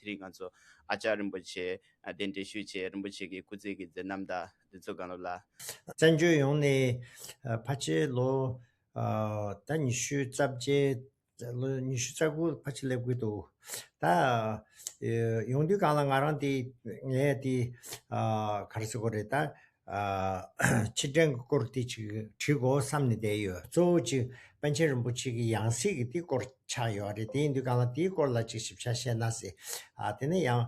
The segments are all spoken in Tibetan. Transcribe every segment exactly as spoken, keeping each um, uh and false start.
རིང་ང་ཚོ་ཨ་ཅག་རིན་པོ་ཆེ་ཨ་གདན་འདྲེན་ཞུས་བྱས། རིན་པོ་ཆེ་གི་སྐུ་ཚེ་གི་མཛད་རྣམ་དང་འདི་ཚོ་གང་ལོ་ལ། བཙན་བྱོལ་ཡོངས་ནས་ཨ་ཕལ་ཆེར་ལོ་ཨ་ད་ཉི་ཤུ་རྩ་བརྒྱད། ལོ་ཉི་ཤུ་རྩ་དགུ་ཕལ་ཆེར་སླེབས་ཀྱི་འདུག་ད་ཨེ་ཡོང་དུས་སྒང་ལ་ང་རང་དེ་ངས་དེ་ཨ་ག་རེ་ཟེར་དགོས་རེད། ད་ཨ་ཕྱིར་དྲན་གྱི་སྐོར་དེ་ཅིག་བྲིས་དགོས་བསམ་ནས་བསྡད་ཡོད། གཙོ་བོ་ཅིག་པཎ་ཆེན་རིན་པོ་ཆེ་གི་ཡང་སྲིད་ཀྱི་དེ་སྐོར་ཆགས་ཡོད་རེད། དེ་ཡིན་དུས་སྒང་ལ་དེའི་སྐོར་ལ་ཅིག་ཞིབ་ཆ་བཤད་ན་ཟེར། ཨ་དེ་ནས་ཡང་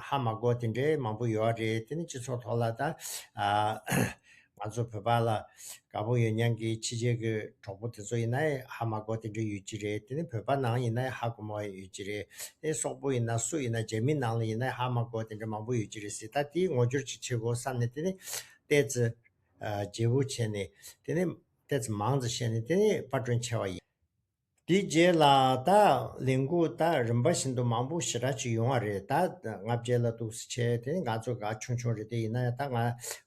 ཧ་མ་གོ་དེ་འདྲའི་མང་པོ་ཡོད་རེད། དེ་ནི་སྤྱི་ཚོགས་ཐོག་ལ་ད་ཨ་ང་ཚོ་བོད་པ་ལ་དགའ་པོ་ཡོད་མཁན་གྱི་ཕྱི་རྒྱལ་གྱི་གྲོགས་པོ་དེ་ཚོ་ཡིན་ན་ཧ་མ་གོ་དེ་འདྲ་ཡོད་ཀྱི་རེད། དེ་ནི་བོད་པ་ནང་ཡིན་ན་ཧ་གོ་མ་ཡོད་ཀྱི་རེད། དེ་སོག་པོ་ཡིན་ན་སུ་ཡིན་ན་རྒྱ་མི་ནང་ལ་ཡིན་ན་ཧ་མ་གོ་དེ་འདྲ་མང་པོ་ཡོད་ཀྱི་རེད་ཟེར། ད་དེའི་ངོ་སྦྱོར་ཅིག་བྱེད་དགོས་བསམ་ནས་དེ་ནི་ཏོག་ཙམ་བརྗེ་པོ་བྱས་ནས་དེ་ནི་ཏོག་ཙམ་མང་ཙམ་བཤད་ནས་དེ་ནི་པར་སྐྲུན་བྱས་པ་ཡིན། དེའི་རྗེས་ལ་ད་ལས་འགུལ་ད་རིམ་པ་བཞིན་དུ་མང་པོ་ཞེ་དྲག་ཅིག་ཡོང་བ་རེད། ད་ལྔ་བརྒྱ་ལ་འདུག་སེ་བྱས། དེ་ནི་ང་ཚོ་ག་ཆུང་ཆུང་རེད། དེ་ཡིན་ན་ཡང་ད་ང་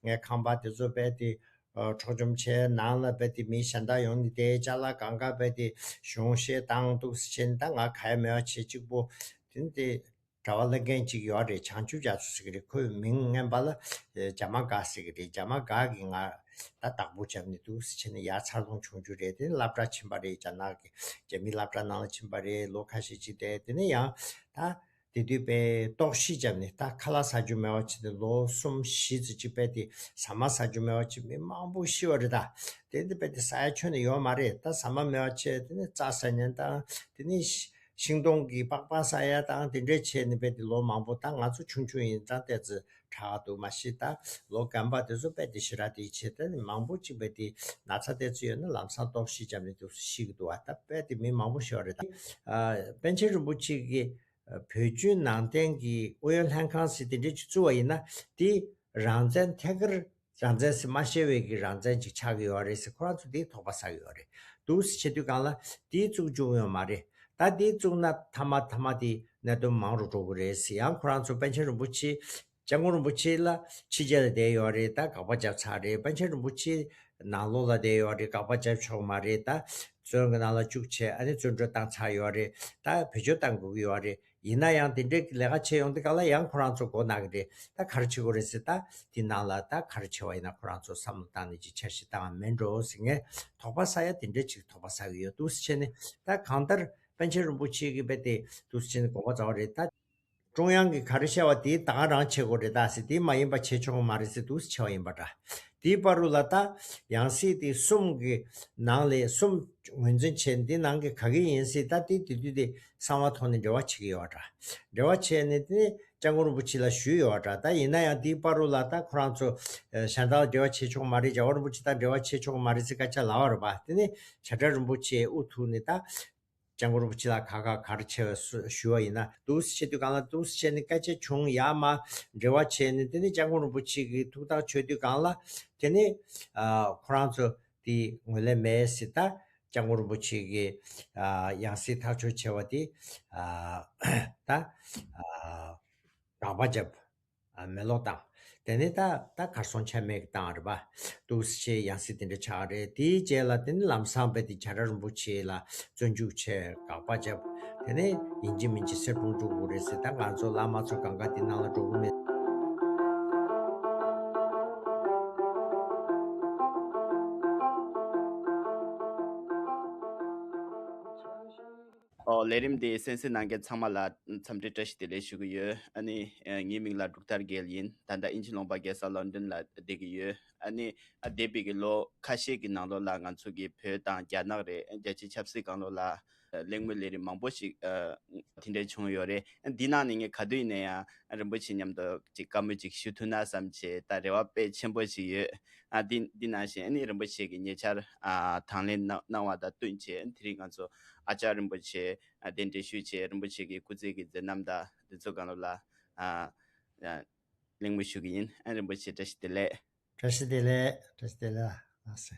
ངའི་ཁང་པ་དེ་ཚོ་རྦད་དེ་འཕྲོག་བཅོམ་བྱས། ནང་ལ་རྦད་དེ་མི་གཞན་དག་ཡོང་ནས་དེ་ཅ་ལག་གང་ག་རྦད་དེ་གཞུང་བཞེས་བཏང་འདུག་སེ་བྱས་ནས། ད་ང་ག་ཡ་མེད་པ་བྱས་གཅིག་པོ་དེ་ནི་དེ་གྲྭ་པ་ལབ་མཁན་ཅིག་ཡོད་རེད། བྱང་ཆུབ་རྒྱ་མཚོ་ཟེར་གྱི་རེད། ཁོའི་མིང་སྔོན་པ་ལ་ཨེ་བྱ་མ་དགའ་ཟེར་གྱི་རེད། བྱ་མ་དགའ་གིས་ང་ད་བདག་པོ་བརྒྱབ་ནས་འདུག་སེ་བྱས་ནས་ཡར་འཚར་ལོངས་བྱུང་རྒྱུ་རེད། དེ་ནས་སློབ་གྲྭ་ཕྱིན་པ་རེད། རྒྱ་ནག་གི་རྒྱ་མིའི་སློབ་གྲྭ་ནང་ལ་ཕྱིན་པ་རེད། ལོ་ཁ་ཤས་ཅིག་བསྡད། དེ་ནས་ཡང་ད་དེ་དུས་དཔེ་ལྟོགས་ཤི་བརྒྱབ་ནས་ད་ཁ་ལག་ཟ་རྒྱུ་མེད་པ་བྱས་ནས་ལོ་གསུམ་བཞི་ཙམ་ཅིག་དཔེ་དེ་ཟ་མ་ཟ་རྒྱུ་མེད་པ་བྱས། མི་མང་པོ་ཤི་བ་རེད། ད་དེ་འདི་དཔེ་དེ་ཟ་ཡ་ཁྱོན་ནས་ཡོད་མ་རེད། ད་ཟ་མ་མེད་པ་བྱས། དེ་ནས་རྩྭ་ཟ་ཉན་དང་དེ་ནས་ཤིང་སྡོང་གི་པགས་པ་ཟ་ཡ་དང་དེ་འདྲས་བྱས་ནས་རྦད་དེ་ལོ་མང་པོ། ད་ང་ཚོ་ཆུང་ཆུང་ཡིན་ཙང་ཏོག་ཙམ་དྲག་འདུག་མ་གཞི་ད་ལོ་རྒན་པ་དེ་ཚོ་རྦད་དེ་ཞེ་དྲག་དེ་བྱས། ད་ནི་མང་པོ་གཅིག་རྦད་དེ་ན་ཚ་ཏོག་ཙམ་ཡོད་ན་ལམ་སང་ལྟོགས་ཤི་བརྒྱབ་ནས་འདུག་ཤི་གི་འདུག་ཨ་ད་རྦད་དེ་མི་མང་པོ་ཤི་བ་རེད། ད་ཨ་པཎ་ཆེན་རིན་པོ་ཆེ་གིས་བོད་བརྒྱུད་ནང་བསྟན་གྱི་ཨུ་ཡོན་ལྷན་ཁང་ཟེར་དེ་འདྲས་ཅིག་བཙུགས་པ་ཡིན་ན་དེ་རང་བཙན་ཐད་ཀར་རང་བཙན་ཟེར་མ་ཤེས་པའི་གི་རང་བཙན་ཅིག་ཆགས་ཀྱི་ཡོད་རེད་ཟེར། ཁོ་རང་ཚོ་དེའི་དོགས་པ་ཟ་གི་ཡོད་རེད། འདུག་སེ་བྱེད་དུས་སྒང་ལ་དེའི་བཙུགས་བཅུག་ཡོད་མ་རེད། ད་དེའི་བཙུགས་ན་མཐའ་མ་མཐའ་མ་དེ་གནད་དོན་མང་རུ་འགྲོ་གི་རེད་ཟེར། ཡང་ཁོ་རང་ཚོ་པཎ་ཆེན་རིན་པོ་ཆེ་སྐྱབས་མགོན་རིན་པོ་ཆེ་ལ་ཕྱི་རྒྱལ་ལ་བསྡད་ཡོད་རེད། ད་དགག་པ་བརྒྱབ་ཚར་རེད། པཎ་ཆེན་རིན་པོ་ཆེ་ནང་ལོགས་ལ་བསྡད་ཡོད་རེད། དགག་པ་བརྒྱབ་ཆོག་མ་རེད། ད་བཙོན་གྱི་ནང་ལ་བཅུག་བྱས་ཨ་ནི་བཙོན་གྲོལ་བཏང་ཚར་ཡོད་རེད། ད་བེད་སྤྱོད་བཏང་དགོས་ཀྱི་ཡོད་རེད། ཡིན་ན་ཡང་དེ་འདྲའི་ལས་ཀ་བྱེད་ཡོང་དུས་སྒང་ལ་ཡང་ཁོ་རང་ཚོ་མགོ་ན་གི་རེད། ད་ག་རེ་བྱེད་དགོས་རེད་ཟེར། ད་དེ་ནང་ལ་ད་ག་རེ་བྱེད་པ་ཡིན་ན་ཁོ་རང་ཚོ་བསམ་བློ་བཏང་ནས་ཅིག་འཆར་གཞི་བཏང་བ་མེད་འགྲོ་ཟེར། ངས་དོགས་པ་ཟ་ཡ་དེ་འདྲ་ཅིག་དོགས་པ་ཟ་གི་ཡོད། འདུག་སེ་བྱས་ནས་ད་གང་ལྟར་པཎ་ཆེན་རིན་པོ་ཆེ་གིས་རྦད་དེ་འདུག་སེ་བྱས་ནས་དགོངས་པ་རྫོགས་པ་རེད། ད་ཀྲུང་དབྱང་གིས་ག་རེ་བཤད་པ་དེ་ད་ག་རང་བྱེད་དགོས་རེད། ད་ཟེར། དེ་མ་ཡིན་པ་བྱེད་ཆོག་གི་མ་རེད་ཟེར་འདུག་སེ་བྱས་པ་ཡིན་པ་འདྲ། དེའི་བར་དུ་ལ་ད་ཡང་སྲིད་དེ་གསུམ་གྱི་ནང་ལས་གསུམ་ངོས་འཛིན་བྱས། འདི་ནང་གི་ག་གི་ཡིན་ཟེར། ད་དེ་དེ་དུས་དེ་གསང་བ་ཐོག་ནས་འབྲེལ་བ་བྱེད་ཀྱི་ཡོད་འདྲ། འབྲེལ་བ་བྱས་ནས་དེ་ནས་སྐྱབས་མགོན་རིན་པོ་ཆེ་ལ་ཞུས་ཡོད་འདྲ། ད་ཡིན་ན་ཡང་དེའི་བར་དུ་ལ་ད་ཁོ་རང་ཚོ་ཨ་གཞན་དག་ལ་འབྲེལ་བ་བྱེད་ཆོག་མ་རེད། རྒྱལ་བ་རིན་པོ་ཆེ་དང་འབྲེལ་བ་བྱེད་ཆོག་མ་རེད་ཟེར་སྐད་ཆ་ལབ་པ་རེད་པ། དེ་ནས་བྱ་བྲལ་རིན་པོ་ཆེ་དབུ་ཐུག་ནས་ད་སྐྱབས་མགོན་རིན་པོ་ཆེ་ལ་ག་ག་ག་རེ་བྱས་པ་ཞུ་བ་ཡིན་ན། འདུག་སེ་བྱེད་དུས་སྒང་ལ་འདུག་སེ་བྱས་ནས་སྐད་ཆ་བྱུང་། ཡར་མར་འབྲེལ་བ་བྱས་ནས་དེ་ནས་སྐྱབས་མགོན་རིན་པོ་ཆེ་གི་ཐུགས་ཐག་ཆོད་དུས་སྒང་ལ་དེ་ནས་ཨ་ཁོ་རང་ཚོ་དེ་ངོས་ལེན་མེད་ཟེར། ད་སྐྱབས་མགོན་རིན་པོ་ཆེ་གི་ཨ་ཡང་སྲིད་ཐག་གཅོད་བྱས་པ་དེ་ཨ་ད་ཨ་དགག་པ་བརྒྱབ། ཨ་མེ་ལོག་བཏང་། དེ་ནས་ད་ད་གར་སོང་ཆ་མེད་ཀྱི་བཏང་རེད་པ། འདུག་སེ་བྱས་ཡང་སྲིད་དེ་འདྲ་ཆགས་རེད། དེའི་རྗེས་ལ་དེ་ནི་ལམ་སང་རྦད་དེ་བྱ་བྲལ་རིན་པོ་ཆེ་ལ་བཙོན་འཇུག་བྱས། དགག་པ་བརྒྱབ། དེ་ནས་ཡིན་གཅིག་མིན་གཅིག་གསེར་སྦྲེང་འགྲོ་དགོས་རེད་ཟེར། ད་ང་ཚོ་བླ་མ་ཚོ་གང་ག་དེ་ནང་ལ་འགྲོ་གི་མེད། ཨོ། ལས་རིམ་འདི་གསན་གཟིགས་གནང་མཁན་ཚང་མ་ལ་འཚམས་འདྲི་བཀྲ་ཤིས་བདེ་ལེགས་ཞུ་གི་ཡོད། ཨ་ནི་ཨ་ངའི་མིང་ལ་འབྲུག་ཐར་རྒྱལ་ཡིན། ད་ལྟ་དབྱིན་ཇི་ལུང་པ་རྒྱལ་ས་ལོན་ཌོན་ལ་བསྡད་ཀྱི་ཡོད། ཨ་ནི་ཨ་འདས་པའི་གི་ལོ་ཁ་ཤས་ཀྱི་ནང་ལོགས་ལ་ང་ཚོ་གི་བོད་དང་རྒྱ་ནག་རེད། རྒྱལ་སྤྱིའི་ཆབ་སྲིད་སྒང་ལོགས་ལ་གླེང་མོལ་ལས་རིམ་མང་པོ་ཞིག་ཨ་དེ་འདྲ་བྱུང་ཡོད་རེད། འདི་ནང་ནས་ངས་ག་དུས་ཡིན་ན་ཡང་རིན་པོ་ཆེ་མཉམ་དུ་ཅིག་བཀའ་མོལ་ཅིག་ཞུ་ཐུབ་ན་བསམ་བྱས། ད་རེ་བ་དཔེ་ཆེན་པོ་ཞིག་ཡོད། ཨ་འདི་འདི་ནང་བཞིན་ཨ་ནི་རིན་པོ་ཆེ་གི་ཉེ་ཆར་ཨ་དང་ལེན་གནང་གནང་བ་དང་བསྟུན་བྱས། དེ་རིང་ང་ཚོ་ཨ་ཅག་རིན་པོ་ཆེ་ཨ་གདན་འདྲེན་ཞུས་བྱས། རིན་པོ་ཆེ་གི་སྐུ་ཚེ་གི་མཛད་རྣམ་དང་འདི་ཚོ་སྒང་ལོགས་ལ་ཨ་ཨ་གླེང་མོལ་ཞུ་གི་ཡིན། ཨ་རིན་པོ་ཆེ་བཀྲ་ཤིས་བདེ་ལེགས། བཀྲ་ཤིས་བདེ་ལེགས། བཀྲ་ཤིས་བདེ་ལེགས། ལགས་སེ།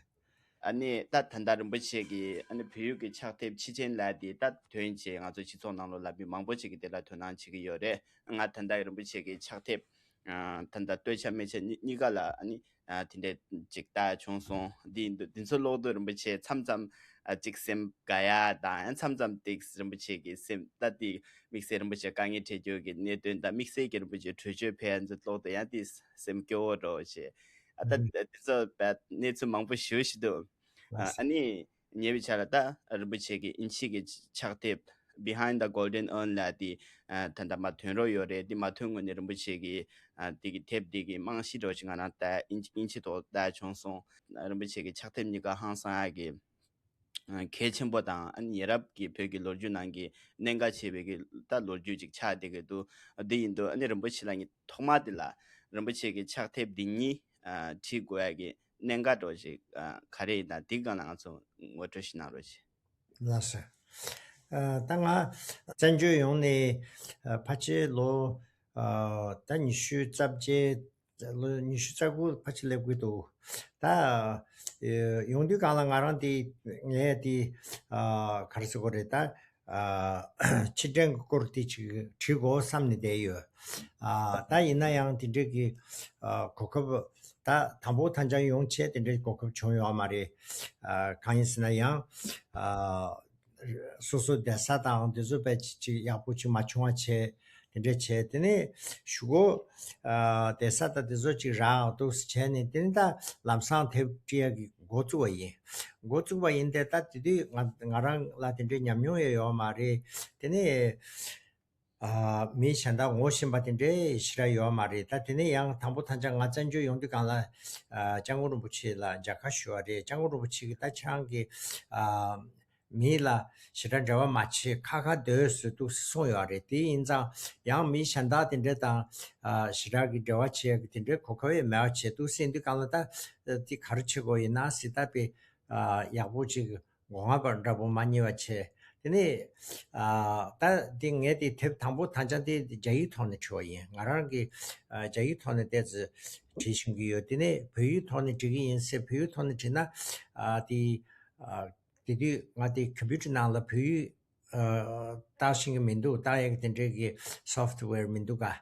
ཨ་ནི་ད་ད་ལྟ་རིན་པོ་ཆེ་གི་ཨ་ནི་བོད་ཡིག་གི་ཕྱག་དེབ་ཕྱི་ཆེན་ལབ་དེ་ད་ཐོན་བྱས་ང་ཚོ་སྤྱི་ཚོགས་ནང་ལོགས་ལ་མི་མང་པོ་ཞིག་གིས་དེ་ལ་དོ་སྣང་བྱེད་ཀྱི་ཡོད་རེད། ང་ད་ལྟ་རིན་པོ་ཆེ་གི་ཕྱག་དེབ་ ཨ་ད་ལྟ་སྟོད་ཆ་སྨད་ཆ་གཉིས་གཉིས་ཀ་ལ་ཨ་ནི་ཨ་དེ་འདྲས་ཅིག་ལྟ་བྱུང་སོང་། འདི་འདི་འདི་ཚོ་ཀློག་དུས་རིན་པོ་ཆེ་མཚམས་མཚམས་ཨ་ཅིག་སེམས་དགའ་ཡ་དང་། ཡང་མཚམས་མཚམས་ཏིག་རིན་པོ་ཆེ་གི་སེམས་ད་ཏིག་དམིགས་བསལ་རིན་པོ་ཆེ་དཀའ་ངལ་འཕྲད་རྒྱུ་གི་གནད་དོན་དང་། དམིགས་བསལ་གྱི་རིན་པོ་ཆེ་གྲོས་ཆོད་ཕེབས་ཡ་འདི་ཀློག་དུས་ཡང་ཏིག་སེམས་སྐྱོ་བོ་འདྲ་བོ་བྱས། ཨ་ད་ཨ་འདི་ཚོ་བས་གནས་ཚུལ་མང་པོ་ཞེ་པོ་ཞིག་འདུག་ཨ་ཨ་ནི་ཉེ་བའི་ཆར་ལ་ད་རིན་པོ་ཆེ་གི་དབྱིན་ཇི་གི་ཕྱག་དེབ་Behind the Golden Urn ལབ་དེ་ཨ་ད་ལྟ་མར་ཐོན་རོགས་ཡོད་རེད། དེ་མ་ཐོན་སྔོན་ནས་རིན་པོ་ཆེ་གི་ཨ་དེ་གི་དེབ་དེ་གི་རྨང་གཞི་འདྲ་བོ་ཞིག་ང་རང་ད་དབྱིན་ཇི་དབྱིན་ཇི་ཐོག་ལྟ་བྱུང་སོང་། རིན་པོ་ཆེ་གི་ཕྱག་དེབ་གཉིས་ཀ་ཧང་སང་ཡག་གི་ཨ་གལ་ཆེན་པོ་དང་། ཨ་ནི་ཉེ་རབས་ཀྱི་བོད་ཀྱི་ལོ་རྒྱུས་ནང་གི་གནད་འགག་ཆེ་བའི་གི་ད་ལོ་རྒྱུས་ཅིག་ཆགས་བསྡད་ཀྱི་འདུག་འདི་ཡིན་དུས་ཨ་ནི་རིན་པོ་ཆེ་ལ་ངས་ཐོག་མ་དེ་ལ་རིན་པོ་ཆེ་གི་ཕྱག་དེབ་འདི་གཉིས་ཨ་བྲིས་དགོས་ཡག་གི་གནད་འགག་འདྲ་བོ་ཞིག་ཨ་ག་རེ་ཡིན་དང་། འདི་སྒང་ལ་ང་ཚོ་ངོ་སྤྲོད་ཞིག་གནང་རོགས་བྱེད། ལགས་སོ། ཨ་ད་ང་བཙན་བྱོལ་ཡོང་ནས་ཨ་ཕལ་ཆེར་ལོ་ཨ་ད་ཉི་ཤུ་རྩ་བརྒྱད། ལོ་ཉི་ཤུ་རྩ་དགུ་ཕལ་ཆེར་སླེབས་ཀྱི་འདུག་ད་ཨ་ཡོང་དུས་སྒང་ལ་ང་རང་དེ་ངས་དེ་ཨ་ག་རེ་ཟེར་དགོས་རེད། ད་ཨ་ཕྱིར་དྲན་གྱི་སྐོར་དེ་ཅིག་བྲིས་དགོས་བསམ་ནས་བསྡད་ཡོད། ཨ་ད་ཡིན་ན་ཡང་དེ་འདྲའི་གི་ཨ་གོ་སྐབས་ད་དང་པོ་ཐང་ཆ་ཡོང་ཆེད་དེ་འདྲའི་གོ་སྐབས་བྱུང་ཡོད་མ་རེད། ཨ་གང་ཡིན་ཟེར་ན་ཡང་ཨ་སོ་སོ་བསྡད་ས་དང་དེ་ཚོ་དཔེ་ཅིག་ཡག་པོ་ཅིག་མ་བྱུང་བ་བྱས། དེ་འདྲ་བྱས། དེ་ནས་གཞུག་གུ་ཨ་བསྡད་ས་དང་དེ་ཚོ་ཅིག་རག་འདུག་བྱས་ནས། དེ་ནས་ད་ལམ་སང་དེབ་བྲིས་ཡག་གི་འགོ་བཙུགས་པ་ཡིན། འགོ་བཙུགས་པ་ཡིན་ཏེ། ད་དེ་དུས་ང་ང་རང་ལ་དེ་འདྲའི་ཉམས་མྱོང་ཡང་ཡོད་མ་རེད། དེ་ནས་ཨ་མི་གཞན་དག་ངོ་ཤེས་པ་དེ་འདྲའི་ཞེ་དྲག་ཡོད་མ་རེད། ད་དེ་ནས་ཡང་དང་པོ་ཐང་ཆ་ང་བཙན་བྱོལ་ཡོང་དུས་སྒང་ལ་ཨ་སྐྱབས་མགོན་རིན་པོ་ཆེ་ལ་མཇལ་ཁ་ཞུ་བ་རེད། སྐྱབས་མགོན་རིན་པོ་ཆེ་གིས་ད་ཁྱེད་རང་གིས་ཨ་མི་ལ་ཞེ་དྲག་འབྲེལ་བ་མ་བྱེད། ཁ་ཁ་སྡོད་ཟེར་འདུག་གསུངས་ཡོད་རེད། དེ་ཡིན་ཙང་ཡང་མི་གཞན་དག་དེ་འདྲ་དང་ཨ་ཞེ་དྲག་གི་འབྲེལ་བ་བྱེད་ཡག་གི་དེ་འདྲའི་གོ་སྐབས་ཡང་མེད་པ་བྱས་འདུག་ཟེར་དུས་སྒང་ལ། ད་དེ་ག་རེ་བྱེད་དགོས་ཡིན་ན་ཟེར། ད་དཔེ་ཨ་ཡག་པོ་ཅིག་མགོ་རྔ་པ་འདྲ་པོ་མ་རྙེད་པ་བྱས། དེ་ནས་ཨ་ད་དེ་ངས་དེ་དེབ་དང་པོ་ཐང་ཆ་དེ་རྒྱ་ཡིག་ཐོག་ནས་བྲིས་པ་ཡིན། ང་རང་གིས་ཨ་རྒྱ་ཡིག་ཐོག་ནས་ཏོག་ཙམ་བྲིས་བཞིན་གྱི་ཡོད། དེ་ནས་བོད་ཡིག་ཐོག་ནས་འབྲི་གི་ཡིན་ཟེར། བོད་ཡིག་ཐོག་ནས་བྲིས་ན་ཨ་དེ་ཨ་དེ་དུས་ང་དེ་ཀམ་པུ་ཊར་ནང་ལ་བོད་ཡིག་ཨ་བཏགས་ཤེས་ཀྱི་མི་འདུག་བཏགས་ཡག་གི་དེ་འདྲའི་གི་སོཕ་ཊི་ཝེར་མི་འདུག་ག་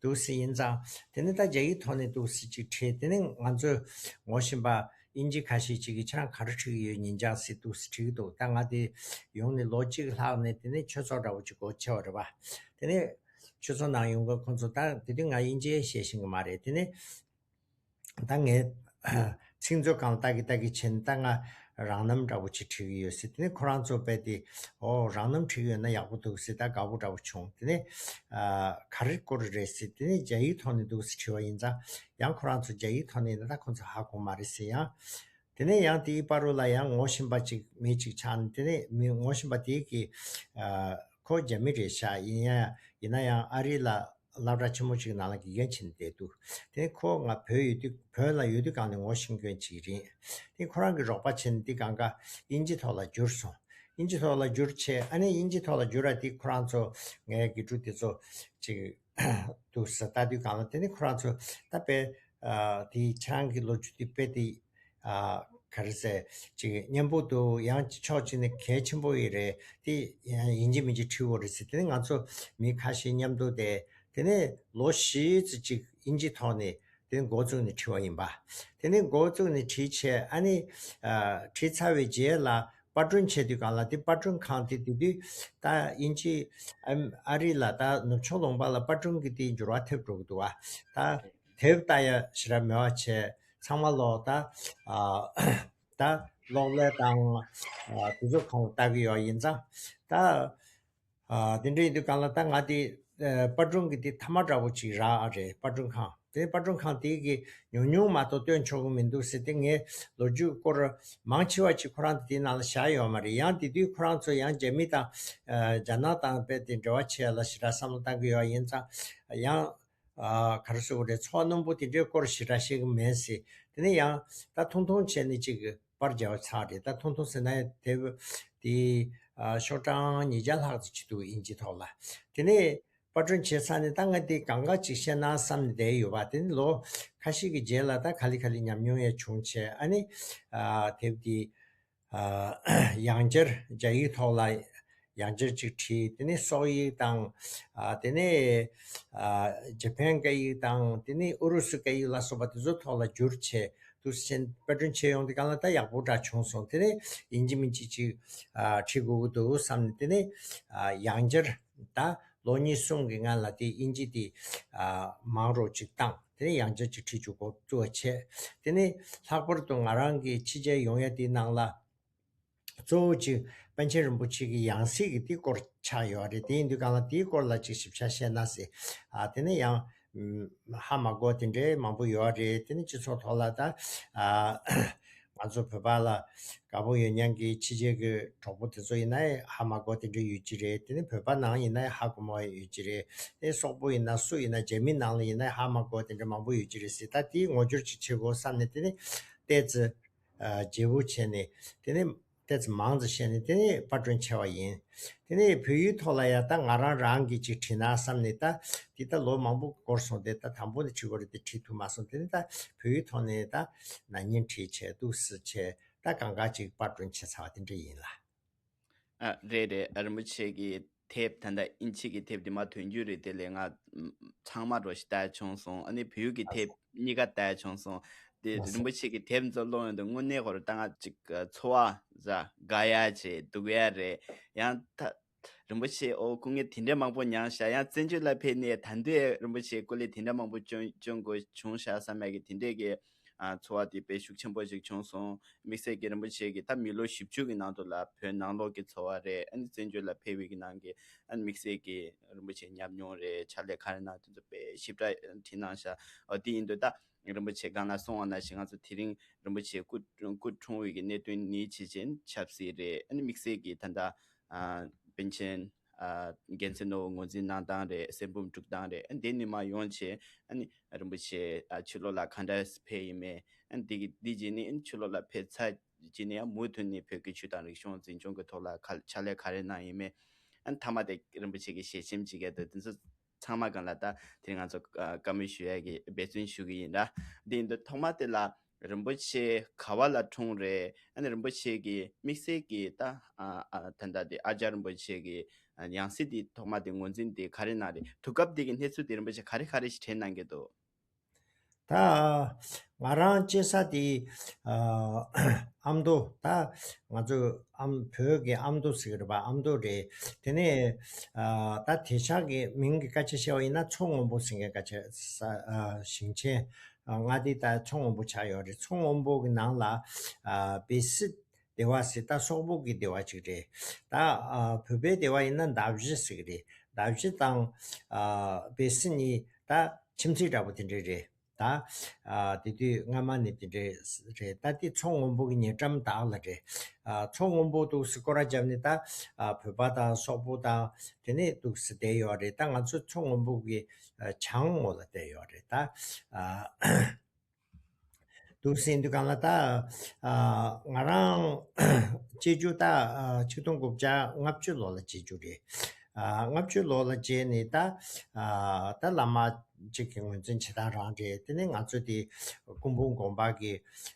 འདུག་སེ་ཡིན་ཙང་། དེ་ནས་ད་རྒྱ་ཡིག་ཐོག་ནས་འདུག་སེ་ཅིག་བྲིས། དེ་ནས་ང་ཚོས་ངོ་ཤེས་པ་དབྱིན་ཇི་ཁ་ཤས་ཅིག་གིས་ཁྱེད་རང་ག་རེ་བྲིས་ཀྱི་ཡོད་ཉིན་ཅག་ཟེར་འདུག་སེ་དྲིས་ཀྱི་འདུག་ད་ང་དེ་ཡོང་ནས་ལོ་གཅིག་ལྷག་ནས། དེ་ནས་ཆོས་ཚོགས་འདྲ་པོ་ཅིག་སྒོ་ཕྱེ་བ་རེད་པ། དེ་ནས་ཆོས་ཚོགས་ནང་ཡོང་གི་ཁོང་ཚོ། ད་དེ་དུས་ང་དབྱིན་ཇི་ཤེས་ཤེས་ཀྱི་མ་རེད། དེ་ནས་ད་ངས་ཚིག་མཛོད་སྒང་ལ་ལྟ་གི་ལྟ་གི་བྱས་ནས། ད་ང་རང་རྣམ་འདྲ་པོ་ཅིག་བྲིས་ཀྱི་ཡོད་ཟེར། དེ་ནས་ཁོ་རང་ཚོ་དཔེ་དེ་ཨོ་རང་རྣམ་བྲིས་ཀྱི་ཡོད་ན་ཡག་པོ་འདུག་ཟེར། ད་དགའ་པོ་འདྲ་པོ་བྱུང་། དེ་ནས་ཨ་ག་རེ་སྐོར་རེད་ཟེར། དེ་ནས་རྒྱ་ཡིག་ཐོག་ནས་འདུག་ཟེར་བྲིས་པ་ཡིན་ཙང་། ཡང་ཁོ་རང་ཚོ་རྒྱ་ཡིག་ཐོག་ནས་ཡིན་ན་ད་ཁོ་ཚོ་ཧ་གོ་མ་རེད་ཟེར། ཡང་དེ་ནས་ཡང་དེའི་བར་དུ་ལ་ཡང་ངོ་ཤེས་པ་ཅིག་མི་ཅིག་ཆགས་ནས། དེ་ནས་མི་ངོ་ཤེས་པ་དེ་གིས་ཨ་ཁོ་རྒྱ་མི་རེད་ཤག་ཡིན་ཡང་ཡིན་ན་ཡང་ཨ་རི་ལ་སློབ་གྲྭ་ཆེན་མོ་ཅིག་ནང་ལ་དགེ་རྒན་བྱས་ནས་བསྡད་འདུག་དེ་ནས་ཁོ་ང་བོད་ཡོད་དུས་བོད་ལ་ཡོད་དུས་སྒང་ནས་ངོ་ཤེས་མཁན་ཅིག་རེད། དེ་ཁོ་རང་གིས་རོགས་པ་བྱས་ནས་དེ་སྒང་ག་དབྱིན་ཇི་ཐོག་ལ་བསྒྱུར་སོང་། དབྱིན་ཇི་ཐོག་ལ་བསྒྱུར་བྱས། ཨ་ནི་དབྱིན་ཇི་ཐོག་ལ་བསྒྱུར་བ་དེ་ཁོ་རང་ཚོ་ངའི་དགེ་ཕྲུག་དེ་ཚོ་ཅིག་འདུག་སེ་ལྟ་དུས་སྒང་ལ། དེ་ནས་ཁོ་རང་ཚོ་ད་དཔེ་ཨ་དེ་ཁྱེད་རང་གི་ལོ་རྒྱུས་དེ་དཔེ་དེ་ཨ་ག་རེ་ཟེར་ཅིག་སྙན་པོ་འདུག་ཡང་ཕྱོགས་གཅིག་ནས་གལ་ཆེན་པོ་ཡིན་རེད། དེ་ཡང་དབྱིན་ཇི་མིན་ཅིག་བྲིས་དགོས་རེད་ཟེར། དེ་ནས་ང་ཚོ་མི་ཁ་ཤས་མཉམ་དུ་བསྡད། དེ་ནས་ལོ་བཞི་ཙམ་ཅིག་དབྱིན་ཇི་ཐོག་ནས་དེ་འགོ་བཙུགས་ནས་བྲིས་པ་ཡིན་པ། དེ་ནས་འགོ་བཙུགས་ནས་བྲིས་བྱས། ཨ་ནི་ཨ་བྲིས་ཚར་བའི་རྗེས་ལ་པར་སྐྲུན་བྱེད་དུས་སྒང་ལ། དེ་པར་སྐྲུན་ཁང་དེ་དེ་དུས་ད་དབྱིན་ཇི་ཨ་ཨ་རི་ལ་ད་ནུབ་ཕྱོགས་ལུང་པ་ལ་པར་སྐྲུན་གྱི་དེ་འགྱུར་བ་ཐེབས་འགྲོ་གི་འདུག་བ། ད་དེབ་ལྟ་ཡ་ཞེ་དྲག་མེད་པ་བྱས། ཚང་མ་ལོག་ད་ཨ་ད་གློག་ཀླད་དང་ཨ་དེ་ཚོ་གང་ལ་ལྟ་གི་ཡོད། ཡིན་ཙང་ད་ཨ་དེ་འདྲ་ཡིན་དུས་སྒང་ལ་ད་ང་དེ་ཨ་པར་སྐྲུན་གྱི་དེ་མཐའ་མ་འདྲ་པོ་ཅིག་རག་ཨ་རེད། པར་སྐྲུན་ཁང་དེ། པར་སྐྲུན་ཁང་དེ་གིས་ཉུང་ཉུང་མ་གཏོགས་སྟོན་ཆོག་གི་མི་འདུག་ཟེར། དེ་ངས་ལོ་རྒྱུས་སྐོར་མང་ཆེ་བ་ཅིག་ཁོ་རང་ཚོ་དེའི་ནང་ལ་བཞག་ཡོད་མ་རེད། ཡང་དེ་དུས་ཁོ་རང་ཚོ་ཡང་རྒྱ་མི་དང་ཨ་རྒྱ་ནག་དང་དཔེ་དེ་འབྲེལ་བ་བྱེད་ཡ་ལ་ཞེ་དྲག་བསམ་བློ་བཏང་གི་ཡོད། ཡིན་ཙང་ཡང་ཨ་ག་རེ་ཟེར་དགོས་རེད། ཚོར་བ་རྣོན་པོ་དེ་འདྲའི་སྐོར་ཞེ་དྲག་ཤེས་ཀྱི་མེད་ཟེར། དེ་ནས་ཡང་ད་ཐུང་ཐུང་བྱས་ནས་ཅིག་པར་རྒྱག་པ་ཚར་རེད། ད་ཐུང་ཐུང་ཟེར་ན་དེབ་དེ་ཨ་ཤོག་གྲངས་ཉིས་བརྒྱ་ལྷག་ཙམ་ཅིག་འདུག་དབྱིན་ཇི་ཐོག་ལ། དེ་ནས་པར་སྐྲུན་བྱས་ཚར་ནས་ད་ང་དེ་གང་ག་ཅིག་བཤད་ན་བསམ་ནས་བསྡད་ཡོད་པ། དེ་ནས་ལོ་ཁ་ཤས་ཀྱི་རྗེས་ལ་ད་ག་ལེ་ག་ལེ་ཉམས་མྱོང་ཡང་བྱུང་བྱས། ཨ་ནི་ཨ་དེབ་དེ་ཨ་ཡང་བསྐྱར་རྒྱ་ཡིག་ཐོག་ལ་ ཡང་བསྐྱར་ཅིག་བྲིས། དེ་ནས་སོག་ཡིག་དང་། ཨ། དེ་ནས། ཨ། ཇ་པན་སྐད་ཡིག་དང་། དེ་ནས་ཨུ་རུ་སུ་སྐད་ཡིག་ལ་སོགས་པ་དེ་ཚོའི་ཐོག་ལ་བསྒྱུར་བྱས། འདུག་སེ་པར་སྐྲུན་བྱས་ཡོང་དུས་སྒང་ལ་ད་ཡག་པོ་འདྲ་བྱུང་སོང་། དེ་ནས་ཡིན་གཅིག་མིན་གཅིག་ཅིག་ཨ། བྲིས་དགོས་ཀྱི་འདུག་བསམ་ནས། དེ་ནས། ཨ། ཡང་བསྐྱར་ད་ལོ་གཉིས་གསུམ་གྱི་སྔོན་ལ་དེ་དབྱིན་ཇི་དེ། ཨ། མང་རུ་ཅིག་བཏང་། དེ་ནས་ཡང་བསྐྱར་ཅིག་བྲིས་བཅུག་འགོ་བཙུགས་པ་བྱས། དེ་ནས་ལྷག་པར་དུ་ང་རང་གི་ཕྱི་རྒྱལ་ཡོང་ཡ་དེའི་ནང་ལ། གཙོ་བོ་གཅིག་པཎ་ཆེན་རིན་པོ་ཆེ་གི་ཡང་སྲིད་ཀྱི་དེའི་སྐོར་ཆགས་ཡོད་རེད། དེ་ཡིན་དུས་སྒང་ལ་དེའི་སྐོར་ལ་ཅིག་ཞིབ་ཆ་བཤད་ན་ཟེར། ཨ། དེ་ནས་ཡང་ཧ་མ་གོ་དེ་འདྲའི་མང་པོ་ཡོད་རེད། དེ་ནས་སྤྱི་ཚོགས་ཐོག་ལ་ད། ཨ། ང་ཚོ་བོད་པ་ལ་དགའ་པོ་ཡོད་མཁན་གྱི་ཕྱི་རྒྱལ་གྱི་གྲོགས་པོ་དེ་ཚོ་ཡིན་ན་ཧ་མ་གོ་དེ་འདྲ་ཡོད་ཀྱི་རེད། དེ་ནས་བོད་པ་ནང་ཡིན་ན་ཧ་གོ་མ་ཡོད་ཀྱི་རེད། དེ་སོག་པོ་ཡིན་ན་སུ་ཡིན་ན། རྒྱ་མི་ནང་ལ་ཡིན་ན་ཧ་མ་གོ་དེ་འདྲ་མང་པོ་ཡོད་ཀྱི་རེད་ཟེར། ད་དེའི་ངོ་སྦྱོར་ཅིག་བྱེད་དགོས་བསམ་ནས། དེ་ནས་ཏོག་ཙམ། ཨ། བརྗེ་པོ་བྱས་ནས། དེ་ནས་ཏོག་ཙམ་མང་ཙམ་བཤད་ནས། དེ་ནས་པར་སྐྲུན་བྱས་པ་ཡིན། དེ་ནས་བོད་ཡིག་ཐོག་ལ་ཡ་ད་ང་རང་རང་གིས་ཅིག་བྲིས་ན་བསམ་ནས། ད་འདི་ད་ལོ་མང་པོ་འགོར་སོང་སྟེ། ད་དང་པོ་ནས་བྲིས་དགོས་རེད་དེ་བྲིས་ཐུབ་མ་སོང་། དེ་ནས་ད་བོད་ཡིག་ཐོག་ནས་ད་ན་ནིང་བྲིས་བྱས། འདུག་སེ་བྱས། ད་གང་ག་ཅིག་པར་སྐྲུན་བྱས་ཚར་བ་དེ་འདྲ་ཡིན་ལགས། ཨ། རེད་རེད། ཨ། རིན་པོ་ཆེ་གི་དེབ། ད་ལྟ་དབྱིན་ཇི་གི་དེབ་འདི་མར་ཐོན་རྒྱུ་རེད། དེ་ལས་ང་ཚང་མ་རོ་ཞིག་ལྟ་བྱུང་སོང་། ཨ་ནི་བོད་ཡིག་གི་དེབ་གཉིས་ཀ་ལྟ་བྱུང་སོང་། དེ་རིན་པོ་ཆེ་གི་དེབ་ཚོ་ཀློག་ཡོང་དུས་དངོས་གནས་ཁོ་རང་ད་ང་ཅིག་ཚོར་བ་ཟ་དགའ་ཡ་བྱས། སྡུག་ཡ་རེད། ཡང་ད་རིན་པོ་ཆེ། ཨོ། སྐུ་ངལ་དེ་འདྲ་མང་པོ་མྱངས་ཤག་ཡང་བཙན་བྱོལ་ལ་ཕེབས་ནས་ད་དུང་རིན་པོ་ཆེ་སྐུ་ལས་དེ་འདྲ་མང་པོ་སྐྱོན་སྐྱོན་དགོས་བྱུང་ཤག་བསམ་ཡ་གི་དེ་འདྲས་ཀྱི། ཨ། ཚོར་བ་དེ་དཔེ་ཤུགས་ཆེན་པོ་ཞིག་བྱུང་སོང་། དམིགས་བསལ་གྱི་རིན་པོ་ཆེ་གི་ད་མི་ལོ་བཞི་བཅུ་གི་ནང་དུ་ལ་བོད་ནང་ལོགས་ཀྱི་ཚོར་བ་རེད། ཨ་ནི་བཙན་བྱོལ་ལ་ཕེབས་པའི་གི་ནང་གི། ཨ་ནི་དམིགས་བསལ་གྱི་རིན་པོ་ཆེ་ཉམས་མྱོང་རེད། ཕྱག་ལས་ག་རེ་གནང་། དེ་ཚོ་དཔེ་ཞིབ་ཕྲ་བྲིས་གནང་ཤག་ཨོ། དེ་ཡིན་དུས་ད་རིན་པོ་ཆེ་སྒང་ལ་གསུངས་པ་ནང་བཞིན། ང་ཚོ་དེ་རིང་རིན་པོ་ཆེ་སྐུ་སྐུ་འཁྲུངས་པའི་གི་གནད་དོན་ནི་ཆེ་ཆེན་ཆབ་སྲིད་རེད། ཨ་ནི་དམིགས་བསལ་གྱི་ད་ལྟ། ཨ། པཎ་ཆེན། ཨ། རྒྱལ་མཚན་ནོར་བུ་ངོས་འཛིན་གནང་སྟངས་རེད། གསེར་འབུམ་སྒྲུབ་སྟངས་རེད། ཨ། འདི་ནས་མར་ཡོང་བྱས། ཨ་ནི་རིན་པོ་ཆེ། ཨ། ཕྱི་ལོགས་ལ་གང་འདྲ་ཕེབས་ཡིན་མིན། ཨ། འདི་གི་འདི་རྗེས་ནས། ཨ་ནི་ཕྱི་ལོགས་ལ་ཕེབས་ཚར་རྗེས་ནས་ཡང་མུ་མཐུད་ནས་བོད་ཀྱི་ཆོས་དང་རིག་གཞུང་འཛིན་སྐྱོང་གི་ཐོག་ལ་ག་ཕྱག་ལས་ག་རེ་གནང་ཡིན་མིན། ཨ་ནི་མཐའ་མ་དེ་རིན་པོ་ཆེ་གི་ཞལ་ཆེམས་བྱེད་ཡ་དེ་དེ་ཚོ་ཚང་མ་སྒང་ལ་ད་དེ་རིང་ང་ཚོ། ཨ། བཀའ་མོལ་ཞུ་ཡ་གི་འབད་བརྩོན་ཞུ་གི་ཡིན་ལགས། འདི་ཡིན་དུས་ཐོག་མ་དེ་ལ། རིན་པོ་ཆེ་ག་བ་ལ་འཁྲུངས་རེད། ཨ་ནི་རིན་པོ་ཆེ་གི་དམིགས་བསལ་གྱི་ད། ཨ། ཨ། ད་ལྟ་དེ་ཨ་ཅར་རིན་པོ་ཆེ་གི། ཨ། ཡང་སྲིད་དེ་ཐོག་མ་དེ་ངོས་འཛིན་དེ་ག་རེ་གནང་རེད། དུས་སྐབས་དེ་གི་གནས་ཚུལ་དེ་རིན་པོ་ཆེ་ག་རེ་ག་རེ་ཞིག་དྲན་གནང་གི་འདུག་ད་ང་རང་སྐྱེས་ས་དེ། ཨ། ཨ་མདོ། ད་ང་ཚོ་ཨ། བོད་ཀྱི་ཨ་མདོ་ཟེར་གི་རེད་པ། ཨ་མདོ་རེད། དེ་ནས། ཨ། ད་དེང་སང་གི་མིང་གི་སྐད་ཆ་བཤད་པ་ཡིན་ན་མཚོ་སྔོན་པོ་ཟེར་མཁན་སྐད་ཆ་ས། ཨ། ཞིང་ཆེན། ཨ། མངའ་སྡེ་ད་མཚོ་སྔོན་པོ་ཆགས་ཡོད་རེད། མཚོ་སྔོན་པོ་གི་ནང་ལ། ཨ། སྦས་སྲིད་སྡེ་བ་ཟེར། ད་སོག་པོ་གི་སྡེ་བ་ཅིག་རེད། ད། ཨ། བོད་པའི་སྡེ་བ་ཡིན་ན་མདའ་བཞི་ཟེར་གི་རེད། མདའ་བཞི་དང་། ཨ། སྦས་སྲིད་གཉིས་ད་ཁྱིམ་མཚེས་འདྲ་པོ་དེ་འདྲ་རེད། ད། ཨ། དེ་དུས་སྔ་མ་ནས་དེ་འདྲ་རེད། ད་དེ་མཚོ་སྔོན་པོ་གི་ཉེ་འགྲམ་དག་ལ་རེད། ཨ། མཚོ་སྔོན་པོ་འདུག་སེ་སྐོར་ར་བརྒྱབ་ནས། ད། ཨ། བོད་པ་དང་སོག་པོ་དང་དེ་ནས་འདུག་སེ་བསྡད་ཡོད་རེད། ད་ང་ཚོ་མཚོ་སྔོན་པོ་གི། ཨ། བྱང་ངོས་ལ་བསྡད་ཡོད་རེད། ད། ཨ། འདུག་སེ་ཡིན་དུས་སྒང་ལ་ད། ཨ། ང་རང་སྐྱེས་རྒྱུ་ད། ཨ། ཆིག་སྟོང་དགུ་བརྒྱ་ལྔ་བཅུ་ལོ་ལ་སྐྱེས་རྒྱུ་རེད། ཨ། ལྔ་བཅུ་ལོ་ལ་སྐྱེས་ནས་ད། ཨ། ད་བླ་མ་གཅིག་གི་ངོས་འཛིན་བྱེད་སྟངས་རང་རེད། དེ་ནས་ང་ཚོ་དེ་སྐུ་འབུམ་དགོན་པ་གི།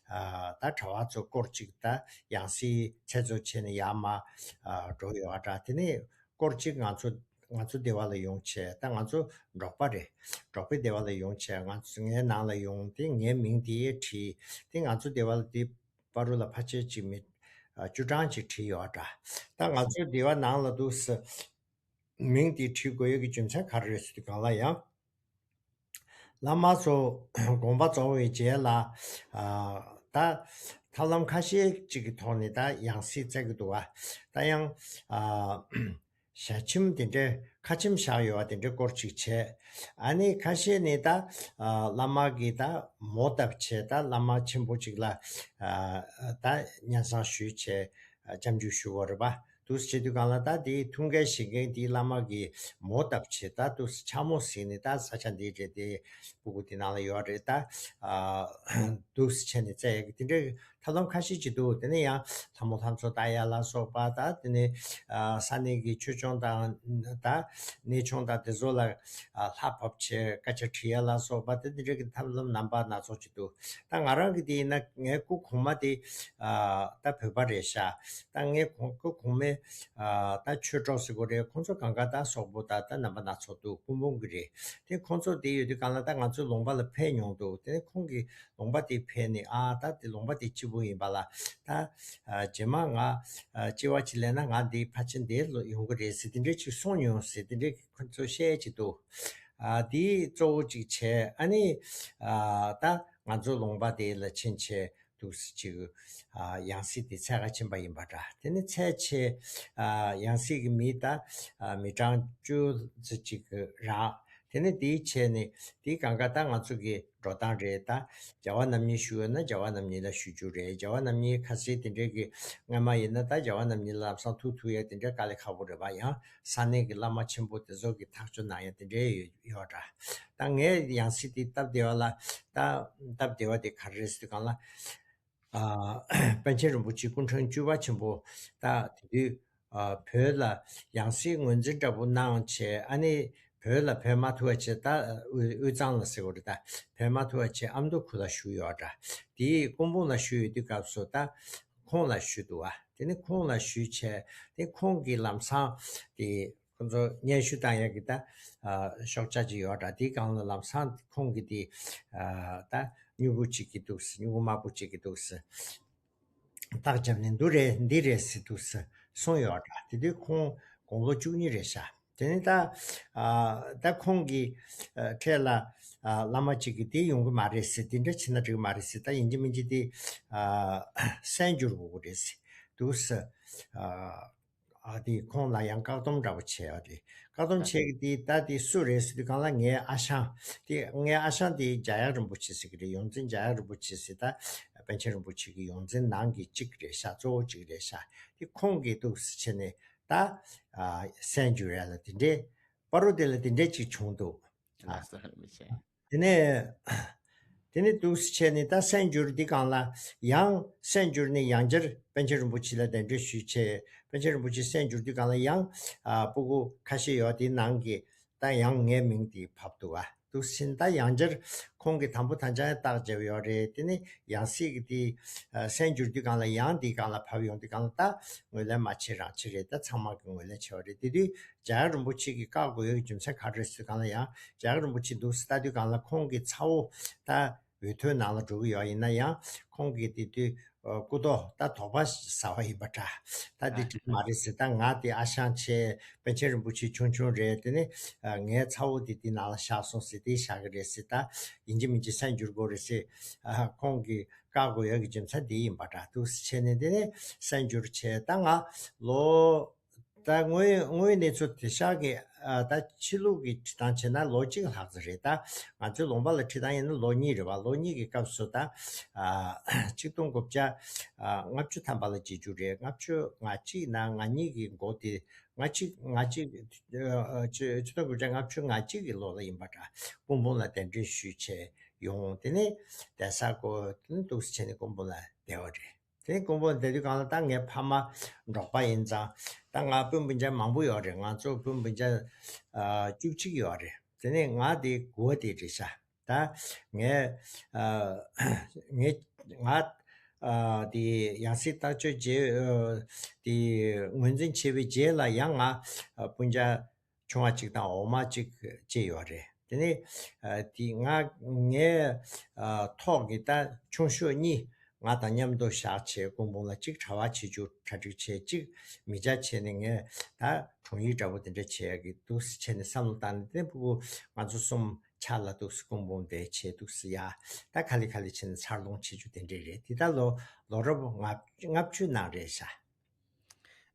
ཨ། ད་གྲྭ་བ་ཚོ་སྐོར་གཅིག་ད་ཡང་སྲིད་ཚེ་རྫོགས་བྱས་ནས་ཡར་མར། ཨ། འགྲོ་ཡོད་པ་འདྲ། དེ་ནས་སྐོར་གཅིག་ང་ཚོ། ང་ཚོ་སྡེ་བ་ལ་ཡོང་བྱས། ད་ང་ཚོ་འབྲོག་པ་རེད། འབྲོག་པའི་སྡེ་བ་ལ་ཡོང་བྱས། ང་ཚོ་ངའི་ནང་ལ་ཡོང་སྟེ་ངའི་མིང་དེ་བྲིས་ཏེ། ང་ཚོ་སྡེ་བ་ལ་དེ་བར་དུ་ལ་ཕལ་ཆེར་ཅིག་མི། ཨ། བཅུ་གྲངས་ཅིག་བྲིས་ཡོད་འདྲ། ད་ང་ཚོའི་སྡེ་བ་ནང་ལ་འདུག་སེ་མིང་དེ་བྲིས་དགོས་ཡོད་ཀྱི་རྒྱུ་མཚན་ག་རེ་རེད་ཟེར་དུས་སྒང་ལ་ཡང་། བླ་མ་ཚོ་དགོངས་པ་རྫོགས་པའི་རྗེས་ལ། ཨ། ད་ཐབས་ལམ་ཁ་ཤས་ཅིག་གི་ཐོག་ནས་ད་ཡང་སྲིད་བཙལ་གྱི་འདུག་པ། ད་ཡང་། ཨ། ཞལ་ཆེམས་དེ་འདྲའི་ཁ་ཆེམས་བཞག་ཡོད་པ་དེ་འདྲའི་སྐོར་ཅིག་བྱས། ཨ་ནི་ཁ་ཤས་ནས་ད། ཨ། བླ་མ་གི་ད་མོ་བཏབ་བྱས། ད་བླ་མ་ཆེན་པོ་ཅིག་ལ། ཨ། ད་སྙན་སེང་ཞུས་བྱས། ཨ། སྐྱབས་འཇུག་ཞུ་བ་རེད་པ། འདུག་སེ་བྱེད་དུས་སྒང་ལ་ད་དེའི་ཐུགས་འགན་བཞེས་མཁན་དེའི་བླ་མ་གིས་མོ་བཏབ་བྱས། ད་འདུག་སེ་འཕྱ་སྨོད་ཟིན་ནས། ད་ས་ཆ་འདི་རེད། དེ་སྤུ་གུ་དེ་ནང་ལ་ཡོད་རེད། ད། ཨ། འདུག་སེ་བྱས་ནས་བཙལ་ཡག་གི་དེ་འདྲའི་ཐབས་ལམ་ཁ་ཤས་ཅིག་འདུག་དེ་ནས་ཡང་ལྷ་མོ་ལྷ་མཚོ་ལྟ་ཡ་ལ་སོགས་པ། ད་དེ་ནས། ཨ། ས་གནས་ཀྱི་ཆོས་སྐྱོང་དང་། ད་གནས་ཆུང་དང་དེ་ཚོ་ལ། ཨ། ལྷ་ཕབ་བྱས་སྐད་ཆ་དྲི་ཡ་ལ་སོགས་པ། དེ་དེ་འདྲའི་གི་ཐབས་ལམ་རྣམ་པ་སྣ་ཚོགས་ཅིག་འདུག་ད་ང་རང་གི་དེ་ཡིན་ན་ངའི་སྐུ་གོང་མ་དེ། ཨ། ད་བོད་པ་རེད་ཤག་ད་ངའི་གོང་སྐུ་གོང་མའི། ཨ་ད་ཆོས་གྲོགས་ཟེར་དགོས་རེད། ཁོང་ཚོ་གང་ག་ད་སོག་པོ་ད་ད་རྣམ་པ་སྣ་ཚོགས་འདུག་སྐུ་འབུམ་གྱི་རེད། དེ་ཁོང་ཚོ་དེ་ཡོད་དུས་གང་ལ་ད་ང་ཚོའི་ལུང་པ་ལ་ཕེབས་མྱོང་འདུག་དེ་ནས་ཁོང་གི་ལུང་པ་དེ་ཕེབས་ནས་ཨ་ད་དེ་ལུང་པ་དེ་སྐྱིད་པོ་ཡིན་པ་ལ། ད་ཨ་རྗེས་མ་ང་ཨ་སྐྱེ་བ་གཅིག་ལེན་ན་ང་འདི་ཕལ་ཆེར་འདིར་ཡོང་གི་རེད་ཟེར་དེ་འདྲས་ཅིག་གསུངས་མྱོང་ཟེར་དེ་འདྲས་ཁོང་ཚོ་བཤད་ཀྱི་འདུག་ཨ་དེ་གཙོ་བོ་གཅིག་བྱས། ཨ་ནི་ཨ་ད་ང་ཚོ་ལུང་པ་དེ་ལ་ཕྱིན་བྱས་འདུག་སེ་ཅིག་ཨ་ཡང་སྲིད་དེ་འཚོལ་ག་ཕྱིན་པ་ཡིན་པ་འདྲ། དེ་ནི་འཚོལ་བྱས་ཨ་ཡང་སྲིད་ཀྱི་མི་ད་ཨ་མི་གྲངས་བཅུ་ཙམ་ཅིག་རག་དེ་ནི་དེའི་བྱས་ནས་དེའི་གང་ག་ད་ང་ཚོ་གི་འགྲོ་སྟངས་རེད། ད་རྒྱལ་བ་རྣམ་གཉིས་ཞུ་ཡོད་ན་རྒྱལ་བ་རྣམ་གཉིས་ལ་ཞུ་རྒྱུ་རེད། རྒྱལ་བ་རྣམ་གཉིས་ཁ་སང་དེ་འདྲའི་གི་སྔ་མ་ཡིན་ན་ད་རྒྱལ་བ་རྣམ་གཉིས་ལ་ལམ་སང་ཐུག་ཐུབ་ཡ་དེ་འདྲའི་དཀའ་ལས་ཁག་པོ་རེད་པ། ཡང་ས་གནས་ཀྱི་བླ་མ་ཆེན་པོ་དེ་ཚོ་གི་ཐག་གཅོད་གནང་ཡ་དེ་འདྲའི་ཡོད་ཡོད་འདྲ། ད་ངས་ཡང་སྲིད་དེ་སྟབས་བདེ་བ་ལ་ད་སྟབས་བདེ་བ་དེ་ག་རེ་རེད་ཟེར་དུས་གང་ལ། ཨ་པཎ་ཆེན་རིན་པོ་ཆེ་སྐུ་ཕྲེང་བཅུ་པ་ཆེན་པོ་ད་དེ་དུས་ཨ་བོད་ལ་ཡང་སྲིད་ངོས་འཛིན་འདྲ་པོ་གནང་བྱས། ཨ་ནི་བོད་ལ་ཕེབས་མ་ཐུབ་པ་བྱས། ད་དབུས་དབུས་གཙང་ལ་ཟེར་བ་རེད། ད་ཕེབས་མ་ཐུབ་པ་བྱས་ཨ་མདོ་ཁུལ་ལ་བཞུགས་ཡོད་འདྲ། དེའི་སྐུ་འབུམ་ལ་བཞུགས་ཡོད་དུས་སྐབས་སུ་ད་ཁོང་ལ་ཞུས་འདུག་བ། དེ་ནི་ཁོང་ལ་ཞུས་བྱས་དེ་ཁོང་གིས་ལམ་སང་དེ་ཁོང་ཚོ་སྙན་ཞུ་བཏང་ཡག་གི་ད་ཨ་ཤོག་བྱ་ཅིག་ཡོད་འདྲ། དེའི་སྒང་ལ་ལམ་སང་ཁོང་གིས་དེ་ཨ་ད་སྨྱུ་གུ་གཅིག་གི་འདུག་སེ། སྨྱུ་གུ་དམར་པོ་གཅིག་གི་འདུག་སེ། རྟགས་བརྒྱབ་ནས་འདི་རེད་འདི་རེད་ཟེར་འདུག་སེ་གསུངས་ཡོད་འདྲ། དེ་དུས་ཁོང་དགུང་ལོ་བཅུ་གཉིས་རེད་ཤག་དེ་ནི་ད་ཨ་ད་ཁོང་གི་ཨ་འཕྲལ་ལ་ཨ་བླ་མ་གཅིག་གིས་དེ་ཡོང་གི་མ་རེད་ཟེར། དེ་འདྲ་བྱེད་ན་འགྲིག་གི་མ་རེད་ཟེར། ད་ཡིན་གཅིག་མིན་གཅིག་དེ་ཨ་གསར་འགྱུར་དགོས་ཀྱི་རེད་ཟེར་འདུག་སེ། ཨ་ཨ་དེ་ཁོང་ལ་ཡང་བཀག་སྡོམ་འདྲ་པོ་བྱས་ཡོད་རེད། བཀག་སྡོམ་བྱས་ཀྱི་དེ་ད་དེ་སུ་རེད་ཟེར་དུས་གང་ལ་ངའི་ཨ་ཞང་དེ། ངའི་ཨ་ཞང་དེ་འཇམ་དབྱངས་རིན་པོ་ཆེ་ཟེར་གྱི་རེད། ཡོངས་འཛིན་འཇམ་དབྱངས་རིན་པོ་ཆེ་ཟེར། ད་པཎ་ཆེན་རིན་པོ་ཆེ་གི་ཡོངས་འཛིན་ནང་གི་གཅིག་རེད་ཤག་གཙོ་བོ་གཅིག་རེད་ཤག་དེ་ཁོང་གིས་འདུག་སེ་བྱས་ནས་ད་ཨ་གསར་འགྱུར་ཡ་ལ་དེ་འདྲའི་པ་རོ་དེ་ལ་དེ་འདྲའི་ཅིག་བྱུང་འདུག་ལགས་སོ་རིན་པོ་ཆེ། དེ་ནས་དེ་ནས་འདུག་སེ་བྱས་ནས་ད་གསར་འགྱུར་འདི་སྒང་ལ་ཡང་གསར་འགྱུར་ནས་ཡང་བསྐྱར་པཎ་ཆེན་རིན་པོ་ཆེ་ལ་གདན་འདྲེན་ཞུས་བྱས། པཎ་ཆེན་རིན་པོ་ཆེ་གསར་འགྱུར་འདི་སྒང་ལ་ཡང་ཨ་སྤུ་གུ་ཁ་ཤས་ཡོད། དེའི་ནང་གི་ད་ཡང་ངའི་མིང་དེ་བབས་འདུག་བ། འདུག་སེ་ད་ཡང་བསྐྱར་ཁོང་གིས་དང་པོ་ད་ཅང་རྟགས་བརྒྱབ་ཡོད་རེད། དེ་ནས་ཡང་སྲིད་ཀྱི་དེ་ཨ་གསར་འགྱུར་འདི་སྒང་ལ་ཡང་འདི་སྒང་ལ་བབས་ཡོང་དུས་སྒང་ལ་ད་ངོས་ལེན་མ་བྱེད་རང་བྱེད་རེད། ད་ཚང་མ་གིས་ངོས་ལེན་བྱས་པ་རེད། དེ་དུས་འཇམ་དབྱངས་རིན་པོ་ཆེ་གིས་བཀག་དགོས་ཡོད་ཀྱི་རྒྱུ་མཚན་ག་རེ་རེད་ཟེར་དུས་སྒང་ལ་ཡང་འཇམ་དབྱངས་རིན་པོ་ཆེ་འདུག་སེ་ལྟ་དུས་སྒང་ལ་ཁོང་གི་ཚ་བོ་ད་འོས་ཐོན་ནང་ལ་འགྲོ་གི་ཡོད་ཡིན་ན་ཡང་ཁོང་གིས་དེ་དུས་ཨ་སྐུ་ཐོག་ད་དོགས་པ་ཟ་བ་ཡིན་པ་འདྲ། ད་དེ་འགྲིག་མ་རེད་ཟེར། ད་ང་དེ་ཨ་ཞང་བྱས། པཎ་ཆེན་རིན་པོ་ཆེ་ཆུང་ཆུང་རེད། དེ་ནས་ཨ་ངའི་ཚ་བོ་དེ་དེ་ནང་ལ་བཞག་སོང་ཟེར། དེ་བཞག་གི་རེད་ཟེར། ད་ཡིན་གཅིག་མིན་གཅིག་གསར་འགྱུར་དགོས་རེད་ཟེར། ཨ་ཁོང་གིས་བཀག་དགོས་ཡོད་ཀྱི་རྒྱུ་མཚན་དེ་ཡིན་པ་འདྲ། འདུག་སེ་བྱས་ནས་དེ་ནས་གསར་འགྱུར་བྱས། ད་ང་ལོ་ད་དངོས་དངོས་གནས་ཚུལ་དེ་ཤག་གི་ཨ་ད་ཕྱི་ལུགས་ཀྱི་ཁྲིད་སྟངས་བྱས་ན་ལོ་གཅིག་ལྷག་ཙམ་རེད། ད་ང་ཚོའི་ལུང་པ་ལ་ཁྲིད་སྟངས་ཡིན་ན་ལོ་གཉིས་རེད་བ། ལོ་གཉིས་ཀྱི་སྐབས་སུ་ད་ཨ་ཆིག་སྟོང་དགུ་བརྒྱ་ཨ་ལྔ་བཅུ་ཐམ་པ་ལ་བྱེད་རྒྱུ་རེད། ལྔ་བཅུ་ང་གཅིག་ན་ང་གཉིས་ཀྱི་འགོ་དེ། ང་གཅིག་ང་གཅིག་ཨ་ཆིག་སྟོང་དགུ་བརྒྱ་ལྔ་བཅུ་ང་གཅིག་གི་ལོ་ལ་ཡིན་པ་འདྲ། སྐུ་འབུམ་ལ་གདན་འདྲེན་ཞུས་བྱས་ཡོང་། དེ་ནས་གདན་ས་སྒོ་དེ་ནས་འདུག་སེ་བྱས་ནས་སྐུ་འབུམ་ལ་བསྡད་པ་རེད། དེ་སྐུ་འབུམ་བསྡད་དུས་སྒང་ལ་ད་ངའི་ཕ་མ་འབྲོག་པ་ཡིན་ཙང་། ད་ང་སྤུན་སྤུན་ཆ་མང་པོ་ཡོད་རེད། ང་ཚོ་སྤུན་སྤུན་ཆ་ཨ་བཅུ་གཅིག་ཡོད་རེད། དེ་ནས་ང་དེ་དགུ་པ་དེ་རེད་ཤག་ད་ངས་ཨ་ངས་ང་ཨ་དེ་ཡང་སྲིད་ཐག་གཅོད་རྗེས་ཨ་དེ་ངོས་འཛིན་བྱས་པའི་རྗེས་ལ་ཡང་ང་ཨ་སྤུན་ཆ་ཆུང་བ་གཅིག་དང་འོག་མ་གཅིག་བཅས་ཡོད་རེད། དེ་ནས་ཨ་དེ་ང་ངའི་ཨ་ཐོག་གི་ད་ཆུང་ཤོས་གཉིས་ང་དང་མཉམ་དུ་བཞག་བྱས་སྐུ་འབུམ་ལ་གཅིག་གྲྭ་པ་བྱེད་རྒྱུ་གྲ་སྒྲིག་བྱས། གཅིག་མི་སྐྱ་བྱས་ནས་ངས་ད་དྲུང་ཡིག་འདྲ་པོ་དེ་འདྲ་བྱེད་ཡག་གི་འདུག་སེ་བྱས་ནས་བསམ་བློ་བཏང་ནས། དེ་ཕྲུ་གུ་ང་ཚོ་གསུམ་ཆ་ལ་འདུག་སེ་སྐུ་འབུམ་དེ་བྱས་འདུག་སེ་ཡ། ད་ག་ལེ་ག་ལེ་བྱས་ནས་འཚར་ལོངས་བྱེད་རྒྱུ་དེ་འདྲས་རེད། དེ་ད་ལོ་ལོ་རབས་ལྔ་ལྔ་བཅུ་ནང་རེད་ཤག་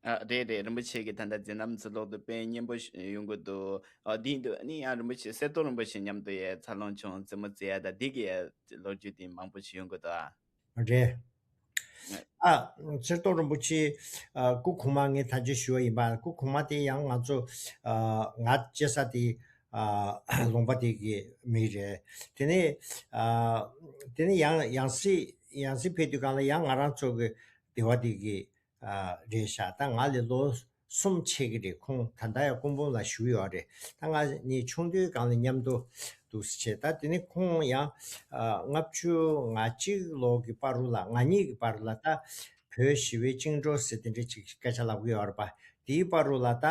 ཨ་རེད་རེད། རིན་པོ་ཆེ་གིས་ད་ལྟ་མཛད་རྣམ་ཚོ་ཀློག་དུས་དཔེ་སྙན་པོ་ཞིག་ཡོང་གི་འདུག་ཨ་དེ་ཡིན་དུས་ཨ་ནི་ཡང་རིན་པོ་ཆེ་གསེར་ཏོག་རིན་པོ་ཆེ་མཉམ་དུ་ཡ་འཚར་ལོངས་བྱུང་། རྩེད་མོ་རྩེ་ཡ་ད་འདི་གི་ཡ་ལོ་རྒྱུས་དེ་མང་པོ་ཞིག་ཡོང་གི་འདུག་ཨ། རེད། ཨ་གསེར་ཏོག་རིན་པོ་ཆེ་ཨ་སྐུ་གོང་མ་ངས་ད་ཅི་ཞུ་བ་ཡིན་པ། སྐུ་གོང་མ་དེ་ཡང་ང་ཚོ་ཨ་ང་སྐྱེས་ས་དེ་ཨ་ལུང་པ་དེ་གི་མི་རེད། དེ་ནས་ཨ་དེ་ནས་ཡང་ཡང་སྲིད་ཡང་སྲིད་ཕེབས་དུས་སྒང་ལ་ཡང་ང་རང་ཚོ་གི་སྡེ་བ་དེ་གི་ཨ་རེད་ཤག་ད་ང་ལས་ལོ་གསུམ་ཆེ་གི་རེད། ཁོང་ད་ལྟ་ཡང་སྐུ་འབུམ་ལ་བཞུགས་ཡོད་རེད། ད་ང་གཉིས་ཆུང་དུས་སྒང་ལ་མཉམ་དུ་འདུག་སེ་བྱས། ད་དེ་ནས་ཁོང་ཡང་ཨ་ལྔ་བཅུ་ང་གཅིག་ལོ་གི་བར་དུ་ལ། ང་གཉིས་ཀྱི་བར་དུ་ལ་ད་ བོད་ཞི་བའི་བཅིངས་འགྲོལ་ཟེར་དེ་འདྲ་ཅིག་སྐད་ཆ་ལབ་གི་ཡོད་རེད་པ། དེའི་བར་དུ་ལ་ད་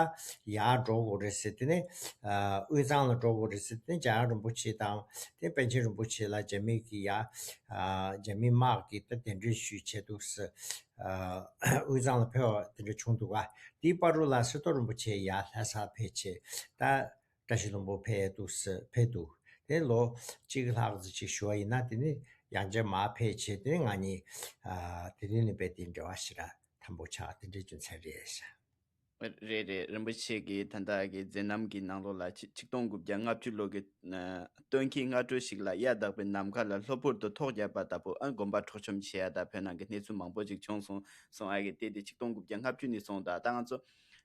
ཡར་འགྲོ་དགོས་རེད་ཟེར། དེ་ནས་ཨ་དབུས་གཙང་ལ་འགྲོ་དགོས་རེད་ཟེར། དེ་ནས་འཇམ་དབྱངས་རིན་པོ་ཆེ་དང་དེ་པཎ་ཆེན་རིན་པོ་ཆེ་ལ་རྒྱ་མི་གི་ཡ་ཨ་རྒྱ་མི་དམག་གིས་ད་གདན་འདྲེན་ཞུས་བྱས་འདུག་ཟེར། ཨ་དབུས་གཙང་ལ་ཕེབས་པ་དེ་འདྲ་བྱུང་འདུག་ག། དེའི་བར་དུ་ལ་སི་ཏོ་རིན་པོ་ཆེ་ཡར་ལྷ་སར་ཕེབས་བྱས། ད་བཀྲ་ཤིས་ལྷུན་པོ་ཕེབས་འདུག་ཟེར། ཕེབས་འདུག། དེ་ལོ་གཅིག་ལྷག་ཙམ་ཅིག་བཞུགས་པ་ཡིན་ན། དེ་ནས་ཡང་བསྐྱར་མར་ཕེབས་བྱས། དེ་ནས་ང་གཉིས་ཨ་དེ་དུས་ནས་དཔེ་དེ་འབྲེལ་བ་ཞེ་དྲག་དམ་པོ་ཆགས། དེ་འདྲའི་རྒྱུ་མཚན་རེད་ཤག། རེད་རེད། རིན་པོ་ཆེ་གིས་ད་ལྟ་གི་མཛད་རྣམ་གྱི་ནང་ལོགས་ལ་ཆིག་ཆིག་སྟོང་དགུ་བརྒྱ་ལྔ་བཅུ་ལོ་གི་ཨ་སྟོན་ཁའི་སྔ་དྲོ་ཞིག་ལ་གཡའ་དག་པའི་ནམ་མཁའ་ལ་གློ་བུར་དུ་ཐོག་བརྒྱབ་པ་ལྟ་བུ། ཨ་དགོན་པ་འཕྲོག་བཅོམ་བྱེད་ཡ་དང་བོད་ནང་གི་གནས་ཚུལ་མང་པོ་ཅིག་བྱུང་སོང་སོང་། ཨ་གི་དེ་དེ་ཆིག་སྟོང་དགུ་བརྒྱ་ལྔ་བཅུ་ནས་བཟུང་། ད་ད་ང་ཚོ་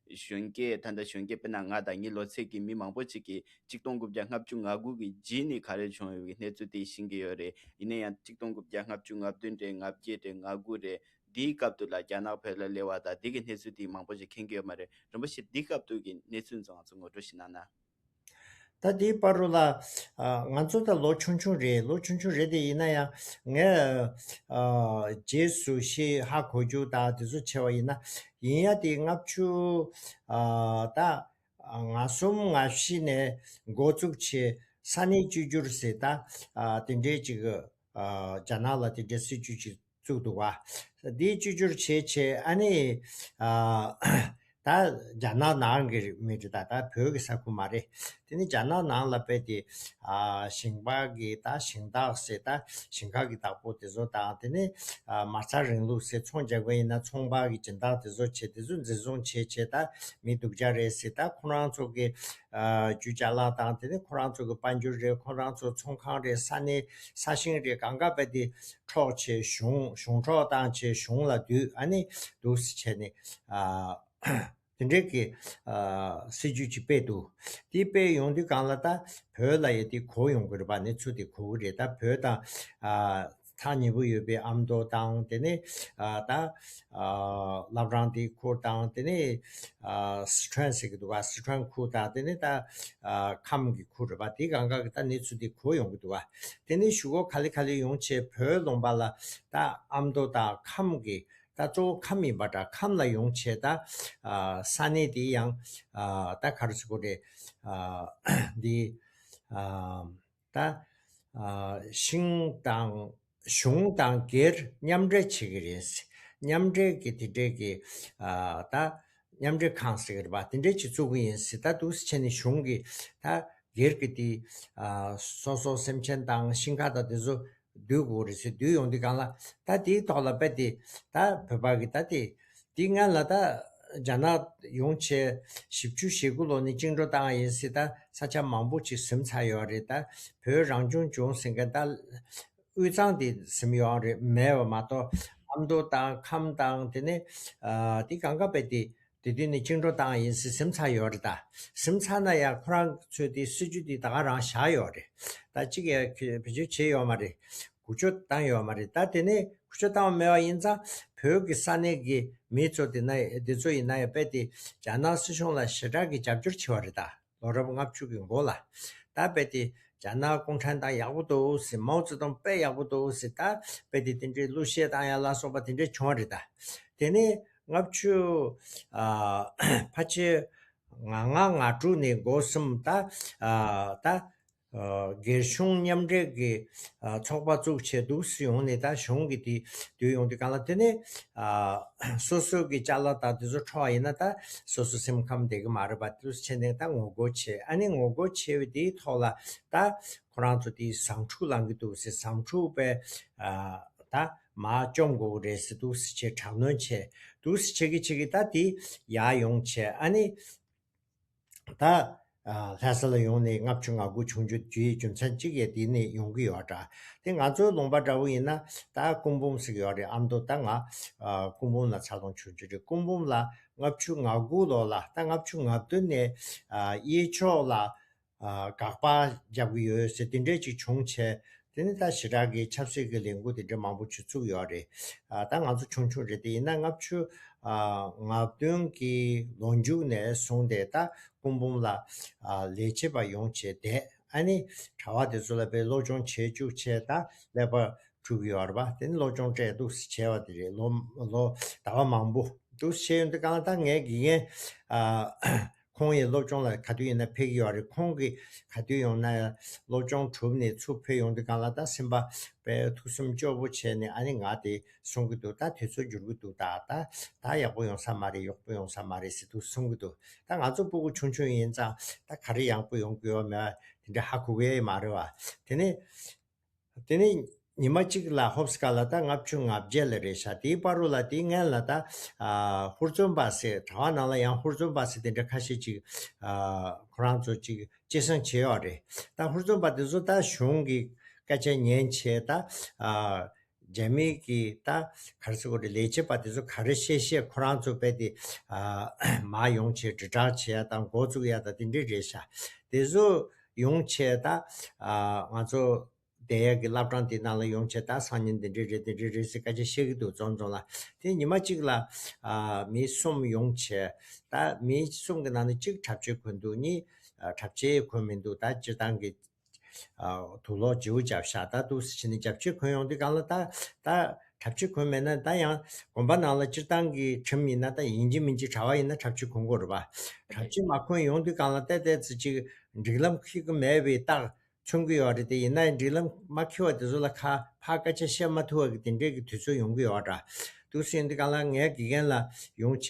གཞོན་སྐྱེས། ད་ལྟ་གཞོན་སྐྱེས་དཔེར་ན་ང་དང་ངའི་ལོ་ཚད་ཀྱི་མི་མང་པོ་ཅིག་གིས་ཆིག་སྟོང་དགུ་བརྒྱ་ལྔ་བཅུ་ང་དགུ་གི་རྗེས་ནས་ག་རེ་བྱུང་ཡོད་པའི་གནས་ཚུལ་དེ་ཤེས་ཀྱི་ཡོད་རེད། ཡིན་ན་ཡང་ཆིག་སྟོང་དགུ་བརྒྱ་ལྔ་བཅུ་ང་བདུན་རེད། ང་བརྒྱད་རེད། ང་དགུ་རེད། འདིའི་སྐབས་དུ་ལ་རྒྱ་ནག་བོད་ལ་སླེབས་པ་དང་འདི་གི་གནས་ཚུལ་དེ་མང་པོ་ཞིག་མཁྱེན་གྱི་ཡོད་མ་རེད། རིན་པོ་ཆེ་འདིའི་སྐབས་དུ་གི་གནས་ཚུལ་ཚོ་ང་ཚོ་ངོ་སྤྲོད་ཞིག་གནང་ན། ད་དེའི་བར་དུ་ལ་ཨ་ང་ཚོ་ད་ལོ་ཆུང་ཆུང་རེད། ལོ་ཆུང་ཆུང་རེད་དེ། ཡིན་ན་ཡང་ངས་ཨ་རྗེས་སུ་ཤེས་ཧ་གོ་རྒྱུ་དང་དེ་ཚོ་བྱས་པ་ཡིན་ན། ཡིན་ཡ་དེ་ལྔ་བཅུ་ཨ་ད་ང་གསུམ་ང་བཞི་ནས་འགོ་བཙུགས་བྱས། ས་གནས་བཅོས་བསྒྱུར་ཟེར། ད་ཨ་དེ་འདྲའི་ཅིག་ཨ་རྒྱ་ནག་ལ་དེ་འདྲའི་སྲིད་བྱུས་ཅིག་བཙུགས་འདུག་བ། འདི་བཅོས་བསྒྱུར་བྱས་བྱས། ཨ་ནི་ཨ་ད་རྒྱ་ནག་ནང་གི་མི་རེད། ད་ད་བོད་ཀྱི་ས་ཁུལ་མ་རེད། དེ་ནི་རྒྱ་ནག་ནང་ལ་དཔེ་དེ་ཨ་ཞིང་པ་གི་ད་ཞིང་བདག་ཟེར། ད་ཞིང་ཁ་གི་བདག་པོ་དེ་ཚོ་དང་། དེ་ནི་ཨ་མ་རྩ་རིང་ལུགས་ཟེར། ཚོང་རྒྱག་མཁན་ཡིན་ན་ཚོང་པ་གི་སྦྱིན་བདག་དེ་ཚོ་བྱས། དེ་ཚོ་འཛིན་བཟུང་བྱས་བྱས། ད་མི་སྡུག་ཅག་རེད་ཟེར། ད་ཁོ་རང་ཚོ་གི་ཨ་རྒྱུ་ཅ་ལག་དང་། དེ་ནི་ཁོ་རང་ཚོ་གི་དཔལ་འབྱོར་རེད། ཁོ་རང་ཚོ་ཚོང་ཁང་རེད། ས་གནས་ས་ཞིང་རེད། གང་ག་དཔེ་དེ་འཕྲོག་བྱས། གཞུང་གཞུང་འཕྲོག་བཏང་བྱས་གཞུང་ལ་བསྡུས། ཨ་ནི་འདུག་སེ་བྱས་ནས་ཨ་དེ་འདྲའི་གི་ཨ་སྲིད་ཇུས་ཅིག་སྤེལ་འདུག། དེ་སྤེལ་ཡོང་དུས་སྒང་ལ་ད་བོད་ལ་ཡ་དེ་གོ་ཡོང་གི་རེད་པ། གནས་ཚུལ་དེ་གོ་གི་རེད། ད་བོད་དང་ཨ་ཐག་ཉེ་པོ་ཡོད་པའི་ཨ་མདོ་དང་། དེ་ནས་ཨ་ད་ཨ་བླ་བྲང་དེའི་ཁུལ་དང་། དེ་ནས་ཨ་སི་ཁྲོན་ཟེར་གི་འདུག་ག། སི་ཁྲོན་ཁུལ་དང་། དེ་ནས་ད་ཨ་ཁམས་ཀྱི་ཁུལ་རེད་པ། དེ་གང་ག་གི་ད་གནས་ཚུལ་དེ་གོ་ཡོང་གི་འདུག་ག། དེ་ནས་གཞུག་གུ་ག་ལེ་ག་ལེ་ཡོང་བྱས་བོད་ལུང་པ་ལ་ད་ཨ་མདོ་དང་ཁམས་ཀྱི་ད་གཙོ་བོ་ཁམས་ཡིན་པ་འདྲ། ཁམས་ལ་ཡོང་བྱས་ད་ཨ་ས་གནས་དེ་ཡང་ཨ་ད་ག་རེ་ཟེར་དགོས་རེད། ཨ་འདི་ཨ་ད་ཨ་ཤིང་དང་གཞུང་དང་སྒེར་མཉམ་འབྲེལ་བྱེད་ཀྱི་རེད། མཉམ་འབྲེལ་གྱི་དེ་འདྲའི་གི་ཨ་ད་མཉམ་འབྲེལ་ཁང་ཟེར་གྱི་རེད་པ། དེ་འདྲའི་ཅིག་བཙུགས་ཀྱི་ཡིན་ཟེར། ད་འདུག་སེ་བྱས་ནས་གཞུང་གི་ད་སྒེར་གྱི་དེ་ཨ་སོ་སོ་སེམས་ཅན་དང་ཤིང་ཁ་དང་དེ་ཚོ་བསྡུ་དགོས་རེད་ཟེར། བསྡུ་ཡོང་དུས་སྒང་ལ་ད་དེའི་ཐོག་ལ་དཔེ་དེ་ད་བོད་པ་གི་ད་དེ་དེ་སྔ་ལ་ད་རྒྱ་ནག་ཡོང་བྱས་བཞི་བཅུ་ཞེ་དགུ་ལོ་ནས་བཅིངས་འགྲོལ་བཏང་ཡིན་ཟེར། ད་ས་ཆ་མང་པོ་ཅིག་ཟིན་ཚར་ཡོད་རེད། ད་བོད་རང་སྐྱོང་ལྗོངས་ཟེར་མཁན་ད་དབུས་གཙང་དེ་ཟིན་ཡོད་རེད། མེད་པ་མ་གཏོགས་ཨ་མདོ་དང་ཁམས་དང་། དེ་ནས་ཨ་དེ་གང་ག་དཔེ་དེ་དེ་དུས་ནས་བཅིངས་འགྲོལ་བཏང་ཡིན་ཟེར་ཟིན་ཚར་ཡོད་རེད། ད་ཟིན་ཚར་ན་ཡང་ཁོ་རང་ཚོས་དེ་སྲིད་ཇུས་དེ་ད་ག་རང་བཞག་ཡོད་རེད། ད་གཅིག་ཡང་བེད་སྤྱོད་བྱས་ཡོད་མ་རེད། འགུལ་སྐྱོད་བཏང་ཡོད་མ་རེད། ད་དེ་ནས་འགུལ་སྐྱོད་བཏང་བ་མེད་པ་ཡིན་ཙང་བོད་ཀྱི་ས་གནས་ཀྱི་མི་ཚོ་དེ་ན་དེ་ཚོ་ཡིན་ན་ཡང་དཔེ་དེ་རྒྱ་ནག་སྲིད་གཞུང་ལ་ཞེ་དྲག་གི་རྒྱབ་སྐྱོར་བྱས་པ་རེད། ད་ལོ་རབས་ལྔ་བཅུ་གི་འགོ་ལ་ད་དཔེ་དེ་རྒྱ་ནག་གུང་ཁྲན་ཏང་ཡག་པོ་འདུག་ཟེར། མའོ་ཙེ་ཏུང་དཔེ་ཡག་པོ་འདུག་ཟེར། ད་དཔེ་དེ་དེ་འདྲའི་གླུ་གཞས་བཏང་ཡ་ལ་སོགས་པ་དེ་འདྲ་བྱུང་བ་རེད། ད་དེ་ནས་ལྔ་བཅུ་ཨ་ཕལ་ཆེར་ང་ལྔ་ང་དྲུག་ནས་འགོ་གསུམ་ད་ཨ་ད་ཨ་སྒེར་གཞུང་མཉམ་འབྲེལ་གྱི་ཨ་ཚོགས་པ་བཙུགས་བྱས་འདུག་སེ་ཡོང་ནས། ད་གཞུང་གི་དེ་བསྡུས་ཡོང་དུས་སྒང་ལ་དེ་ནས་ཨ་སོ་སོ་གི་ཅ་ལག་དང་དེ་ཚོ་འཕྲོག་པ་ཡིན་ན་ད་སོ་སོ་སེམས་ཁམས་བདེ་གི་མ་རེད་པ། འདུག་སེ་བྱས་ནས་ད་ངོ་རྒོལ་བྱས། ཨ་ནི་ངོ་རྒོལ་བྱས་པའི་དེའི་ཐོག་ལ་ད་ཁོ་རང་ཚོ་དེ་ཟིང་འཁྲུག་ལངས་ཀྱི་འདུག་ཟེར། ཟིང་འཁྲུག་པས་ཨ་ད་མར་བཅོམ་དགོས་ཀྱི་རེད་ཟེར། འདུག་སེ་བྱས་དྲག་གནོན་བྱས། འདུག་སེ་བྱེད་ཀྱི་བྱེད་ཀྱི་ད་དེ་ཡར་ཡོང་བྱས། ཨ་ནི་ད་ཨ་ལྷ་ས་ལ་ཡོང་ནས་ལྔ་བཅུ་ང་དགུ་བྱུང་རྒྱུ་རྒྱུའི་རྒྱུ་མཚན་གཅིག་ཡང་དེ་ནས་ཡོང་གི་ཡོད་འདྲ། དེ་ང་ཚོའི་ལུང་པ་འདྲ་བོ་ཡིན་ན་ད་སྐུ་འབུམ་ཟེར་གྱི་ཡོད་རེད། ཨ་མདོ་ད་ང་ཨ་སྐུ་འབུམ་ལ་འཚར་ལོངས་བྱུང་རྒྱུ་རེད། སྐུ་འབུམ་ལ་ལྔ་བཅུ་ང་དགུ་ལོ་ལ། ད་ལྔ་བཅུ་ང་བདུན་ནས་ཨ་གཡས་ཕྱོགས་ལ་ཨ་དགག་པ་རྒྱབ་ཀྱི་ཡོད་ཟེར་དེ་འདྲས་ཅིག་བྱུང་བྱས། དེ་ནི་ད་ཞེ་དྲག་གི་ཆབ་སྲིད་ཀྱི་ལས་འགུལ་དེ་འདྲ་མང་པོ་ཅིག་བཙུགས་ཡོད་རེད། ཨ་ད་ང་ཚོ་ཆུང་ཆུང་རེད། དེ་ཡིན་ན་ལྔ་བཅུ་ཨ་ང་བདུན་གྱི་ལོ་མཇུག་ནས་བཟུང་སྟེ་ད་སྐུ་འབུམ་ལ་ཨ་ལས་བྱེད་པ་ཡོང་བྱས་བསྡད། ཨ་ནི་གྲྭ་པ་དེ་ཚོ་ལ་དཔེ་སློབ་སྦྱོང་བྱེད་བཅུག་བྱས། ད་ཀླད་པ་ ཕུལ་གྱི་ཡོད་རེད་པ། དེ་ནི་སློབ་སྦྱོང་སྤྲད་འདུག་སེ་བྱས་པ་དེ་རེད། ལོ་ལོ་ཟླ་བ་མང་པོ་འདུག་སེ་བྱས་ཡོང་དུས་གང་ལ་ད་ངའི་དགེ་རྒན་ཨ། ཁོང་ཡི་སློབ་སྦྱོང་ལ་ག་དུས་ཡིན་ན་ཕེབས་ཀྱི་ཡོད་རེད། ཁོང་གིས་ག་དུས་ཡོང་ན་ཡང་སློབ་སྦྱོང་གྲུབ་ནས་ཚུར་ཕེབས་ཡོང་དུས་གང་ལ་ད་སེམས་པ་དཔེ་ཐུགས་སེམས་སྐྱོ་པོ་བྱས་ནས་ཨ་ནི་ང་དེ་གསུང་གི་འདུག་ད་དུས་ཚོད་འགྱུར་གྱི་འདུག་ད་ད་ད་ཡག་པོ་ཡོང་ས་མ་རེད། ཡག་པོ་ཡོང་ས་མ་རེད་ཟེར་འདུག་གསུང་གི་འདུག་ད་ང་ཚོ་སྤུ་གུ་ཆུང་ཆུང་ཡིན་ཙང་ད་ག་རེ་ཡག་པོ་ཡོང་གི་ཡོད་མེད་དེ་འདྲ་ཧ་གོ་གི་མ་རེད་བ། དེ་ནས། དེ་ནས་ཉི་མ་གཅིག་ལ་ཧོབ་སི་ཀ་ལ་ད་ལྔ་བཅུ་ང་བརྒྱད་ལ་རེད་ཤག་དེའི་བར་དུ་ལ་དེའི་སྔན་ལ་ད་ཨ། ཧུར་བརྩོན་པ་ཟེར། གྲྭ་པ་ནང་ལ་ཡང་ཧུར་བརྩོན་པ་ཟེར་དེ་འདྲ་ཁ་ཤས་ཅིག་ཨ། ཁོ་རང་ཚོ་ཅིག་སྐྱེད་སྲིང་བྱས་ཡོད་རེད། ད་ཧུར་བརྩོན་པ་དེ་ཚོ་ད་གཞུང་གི་སྐད་ཆ་ཉན་བྱས་ད་ཨ། རྒྱ་མི་གི་ད་ག་རེ་ཟེར་དགོས་རེད། ལས་བྱེད་པ་དེ་ཚོ་ག་རེ་བཤད་བཤད་ཁོ་རང་ཚོ་རྦད་དེ་ཨ། མར་ཡོང་བྱས་དྲིལ་བསྒྲགས་བྱས་ཡ་དང་འགོ་བཙུགས་ཡ་དང་དེ་འདྲ་རེད་ཤག་དེ་ཚོ་ཡོང་བྱས་ད་ཨ། ང་ཚོ་བསྡད་ཡག་གི་སློབ་གྲྭ་འདི་ནང་ལ་ཡོང་བྱས་ད་སང་ཉིན་འདི་འདྲ་རེད་འདི་འདྲ་རེད་ཟེར་སྐད་ཆ་བཤད་ཀྱི་འདུག་འཛོམས་འཛོམས་ལ། དེ་ཉི་མ་གཅིག་ལ་ཨ། མི་གསུམ་ཡོང་བྱས་ད་མི་གསུམ་གྱི་ནང་ནས་གཅིག་གྲྭ་ཆས་གོན་འདུག་གཉིས་ཨ། གྲྭ་ཆས་གོན་མི་འདུག་ད་སྤྱིར་བཏང་གི་ཨ། དུག་ལོག་བརྗེ་པོ་བརྒྱབ་ཤག་ད་འདུག་སེ་བྱས་ནས་གྲྭ་ཆས་གོན་ཡོང་དུས་གང་ལ་ད་ད་གྲྭ་ཆས་གོན་མེད་ན་ད་ཡང་དགོན་པ་ནང་ལ་སྤྱིར་བཏང་གི་ཁྲིམས་ཡིན་ན་ད་ཡིན་གཅིག་མིན་གཅིག་གྲྭ་པ་ཡིན་ན་གྲྭ་ཆས་གོན་དགོས་རེད་པ། གྲྭ་ཆས་མ་གོན་ཡོང་དུས་གང་ལ་ཏོག་ཙམ་ཅིག་སྒྲིག་ལམ་འཁྱེར་གྱི་མེད་པའི་རྟགས། མཚོན་གྱི་ཡོད་རེད་དེ། ཡིན་ན་ཡང་སྒྲིག་ལམ་མ་འཁྱེར་བ་དེ་ཚོ་ལ་ཁ་ཕར་སྐད་ཆ་བཤད་མ་ཐུབ་པ་གི་དེ་འདྲས་ཀྱི་དུས་ཚོད་ཡོང་གི་ཡོད་འདྲ། འདུག་སེ་ཡིན་དུས་གང་ལ་ངའི་དགེ་རྒན་ལ་ཡོང་བྱས་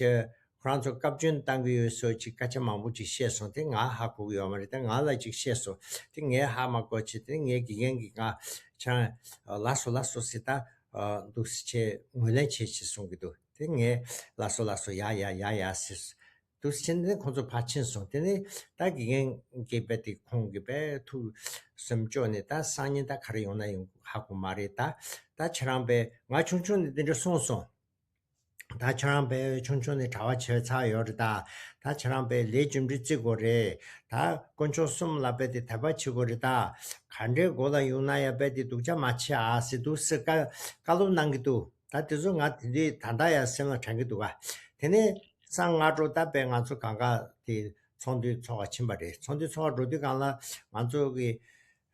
ཁོ་རང་ཚོ་བཀའ་བཀྱོན་བཏང་གི་ཡོད་སོགས་ཅིག་སྐད་ཆ་མང་པོ་ཅིག་བཤད་སོང་། དེ་ང་ཧ་གོ་གི་ཡོད་མ་རེད། དེ་ང་ལ་ཅིག་བཤད་སོང་། དེ་ངས་ཧ་མ་གོ་བྱས་དེ་ངའི་དགེ་རྒན་གྱིས་ང་ཁྱེད་རང་ལགས་སོ་ལགས་སོ་ཟེར་ད་འདུག་སེ་བྱས་ངོས་ལེན་བྱེད་ཅེས་གསུང་གི་འདུག་དེ་ངས་ལགས་སོ་ལགས་སོ་ཡ་ཡ་ཡ་ཡ་ཟེར། འདུག་སེ་བྱས་ནས་ཁོང་ཚོ་ཕར་ཕྱིན་སོང་། དེ་ནས་ད་དགེ་རྒན་གྱིས་རྦད་དེ་ཁོང་གིས་རྦད་ཐུགས་སེམས་སྐྱོ་ནས་ད་སང་ཉིན་ད་ག་རེ་ཡོང་ན་ཡོང་ཧ་གོ་མ་རེད། ད་ད་ཁྱེད་རང་རྦད་ང་ཆུང་ཆུང་ནས་འདི་འདྲ་གསུངས་སོང་། ད་ཁྱེད་རང་རྦད་ཆུང་ཆུང་ནས་གྲྭ་པ་བྱས་ཚར་ཡོད་རེད། ད་ད་ཁྱེད་རང་རྦད་ལས་རྒྱུ་འབྲས་བརྩི་དགོས་རེད། ད་དཀོན་མཆོག་གསུམ་ལ་རྦད་དེ་དད་པ་བྱེད་དགོས་རེད། ད་ག་འདྲའི་མགོ་ལ་གཡུག་ན་ཡང་རྦད་དེ་སྡུག་ཅག་མ་བྱེད་ཨ་ཟེར་འདུག་སེ་བཀའ་བཀའ་སློབ་གནང་གི་འདུག་ད་དེ་ཚོ་ང་དེ་དུས་ད་ལྟ་ཡང་སེམས་ལ་དྲན་གྱི་འདུག་ག་དེ་ནས་སང་སྔ་དྲོ་ད་དཔེ་ང་ཚོ་གང་ག་དེ་ཚོགས་འདུའི་ཚོགས་པ་ཕྱིན་པ་རེད། ཚོགས་འདུའི་ཚོགས་པ་འགྲོ་དུས་གང་ལ་ང་ཚོ་གི་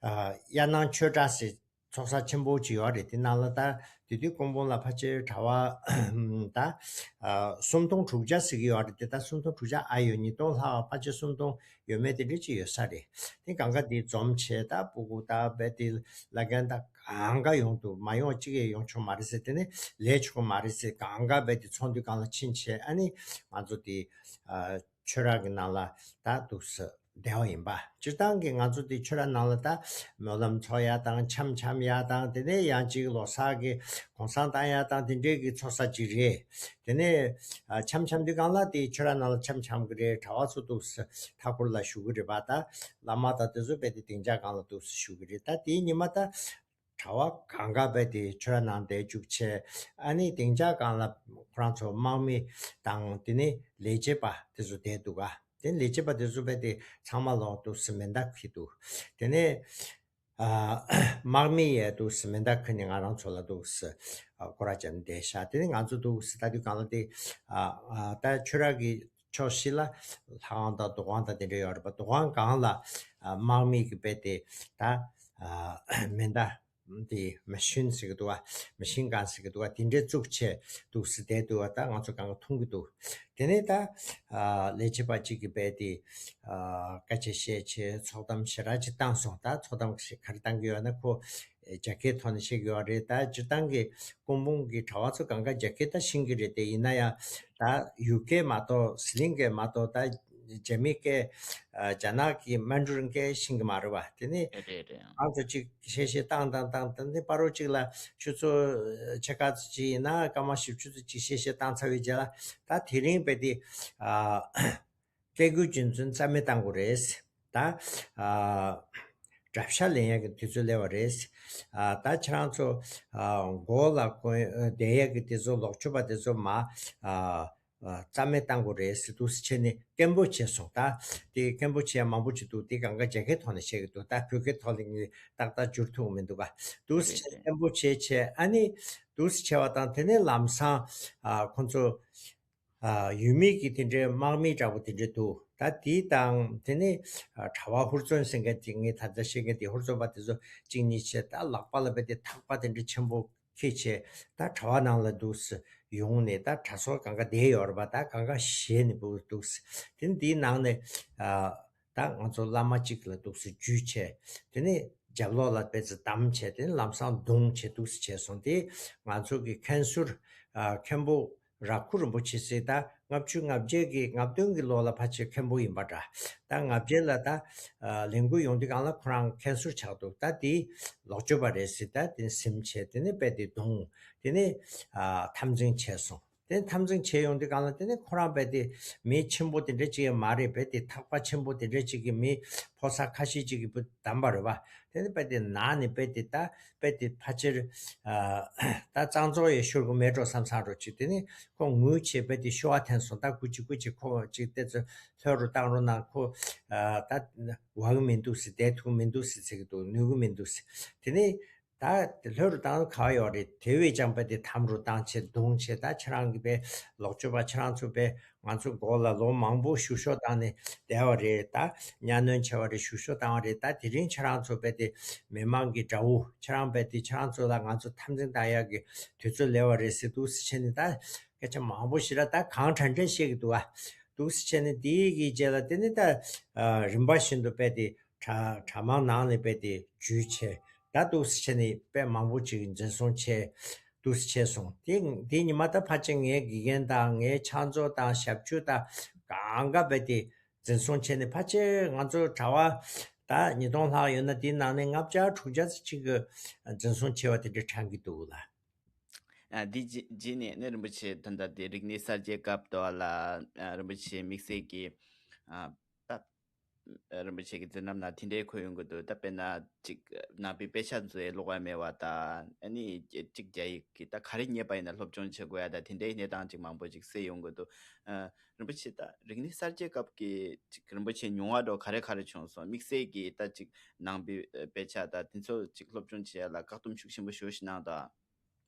ཨ། གཡར་ནང་ཆོས་གྲྭ་ཟེར་ཚོགས་ས་ཆེན་པོ་ཅིག་ཡོད་རེད། དེ་ནང་ལ་ད་དེ་དུས་ཀོང་པོ་ལ་ཕལ་ཆེར་གྲྭ་པ་ད་ཨ། སུམ་སྟོང་དྲུག་བརྒྱ་ཟེར་གྱི་ཡོད་རེད། དེ་ད་སུམ་སྟོང་དྲུག་བརྒྱ་ཨ་ཡོད་ཉིས་སྟོང་ལྷག་ཕལ་ཆེར་སུམ་སྟོང་ཡོད་མེད་དེ་འདྲ་ཅིག་ཡོད་ས་རེད། དེ་གང་ག་དེ་འཛོམས་བྱས་ད་སྤུ་གུ་ད་རྦད་དེ་བླ་རྒན་ད་གང་ག་ཡོང་འདུག་མ་ཡོང་གཅིག་ཡང་ཡོང་ཆོག་མ་རེད་ཟེར། དེ་ནས་ལས་ཆོག་གི་མ་རེད་ཟེར། གང་ག་རྦད་དེ་ཚོགས་འདུའི་སྒང་ལ་ཕྱིན་བྱས་ཨ་ནི་ང་ཚོ་དེ་ཨ། ཆོས་ར་གི་ནང་ལ་ད་འདུག་སེ་བསྡད་པ་ཡིན་པ། སྤྱིར་བཏང་གི་ང་ཚོ་དེ་ཆོས་ར་ནང་ལ་ད་སྨོན་ལམ་འཚོགས་ཡ་དང་འཆམ་འཆམ་ཡ་དང་དེ་ནས་ཡང་ཅིག་ལོ་གསར་གི་གུང་སེང་བཏང་ཡ་དང་དེ་འདྲའི་གི་ཚོགས་ས་ཅིག་རེད། དེ་ནས་ཨ། འཆམ་འཆམ་དུས་སྒང་ལ་དེ་ཆོས་ར་ནང་ལ་འཆམ་འཆམ་གི་རེད། གྲྭ་པ་ཚོ་འདུག་སེ་མཐའ་འཁོར་ལ་བཞུགས་གི་རེད་པ། ད་བླ་མ་དང་དེ་ཚོ་རྦད་དེ་སྡིངས་ཆ་སྒང་ལ་འདུག་སེ་བཞུགས་གི་རེད། ད་དེའི་ཉི་མ་ད་གྲྭ་པ་གང་ག་རྦད་དེ་ཆོས་ར་ནང་བསྡད་བཅུག་བྱས་ཨ་ནི་སྡིངས་ཆ་སྒང་ལ་ཁོ་རང་ཚོ་དམག་མི་དང་དེ་ནས་ལས་བྱེད་པ་དེ་ཚོ་བསྡད་འདུག་ག་དེ་ལས་བྱེད་པ་དེ་ཚོ་རྦད་དེ་ཚང་མ་ལོག་འདུག་སེ་མེ་མདའ་འཁྱེར་འདུག་དེ་ནས་ཨ། དམག་མི་ཡས་འདུག་སེ་མེ་མདའ་འཁྱེར་ནས་ང་རང་ཚོ་ལ་འདུག་སེ་ཨ། སྐོར་ར་བརྒྱབ་ནས་བསྡད་ཤག་དེ་ནས་ང་ཚོ་འདུག་སེ་ལྟ་དུས་སྒང་ལ་དེ་ཨ། ཨ། ད་ཆོས་ར་གི་ཕྱོགས་བཞི་ལ་ལྷ་ཁང་དང་འདུ་ཁང་དང་དེ་འདྲ་ཡོད་རེད་པ། འདུ་ཁང་སྒང་ལ་ཨ། དམག་མི་གིས་རྦད་དེ་ད་ཨ། མེ་མདའ་དེ་མེ་ཤིན་ཟེར་གི་འདུག་ག་མེ་ཤིན་གན་ཟེར་གི་འདུག་ག་དེ་འདྲས་བཙུགས་བྱས་འདུག་སེ་བསྡད་འདུག་ག་ད་ང་ཚོ་སྒང་ག་མཐོང་གི་འདུག་དེ་ནས་ད་ཨ། ལས་བྱེད་པ་གཅིག་གིས་རྦད་དེ་ཨ། སྐད་ཆ་བཤད་བྱས་ཚོགས་གཏམ་ཞེ་དྲག་ཅིག་བཏང་སོང་། ད་ཚོགས་གཏམ་ཞིག་ག་རེ་བཏང་གི་ཡོད་ན་ཁོ་རྒྱ་སྐད་ཐོག་ནས་བཤད་ཀྱི་ཡོད་རེད། ད་སྤྱིར་བཏང་གི་ཀོང་པོ་གི་གྲྭ་པ་ཚོ་སྒང་ག་རྒྱ་སྐད་ད་ཤེས་ཀྱི་རེད་དེ། ཡིན་ན་ཡང་ད་ཡུལ་སྐད་མ་གཏོགས་ཟི་ལིང་སྐད་མ་གཏོགས་ད་རྒྱ་མི་སྐད་ཨ། རྒྱ་ནག་གི་མན་ཌ་རིན་སྐད་ཤེས་ཀྱི་མ་རེད་པ། དེ་ནས་རེད་རེད། ང་ཚོ་གཅིག་བཤད་བཤད་བཏང་བཏང་བཏང་། དེ་ནས་བར་དུ་གཅིག་ལ་ཆུ་ཚོད་ཕྱེད་ཀ་ཙམ་ཅིག་ཡིན་ན་སྐར་མ་བཞི་བཅུ་ཙམ་ཅིག་བཤད་བཤད་བཏང་ཚར་བའི་རྗེས་ལ་ད་དེ་རིང་རྦད་དེ་ཨ། སྐད་འགུལ་རྒྱུན་འཛིན་རྩ་མེད་བཏང་དགོས་རེད། ད་ཨ། དགྲ་ཤ་ལེན་ཡག་གི་དུས་ཚོད་སླེབས་པ་རེད། ཨ། ད་ཁྱེད་རང་ཚོ་ཨ། མགོ་ལ་གོན་བསྡད་ཡག་གི་དེ་ཚོ་ལོག་སྤྱོད་པ་དེ་ཚོ་མ་ཨ། ཨ། རྩ་མེད་བཏང་དགོས་རེད་ཟེར་འདུག་སེ་བྱས་ནས་སྐད་འབོད་བྱས་སོང་། ད་དེ་སྐད་འབོད་བྱས་མང་པོ་ཅིག་འདུག་དེ་སྒང་ག་རྒྱ་སྐད་ཐོག་ནས་བཤད་ཀྱི་འདུག་ད་བོད་སྐད་ཐོག་ལ་ངས་ཏག་ཏག་བསྒྱུར་ཐུབ་ཀྱི་མི་འདུག་ག་འདུག་སེ་བྱས་ནས་སྐད་འབོད་བྱས་བྱས་ཨ་ནི་འདུག་སེ་བྱས་པ་དང་དེ་ནས་ལམ་སང་ཨ། ཁོང་ཚོ་ཨ། ཡུལ་མི་གི་དེ་འདྲའི་དམག་མི་འདྲ་པོ་དེ་འདྲ་འདུག་ད་དེའི་དང་དེ་ནས་གྲྭ་པ་ཧུར་བརྩོན་ཟེར་མཁན་དེ་ངས་ད་ལྟ་བཤད་མཁན་དེ་ཧུར་བརྩོན་པ་དེ་ཚོ་གཅིག་གཉིས་བྱས། ད་ལག་པ་ལ་རྦད་དེ་ཐག་པ་དེ་འདྲ་ཆེན་པོ་འཁྱེར་བྱས། ད་གྲྭ་པ་ནང་ལ་འདུག་སེ་ཡོང་ནས། ད་གྲྭ་ཟུར་གང་ག་བསྡད་ཡོད་རེད་པ། ད་གང་ག་ཞེད་ནས་འདུག་སེ། དེ་ནས་དེའི་ནང་ནས་ད་ང་ཚོ་བླ་མ་གཅིག་ལ་འདུག་སེ་འཇུས་བྱས། དེ་ནས་རྒྱབ་ལོགས་ལ་དཔེ་ཙི་བསྡམས་བྱས། དེ་ནས་ལམ་སང་བརྡུངས་བྱས་འདུག་སེ་བྱས་སོང་། དེ་ང་ཚོ་གི་མཁན་ཟུར་ཨ་མཁན་པོ་ར་ཁུ་རིན་པོ་ཆེ་ཟེར། ད་ལྔ་བཅུ་ང་བརྒྱད་ཀྱི་ལྔ་བདུན་གྱི་ལོ་ལ་ཕལ་ཆེར་མཁན་པོ་ཡིན་པ་འདྲ། ད་ང་བརྒྱད་ལ་ད་ཨ་ལས་འགུལ་ཡོང་དུས་སྒང་ལ་ཁོ་རང་མཁན་ཟུར་ཆགས་འདུག། ད་དེ་ལོག་སྤྱོད་པ་རེད་ཟེར། ད་དེ་ཟིན་བྱས། དེ་ནས་རྦད་དེ་བརྡུངས། དེ་ནས་ཨ་འཐབ་འཛིང་བྱས་སོང་། དེ་འཐབ་འཛིང་བྱས་ཡོང་དུས་སྒང་ལ། དེ་ནས་ཁོ་རང་རྦད་དེ་མི་ཆེན་པོ་དེ་འདྲ་ཅིག་ཡང་མ་རེད། རྦད་དེ་ཐག་པ་ཆེན་པོ་དེ་འདྲ་ཅིག་གིས་མི་ཕོ་གསར་ཁ་ཤས་ཅིག་གི་བུ་བསྡམས་པ་རེད་པ། དེ་ནས་རྦད་དེ་ནག་ནས་རྦད་དེ་ད་རྦད་དེ་ཕལ་ཆེར་ཨ་ད་གཙང་བཙོག་ཡང་ཤོར་གི་མེད་འགྲོ་བསམ་བསམ་འདྲ་ཅིག། དེ་ནས་ཁོ་ངུས་བྱས་རྦད་དེ་ཤོར་བ་འཐེན་སོང་། ད་སྐུ་མཁྱེན་སྐུ་མཁྱེན། ཁོ་ཅིག་དེ་ཚོ་ལྷོད་རུ་བཏང་རོགས་གནང་། ཁོ་ཨ་ད་འོས་གི་མི་འདུག་ཟེར། བསྡད་ཐུབ་མི་འདུག་ཟེར་ཟེར་གི་འདུག། ནུས་གི་མི་འདུག་ཟེར། དེ་ནས་ད་དེ་ལྷོད་རུ་བཏང་ག་ཡོད་རེད། དེ་བས་ཀྱང་རྦད་དེ་འཐམ་རུ་བཏང་བྱས་བརྡུངས་བྱས། ད་ཁྱེད་རང་གི་དཔེ་ལོག་སྤྱོད་པ། ཁྱེད་རང་ཚོ་དཔེ་ང་ཚོ་མགོ་ལ་ལོ་མང་པོ་བཤུ་གཞོག་བཏང་ནས་བསྡད་པ་རེད། ད་གཉའ་གནོན་བྱས་པ་རེད། བཤུ་གཞོག་བཏང་བ་རེད། ད་དེ་རིང་ཁྱེད་རང་ཚོ་རྦད་དེ་མི་མང་གི་དགྲ་བོ། ཁྱེད་རང་རྦད་དེ་ཁྱེད་རང་ཚོ་ལ་ང་ཚོ་འཐབ་འཛིང་བཏང་ཡག་གི་དུས་ཚོད་སླེབས་པ་རེད་ཟེར་འདུག་སེ་བྱས་ནས། ད་སྐད་ཆ་མང་པོ་ཞེ་དྲག་ད་གང་དྲག་དྲག་བཤད་ཀྱི་འདུག་ཨ། འདུག་སེ་བྱས་ནས་དེའི་གི་རྗེས་ལ་དེ་ནས་ད་ཨ་རིམ་པ་བཞིན་དུ་རྦད་དེ་གྲྭ་གྲྭ་མང་ནང་ནས་རྦད་དེ་འཇུས་བྱས། ད་འདུག་སེ་བྱས་ནས་དཔེ་མང་པོ་ཅིག་འཛིན་བཟུང་བྱས། འདུག་སེ་བྱས་སོང་། དེ་དེ་ཉི་མ་ད་ཕལ་ཆེར་ངའི་དགེ་རྒན་དང་ངའི་ཕྱག་མཛོད་དང་ཞབས་ཕྱི་དང་གང་ག་རྦད་དེ་འཛིན་བཟུང་བྱས་ནས། ཕལ་ཆེར་ང་ཚོ་གྲྭ་པ་ད་ཉིས་སྟོང་ལྷག་ཡོད་ན། དེའི་ནང་ནས་ལྔ་བརྒྱ་དྲུག་བརྒྱ་ཙམ་ཅིག་གི་འཛིན་བཟུང་བྱས་པ་དེ་འདྲ་དྲན་གྱི་འདུག་ལ། ཨ། འདི་རྗེས་རྗེས་ནས་ནི་རིན་པོ་ཆེ་ད་ལྟ་དེ་རིག་གནས་གསར་བརྗེའི་སྐབས་དུ་བ་ལ། ཨ། རིན་པོ་ཆེ་དམིགས་བསལ་གྱི། ཨ། ད་རིན་པོ་ཆེ་གི་མཛད་རྣམ་ནང་དེ་འདྲའི་འཁོད་ཡོང་གི་འདུག། ད་དཔེར་ན་ཅིག་ནང་པའི་དཔེ་ཆ་ཚོ་ཀློག་ཡ་མེད་པ་དང་། ཨ་ནི་ཅིག་རྒྱ་ཡིག་གི་ད་ག་རེ་རྙེད་པ་ཡིན་ན་སློབ་སྦྱོང་བྱེད་དགོས་ཡ། ད་དེ་འདྲའི་གནས་སྟངས་ཅིག་མང་པོ་ཅིག་གསལ་ཡོང་གི་འདུག། ཨ། རིན་པོ་ཆེ་ད་རིག་གནས་གསར་བརྗེའི་སྐབས་ཀྱི་ཅིག་རིན་པོ་ཆེ་མྱོང་བ་འདྲ་ག་རེ་ག་རེ་བྱུང་སོང་། དམིགས་བསལ་གྱི་ད་ཅིག་ནང་པའི་དཔེ་ཆ་ད་དེ་ཚོ་ཅིག་སློབ་སྦྱོང་བྱེད་ཡ་ལ་བཀག་སྡོམ་ཤུགས་ཆེན་པོ་ཞེ་པོ་ཞིག་གནང་དང་།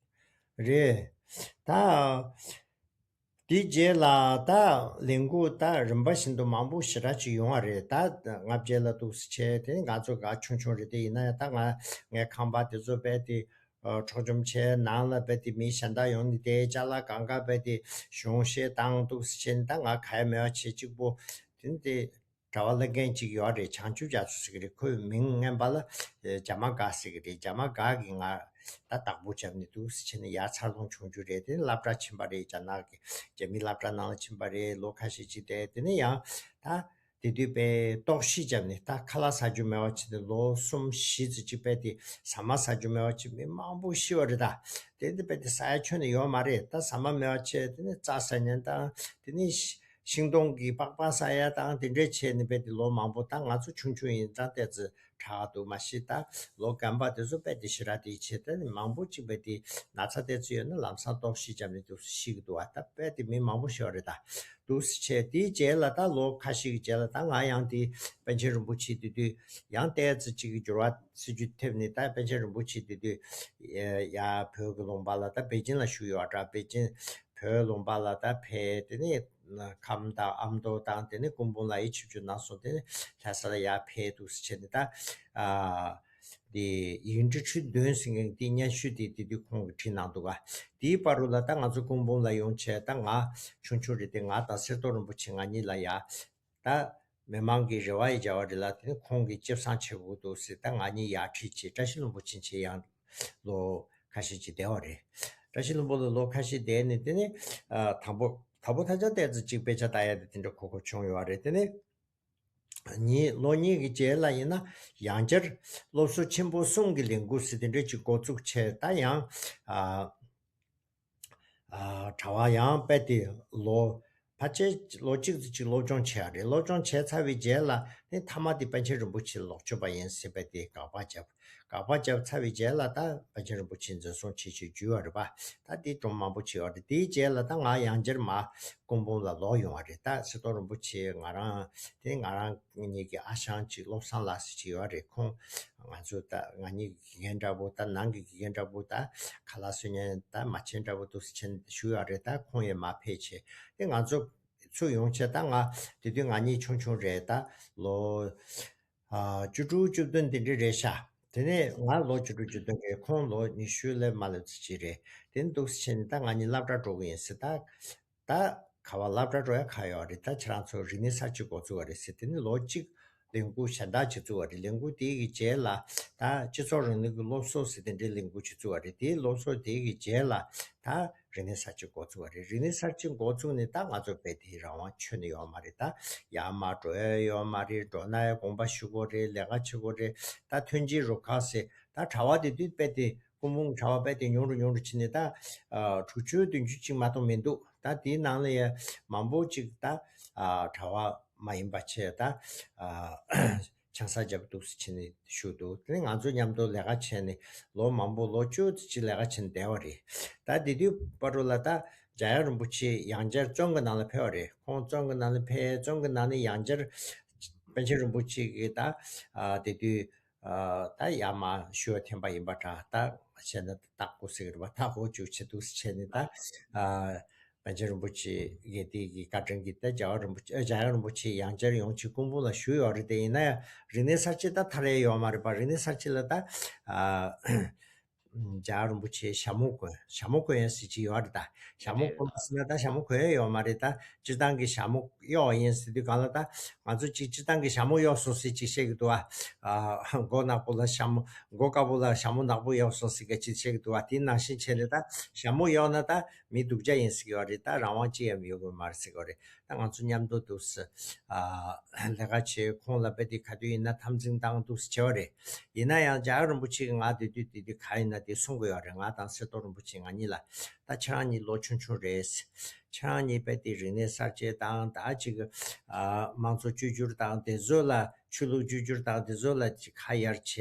རེད། ད་དེའི་རྗེས་ལ་ད་ལས་འགུལ་ད་རིམ་པ་བཞིན་དུ་མང་པོ་ཞེ་དྲག་ཅིག་ཡོང་བ་རེད། ད་ལྔ་བརྒྱ་ལ་འདུག་སེ་བྱས། དེ་ང་ཚོ་ག་ཆུང་ཆུང་རེད། དེ་ཡིན་ན་ཡང་ད་ང་ངའི་ཁང་པ་དེ་ཚོ་རྦད་དེ་ཨ་འཕྲོག་བཅོམ་བྱས། ནང་ལ་རྦད་དེ་མི་གཞན་དག་ཡོང་ནས་དེའི་ཅ་ལག་གང་ག་རྦད་དེ་གཞུང་བཞེས་བཏང་། འདུག་སེ་བྱས་ནས་ད་ང་ག་ཡ་མེད་པ་བྱས། གཅིག་པོ་དེ་ནི་དེ་གྲྭ་པ་བླ་རྒན་གཅིག་ཡོད་རེད། བྱང་ཆུབ་རྒྱ་མཚོ་ཟེར་གི་རེད། ཁོའི་མིང་སྔོན་པ་ལ་ཨེ་རྒྱ་མ་དགའ་ཟེར་གི་རེད། རྒྱ་མ་དགའ་གིས་ང་ད་བདག་པོ་བརྒྱབ་ནས་འདུག་སེ་བྱས་ནས་ཡར་འཚར་ལོངས་བྱུང་རྒྱུ་རེད། དེ་ནས་སློབ་གྲྭ་ཕྱིན་པ་རེད། རྒྱ་ནག་གི་རྒྱ་མིའི་སློབ་གྲྭ་ནང་ལ་ཕྱིན་པ་རེད། ལོ་ཁ་ཤས་ཅིག་བསྡད། དེ་ནས་ཡང་ད་དེ་དུས་དཔེ་ལྟོགས་ཤི་བརྒྱབ་ནས་ད་ཁ་ལག་ཟ་རྒྱུ་མེད་པ་བྱས་ནས་ལོ་གསུམ་བཞི་ཙམ་ཅིག་རྦད་དེ་ཟ་མ་ཟ་རྒྱུ་མེད་པ་བྱས། མི་མང་པོ་ཤི་བ་རེད། ད་དེ་འདི་རྦད་དེ་ཟ་ཡ་ཁྱོན་ནས་ཡོད་མ་རེད། ད་ཟ་མ་མེད་པ་བྱས། དེ་ནས་རྩྭ་ཟ་ཉེན་དང་། དེ་ནས་ཤིང་སྡོང་གི་པགས་པ་ཟ་ཡ་དང་། དེ་འདྲས་བྱས་ནས་རྦད་དེ་ལོ་མང་པོ། ད་ང་ཚོ་ཆུང་ཆུང་ཡིན་ཙང་ཏོག་ཙམ་དྲག་འདུག། མ་གཞི་ད་ལོ་རྒན་པ་དེ་ཚོ་རྦད་དེ་ཞེ་དྲག་དེ་བྱས། ད་ནི་མང་པོ་ཅིག་རྦད་དེ་ན་ཚ་ཏོག་ཙམ་ཡོད་ན་ལམ་སང་ལྟོགས་ཤི་བརྒྱབ་ནས་འདུག་སེ་ཤི་གི་འདུག་བ། ད་རྦད་དེ་མི་མང་པོ་ཤི་བ་རེད། ད་འདུག་སེ་བྱས། དེའི་རྗེས་ལ་ད་ལོ་ཁ་ཤས་ཀྱི་རྗེས་ལ་ད་ང་ཡང་དེ་པཎ་ཆེན་རིན་པོ་ཆེ་དེ་དུས་ཡང་ཏོག་ཙམ་ཅིག་གི་འགྱུར་བ་སྲིད་རྒྱུ་ཐེབས་ནས། ད་པཎ་ཆེན་རིན་པོ་ཆེ་དེ་དུས་ཡ་བོད་ཀྱི་ལུང་པ་ལ་ད་པེ་ཅིན་ལ་བཞུགས་ཡོད་འདྲ། པེ་ཅིན་བོད་ལུང་པ་ལ་ད་ཕེབས། དེ་ནས་ཁམས་དང་ཨ་མདོ་དང་། དེ་ནས་ཀུན་སྤུངས་ལ་ཡ་ཆིབས་བསྒྱུར་གནང་སོང་། དེ་ནས་ལྷ་ས་ལ་ཡར་ཕེབས། འདུག་སེ་བྱས་ནས་ད་ཨ་དེ་ཡིག་འབྲུ་ཁྲི་བདུན་ཟེར་མཁན་དེ་སྙན་ཞུ་དེ་དེ་དུས་ཁོང་གིས་བྲིས་གནང་འདུག་ག། དེའི་བར་དུ་ལ་ད་ང་ཚོ་ཀུན་སྤུངས་ལ་ཡོང་བྱས། ད་ང་ཆུང་ཆུང་རེད་དེ། ང་དང་གསེར་ཏོག་རིན་པོ་ཆེ་ང་གཉིས་ལ་ཡ་ད་མི་མང་གི་རེ་བ་ཡི་བྱ་བ་རེད་ལ། དེ་ནི་ཁོང་གིས་ལྕེ་བསང་བྱེད་དགོས་འདུག་ཟེར། ད་ང་གཉིས་ཡར་ཁྲིད་བྱས། བཀྲ་ཤིས་ལྷུན་པོ་ཕྱིན་བྱས་ཡང་ལོ་ཁ་ཤས་ཅིག་བསྡད་པ་རེད། བཀྲ་ཤིས་ལྷུན་པོ་ལ་ལོ་ཁ་ཤས་བསྡད་ནས། དེ་ནི་ཨ་དང་པོ་དང་པོ་ད་ཆ་ཏོག་ཙམ་ཅིག་དཔེ་ཆ་ལྟ་ཡ་དེ་དེ་འདྲ་གོ་སྐབས་བྱུང་ཡོད་རེད། དེ་ནི་ཉིས་ལོ་གཉིས་ཀྱི་རྗེས་ལ་ཡིན་ན་ཡང་བསྐྱར་སློབ་ཟུར་ཆེན་པོ་གསུམ་གྱི་ལས་འགུལ་ཟེར་དེ་འདྲ་ཅིག་འགོ་བཙུགས་བྱས། ད་ཡང་ཨ་ཨ་གྲྭ་པ་ཡང་རྦད་དེ་ལོ་ཕལ་ཆེར་ལོ་གཅིག་ཙམ་ཅིག་སློབ་སྦྱོང་བྱས་པ་རེད། སློབ་སྦྱོང་བྱས་ཚར་བའི་རྗེས་ལ་ནི་མཐའ་མ་དེ་པཎ་ཆེན་རིན་པོ་ཆེ་ལོག་སྤྱོད་པ་ཡིན་ཟེར་རྦད་དེ་དགག་པ་བརྒྱབ། དགག་པ་བརྒྱབ་ཚར་བའི་རྗེས་ལ་ད་པཎ་ཆེན་རིན་པོ་ཆེ་འཛིན་བཟུང་བྱེད་ཆེད་འཇུས་པ་རེད་པ། ད་དེ་སྒྲུང་མང་པོ་བྱས་པ་རེད། དེའི་རྗེས་ལ་ད་ང་ཡང་བསྐྱར་མར་ཀུན་སྤུངས་ལ་ལོག་ཡོང་བ་རེད། ད་གསེར་ཏོག་རིན་པོ་ཆེ་ང་རང་དེ་ང་རང་གཉིས་ཀྱི་ཨ་ཞང་གཅིག་བློ་བཟང་ལགས་ཟེར་གཅིག་ཡོད་རེད། ཁོང་ང་ཚོ་ད་ང་གཉིས་ཀྱི་དགེ་རྒན་འདྲ་པོ། ད་ནང་གི་དགེ་རྒན་འདྲ་པོ། ད་ཁ་ལག་བཟོ་མཁན་ད་མ་བྱན་འདྲ་པོ་འདུག་སེ་བྱས་བཞུགས་ཡོད་རེད། ད་ཁོང་ཡང་མར་ཕེབས་བྱས། དེ་ང་ཚོ་ཚོ་ ཚུར་ཡོང་བྱས་ད་ང་དེ་དུས་ང་གཉིས་ཆུང་ཆུང་རེད། ད་ལོ་ཨ་བཅུ་དྲུག་བཅུ་བདུན་དེ་འདྲ་རེད་ཤག་དེ་ནས་ང་ལོ་བཅུ་དྲུག་བཅུ་བདུན་རེད། ཁོང་ལོ་ཉི་ཤུ་ལས་མ་སླེབས་ཙམ་ཅིག་རེད། དེ་ནས་འདུག་སེ་བྱས་ནས་ད་ང་གཉིས་སློབ་གྲྭ་འགྲོ་གི་ཡིན་ཟེར། ད་ད་ག་བ་སློབ་གྲྭ་འགྲོ་ཡ་ག་ཡོད་རེད། ད་ཁྱེད་རང་ཚོ་རིག་གནས་གསར་བརྗེ་འགོ་བཙུགས་པ་རེད་ཟེར། དེ་ནས་ལོ་གཅིག་ལས་འགུལ་གཞན་དག་ཅིག་བཙུགས་པ་རེད། ལས་འགུལ་དེའི་གི་རྗེས་ལ་ད་སྤྱི་ཚོགས་རིང་ལུགས་ཀྱི་སློབ་གསོ་ཟེར་དེ་འདྲའི་ལས་འགུལ་ཅིག་བཙུགས་པ་རེད། དེའི་སློབ་གསོ་དེའི་གི་རྗེས་ལ་ད་རིག་གནས་གསར་བརྗེ་འགོ་བཙུགས་པ་རེད། རིག་གནས་གསར་བརྗེ་འགོ་བཙུགས་ནས་ད་ང་ཚོ་དཔེ་དེ་རང་དབང་ཁྱོན་ནས་ཡོད་མ་རེད། ད་ཡར་མར་འགྲོ་ཡ་ཡོད་མ་རེད། འགྲོ་ན་ཡང་དགོངས་པ་ཞུ་དགོས་རེད། ལས་ཀ་བྱེད་དགོས་རེད། ད་ཐོན་སྐྱེད་རུ་ཁག་ཟེར་ད་གྲྭ་པ་དེ་དུས་དཔེ་དེ་སྐུ་འབུམ་གྲྭ་པ་དཔེ་དེ་ཉུང་རུ་ཉུང་རུ་ཕྱིན་ནས་ད་ཨ་དྲུག་ཅུ་བདུན་ཅུ་ཅིག་མ་གཏོགས་མི་འདུག་ད་དེའི་ནང་ལ་ཡ་མང་པོ་ཅིག་ད་ཨ་གྲྭ་པ་མ་ཡིན་པ་བྱས་ད་ཨ་ཆང་ས་རྒྱབ་འདུག་སེ་བྱས་ནས་བཞུགས་འདུག་དེ་ནས་ང་ཚོ་མཉམ་དུ་ལས་ཀ་བྱས་ནས་ལོ་མང་པོ་ལོ་བཅུ་ཙམ་ཅིག་ལས་ཀ་བྱས་ནས་བསྡད་པ་རེད། ད་དེ་དུས་བར་དུ་ལ་ད་འཇམ་དབྱངས་རིན་པོ་ཆེ་ཡང་བསྐྱར་བཙོན་གྱི་ནང་ལ་ཕེབས་པ་རེད། ཁོང་བཙོན་གྱི་ནང་ལ་ཕེབས། བཙོན་གྱི་ནང་ནས་ཡང་བསྐྱར་པཎ་ཆེན་རིན་པོ་ཆེ་གིས་ད་ཨ་དེ་དུས་ཨ་ད་ཡར་མར་ཞུ་བ་འཐེན་པ་ཡིན་པ་འདྲ། ད་བྱས་ན་སྟག་སྐོར་ཟེར་གི་རེད་པ། སྟག་སྐོར་བཅུག་བྱས་འདུག་སེ་བྱས་ནས་ད་ཨ་པཎ་ཆེན་རིན་པོ་ཆེ་གི་དེ་གི་བཀའ་དྲིན་གྱིས་ད་རྒྱལ་བ་རིན་པོ་ཆེ་འཇམ་དབྱངས་རིན་པོ་ཆེ་ཡང་བསྐྱར་ཡོང་ཆེད་སྐུ་འབུམ་ལ་བཞུགས་ཡོད་རེད། དེ་ཡིན་ན་ཡང་རིག་གནས་གསར་བརྗེ་ད་ཐར་ཡ་ཡོད་མ་རེད་པ། རིག་གནས་གསར་བརྗེ་ལ་ད་ཨ་འཇམ་དབྱངས་རིན་པོ་ཆེ་ཞྭ་མོ་གོན་ཞྭ་མོ་གོན་ཡ་ཟེར་གྱི་ཡོད་རེད། ད་ཞྭ་མོ་གོན་པ་ཟེར་ན་ད་ཞྭ་མོ་གོན་ཡ་ཡོད་མ་རེད། ད་སྤྱིར་བཏང་གི་ཞྭ་མོ་གཡོག་ཡིན་ཟེར་དུས་གང་ལ་ད་ང་ཚོ་གཅིག་སྤྱིར་བཏང་གི་ཞྭ་མོ་གཡོག་སོང་ཟེར་ཅིག་བཤད་ཀྱི་འདུག་ཨ། ཨ་མགོ་ནག་པོ་ལ་ཞྭ་མོ་མགོ་དཀར་པོ་ལ་ཞྭ་མོ་ནག་པོ་གཡོག་སོང་ཟེར་ག་ཅིག་བཤད་ཀྱི་འདུག་ཨ། དེ་ནང་བཞིན་བྱས་ནས་ད་ཞྭ་མོ་གཡོག་ན་ད་མི་སྡུག་ཅག་ཡིན་ཟེར་གྱི་ཡོད་རེད། ད་རང་དབང་ཅི་ཡང་ཡོད་དགོས་མ་རེད་ཟེར་གྱི་ཡོད་རེད། ད་ང་ཚོ་མཉམ་དུ་འདུག་སེ་ཨ་ལས་ཀ་བྱེད། ཁོང་ལ་དཔེ་དེ་ག་དུས་ཡིན་ན་འཐབ་འཛིང་བཏང་འདུག་སེ་བྱས་པ་རེད། ཡིན་ན་ཡང་འཇམ་དབྱངས་རིན་པོ་ཆེ་གིས་ང་དེ་དུས་དེ་དུས་ག་ཡིན་ན་དེ་གསུང་གི་ཡོད་རེད། ང་དང་གསེར་ཏོག་རིན་པོ་ཆེ་ང་གཉིས་ལ་ད་ཁྱེད་རང་གཉིས་ལོ་ཆུང་ཆུང་རེད། ཁྱེད་རང་གཉིས་དཔེ་དེ་རིག་གནས་གསར་བརྗེ་དང་ད་ཅིག་ཨ་དམངས་གཙོ་བཅོས་བསྒྱུར་དང་དེ་ཚོ་ལ་ཆོས་ལུགས་བཅོས་བསྒྱུར་དང་དེ་ཚོ་ལ་ཅིག་ཁ་གཡར་བྱས་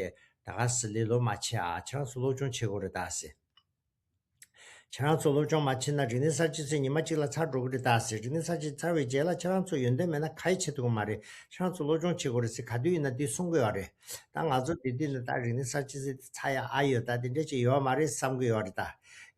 ད་ག་སེ་ལས་ལོ་མ་བྱེད་ཨ། ཁྱེད་རང་ཚོ་སློབ་སྦྱོང་བྱེད་དགོས་རེད་ད་ཟེར། ཁྱེད་རང་ཚོ་སློབ་སྦྱོང་མ་བྱེད་ན་རིག་གནས་གསར་བརྗེ་ཚེ་ཉི་མ་གཅིག་ལ་ཚར་འགྲོ་གི་རེད་ད་ཟེར། རིག་གནས་གསར་བརྗེ་ཚར་བའི་རྗེས་ལ་ཁྱེད་རང་ཚོ་ཡོན་ཏན་མེད་ན་ག་ཡེ་བྱེད་ཐུབ་ཀྱི་མ་རེད། ཁྱེད་རང་ཚོ་སློབ་སྦྱོང་བྱེད་དགོས་རེད་ཟེར་ག་དུས་ཡིན་ན་དེ་གསུང་གི་ཡོད་རེད། ད་ང་ཚོ་དེ་དུས་ནས་ད་རིག་གནས་གསར་བརྗེ་ཚེ་ཚར་ཡ་ཨ་ཡོད་ད་དེ་འདྲ་ཅིག་ཡོད་མ་རེད་བསམ་གི་ཡོད་རེད་ད།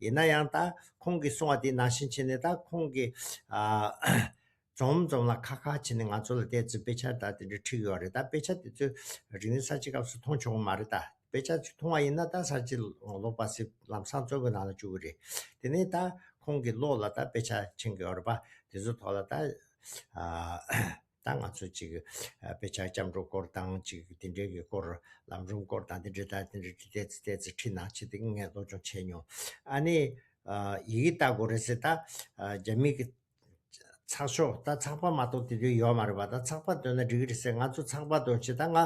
ཡིན་ན་ཡང་ད་ཁོང་གིས་གསུང་བ་དེ་ནང་བཞིན་བྱས་ནས་ད་ཁོང་གིས་ཨ། འཛོམས་འཛོམས་ལ་ཁ་ཁ་བྱས་ནས་ང་ཚོ་ལ་ཏོག་ཙམ་དཔེ་ཆ་ད་དེ་འདྲ་ཁྲིད་ཀྱི་ཡོད་རེད། ད་དཔེ་ཆ་དེ་ཚོ་རིག་གནས་གསར་བརྗེ་སྐབས་སུ་མཐོང་ཆོག་གི་མ་རེད་ད། དཔེ་ཆ་ཚོ་མཐོང་བ་ཡིན་ན་ད་གསར་བརྗེ་ལོག་པ་ཟེར་ལམ་སང་བཙོན་གྱི་ནང་ལ་བཅུག་གི་རེད། དེ་ནས་ད་ཁོང་གི་བློ་ལ་ད་དཔེ་ཆ་མཁྱེན་གྱི་ཡོད་རེད་པ། དེ་ཚོ་ཐོག་ལ་ད་ཨ་ད་ང་ཚོ་ཅིག་ཨ་དཔེ་ཆ་སྐྱབས་འགྲོ་སྐོར་དང་ཅིག་དེ་འདྲའི་གི་སྐོར་ལམ་རིམ་སྐོར་དང་དེ་འདྲའི་ད་དེ་འདྲའི་ཏོག་ཙམ་ཏོག་ཙམ་ཁྲིད་གནང་བྱས་ཏེ་ངས་སློབ་སྦྱོང་བྱས་མྱོང་། ཨ་ནི་ཨ་ཡི་གེ་ལྟ་དགོས་རེད་ཟེར་ད་ཨ་རྒྱ་མི་གི་ཚགས་ཤོག་ད་ཚགས་པར་མ་གཏོགས་དེ་དུས་ཡོད་མ་རེད་པ། ད་ཚགས་པར་འདོན་ན་འགྲིག་གི་རེད་ཟེར། ང་ཚོ་ཚགས་པར་འདོན་བྱས་ད་ང་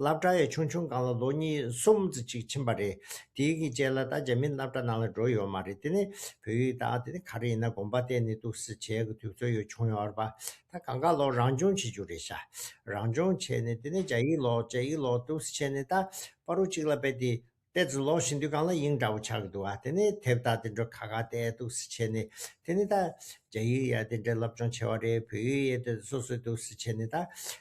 སློབ་གྲྭ་ཡི་ཆུང་ཆུང་སྒང་ལ་ལོ་གཉིས་གསུམ་ཙམ་ཅིག་ཕྱིན་པ་རེད། དེའི་གི་རྗེས་ལ་ད་རྒྱ་མི་སློབ་གྲྭ་ནང་ལ་འགྲོ་ཡོད་མ་རེད། དེ་ནས་བོད་ཡིག་དང་དེ་ནས་ག་རེ་ཡིན་ན་དགོན་པ་བལྟས་ནས་འདུག་སེ་བྱས་གི་དུས་ཚོད་ཡོད་བྱུང་ཡོད་རེད་པ། ད་གང་ག་ལོག་རང་སྦྱོང་བྱེད་རྒྱུ་རེད་ཤག་རང་སྦྱོང་བྱས་ནས་དེ་ནས་རྒྱ་ཡིག་ལོག་རྒྱ་ཡིག་ལོག་འདུག་སེ་བྱས་ནས་ད་པ་རུ་གཅིག་ལ་དཔེ་དེ། ཏོག་ཙམ་ལོག་བཞིན་དུས་སྒང་ལ་དབྱིངས་འདྲ་བོ་ཆགས་ཀྱི་འདུག་ཨ། དེ་ནས་དེབ་དང་དེ་འདྲ་ཁ་ཁ་བལྟས་འདུག་སེ་བྱས་ནས་དེ་ནས་ད་རྒྱ་ཡིག་ཡ་དེ་འདྲ་སློབ་སྦྱོང་བྱས་པ་རེད། བོད་ཡིག་ཡ་དེ་སོ་སོས་འདུག་སེ་བྱས་ནས་ད་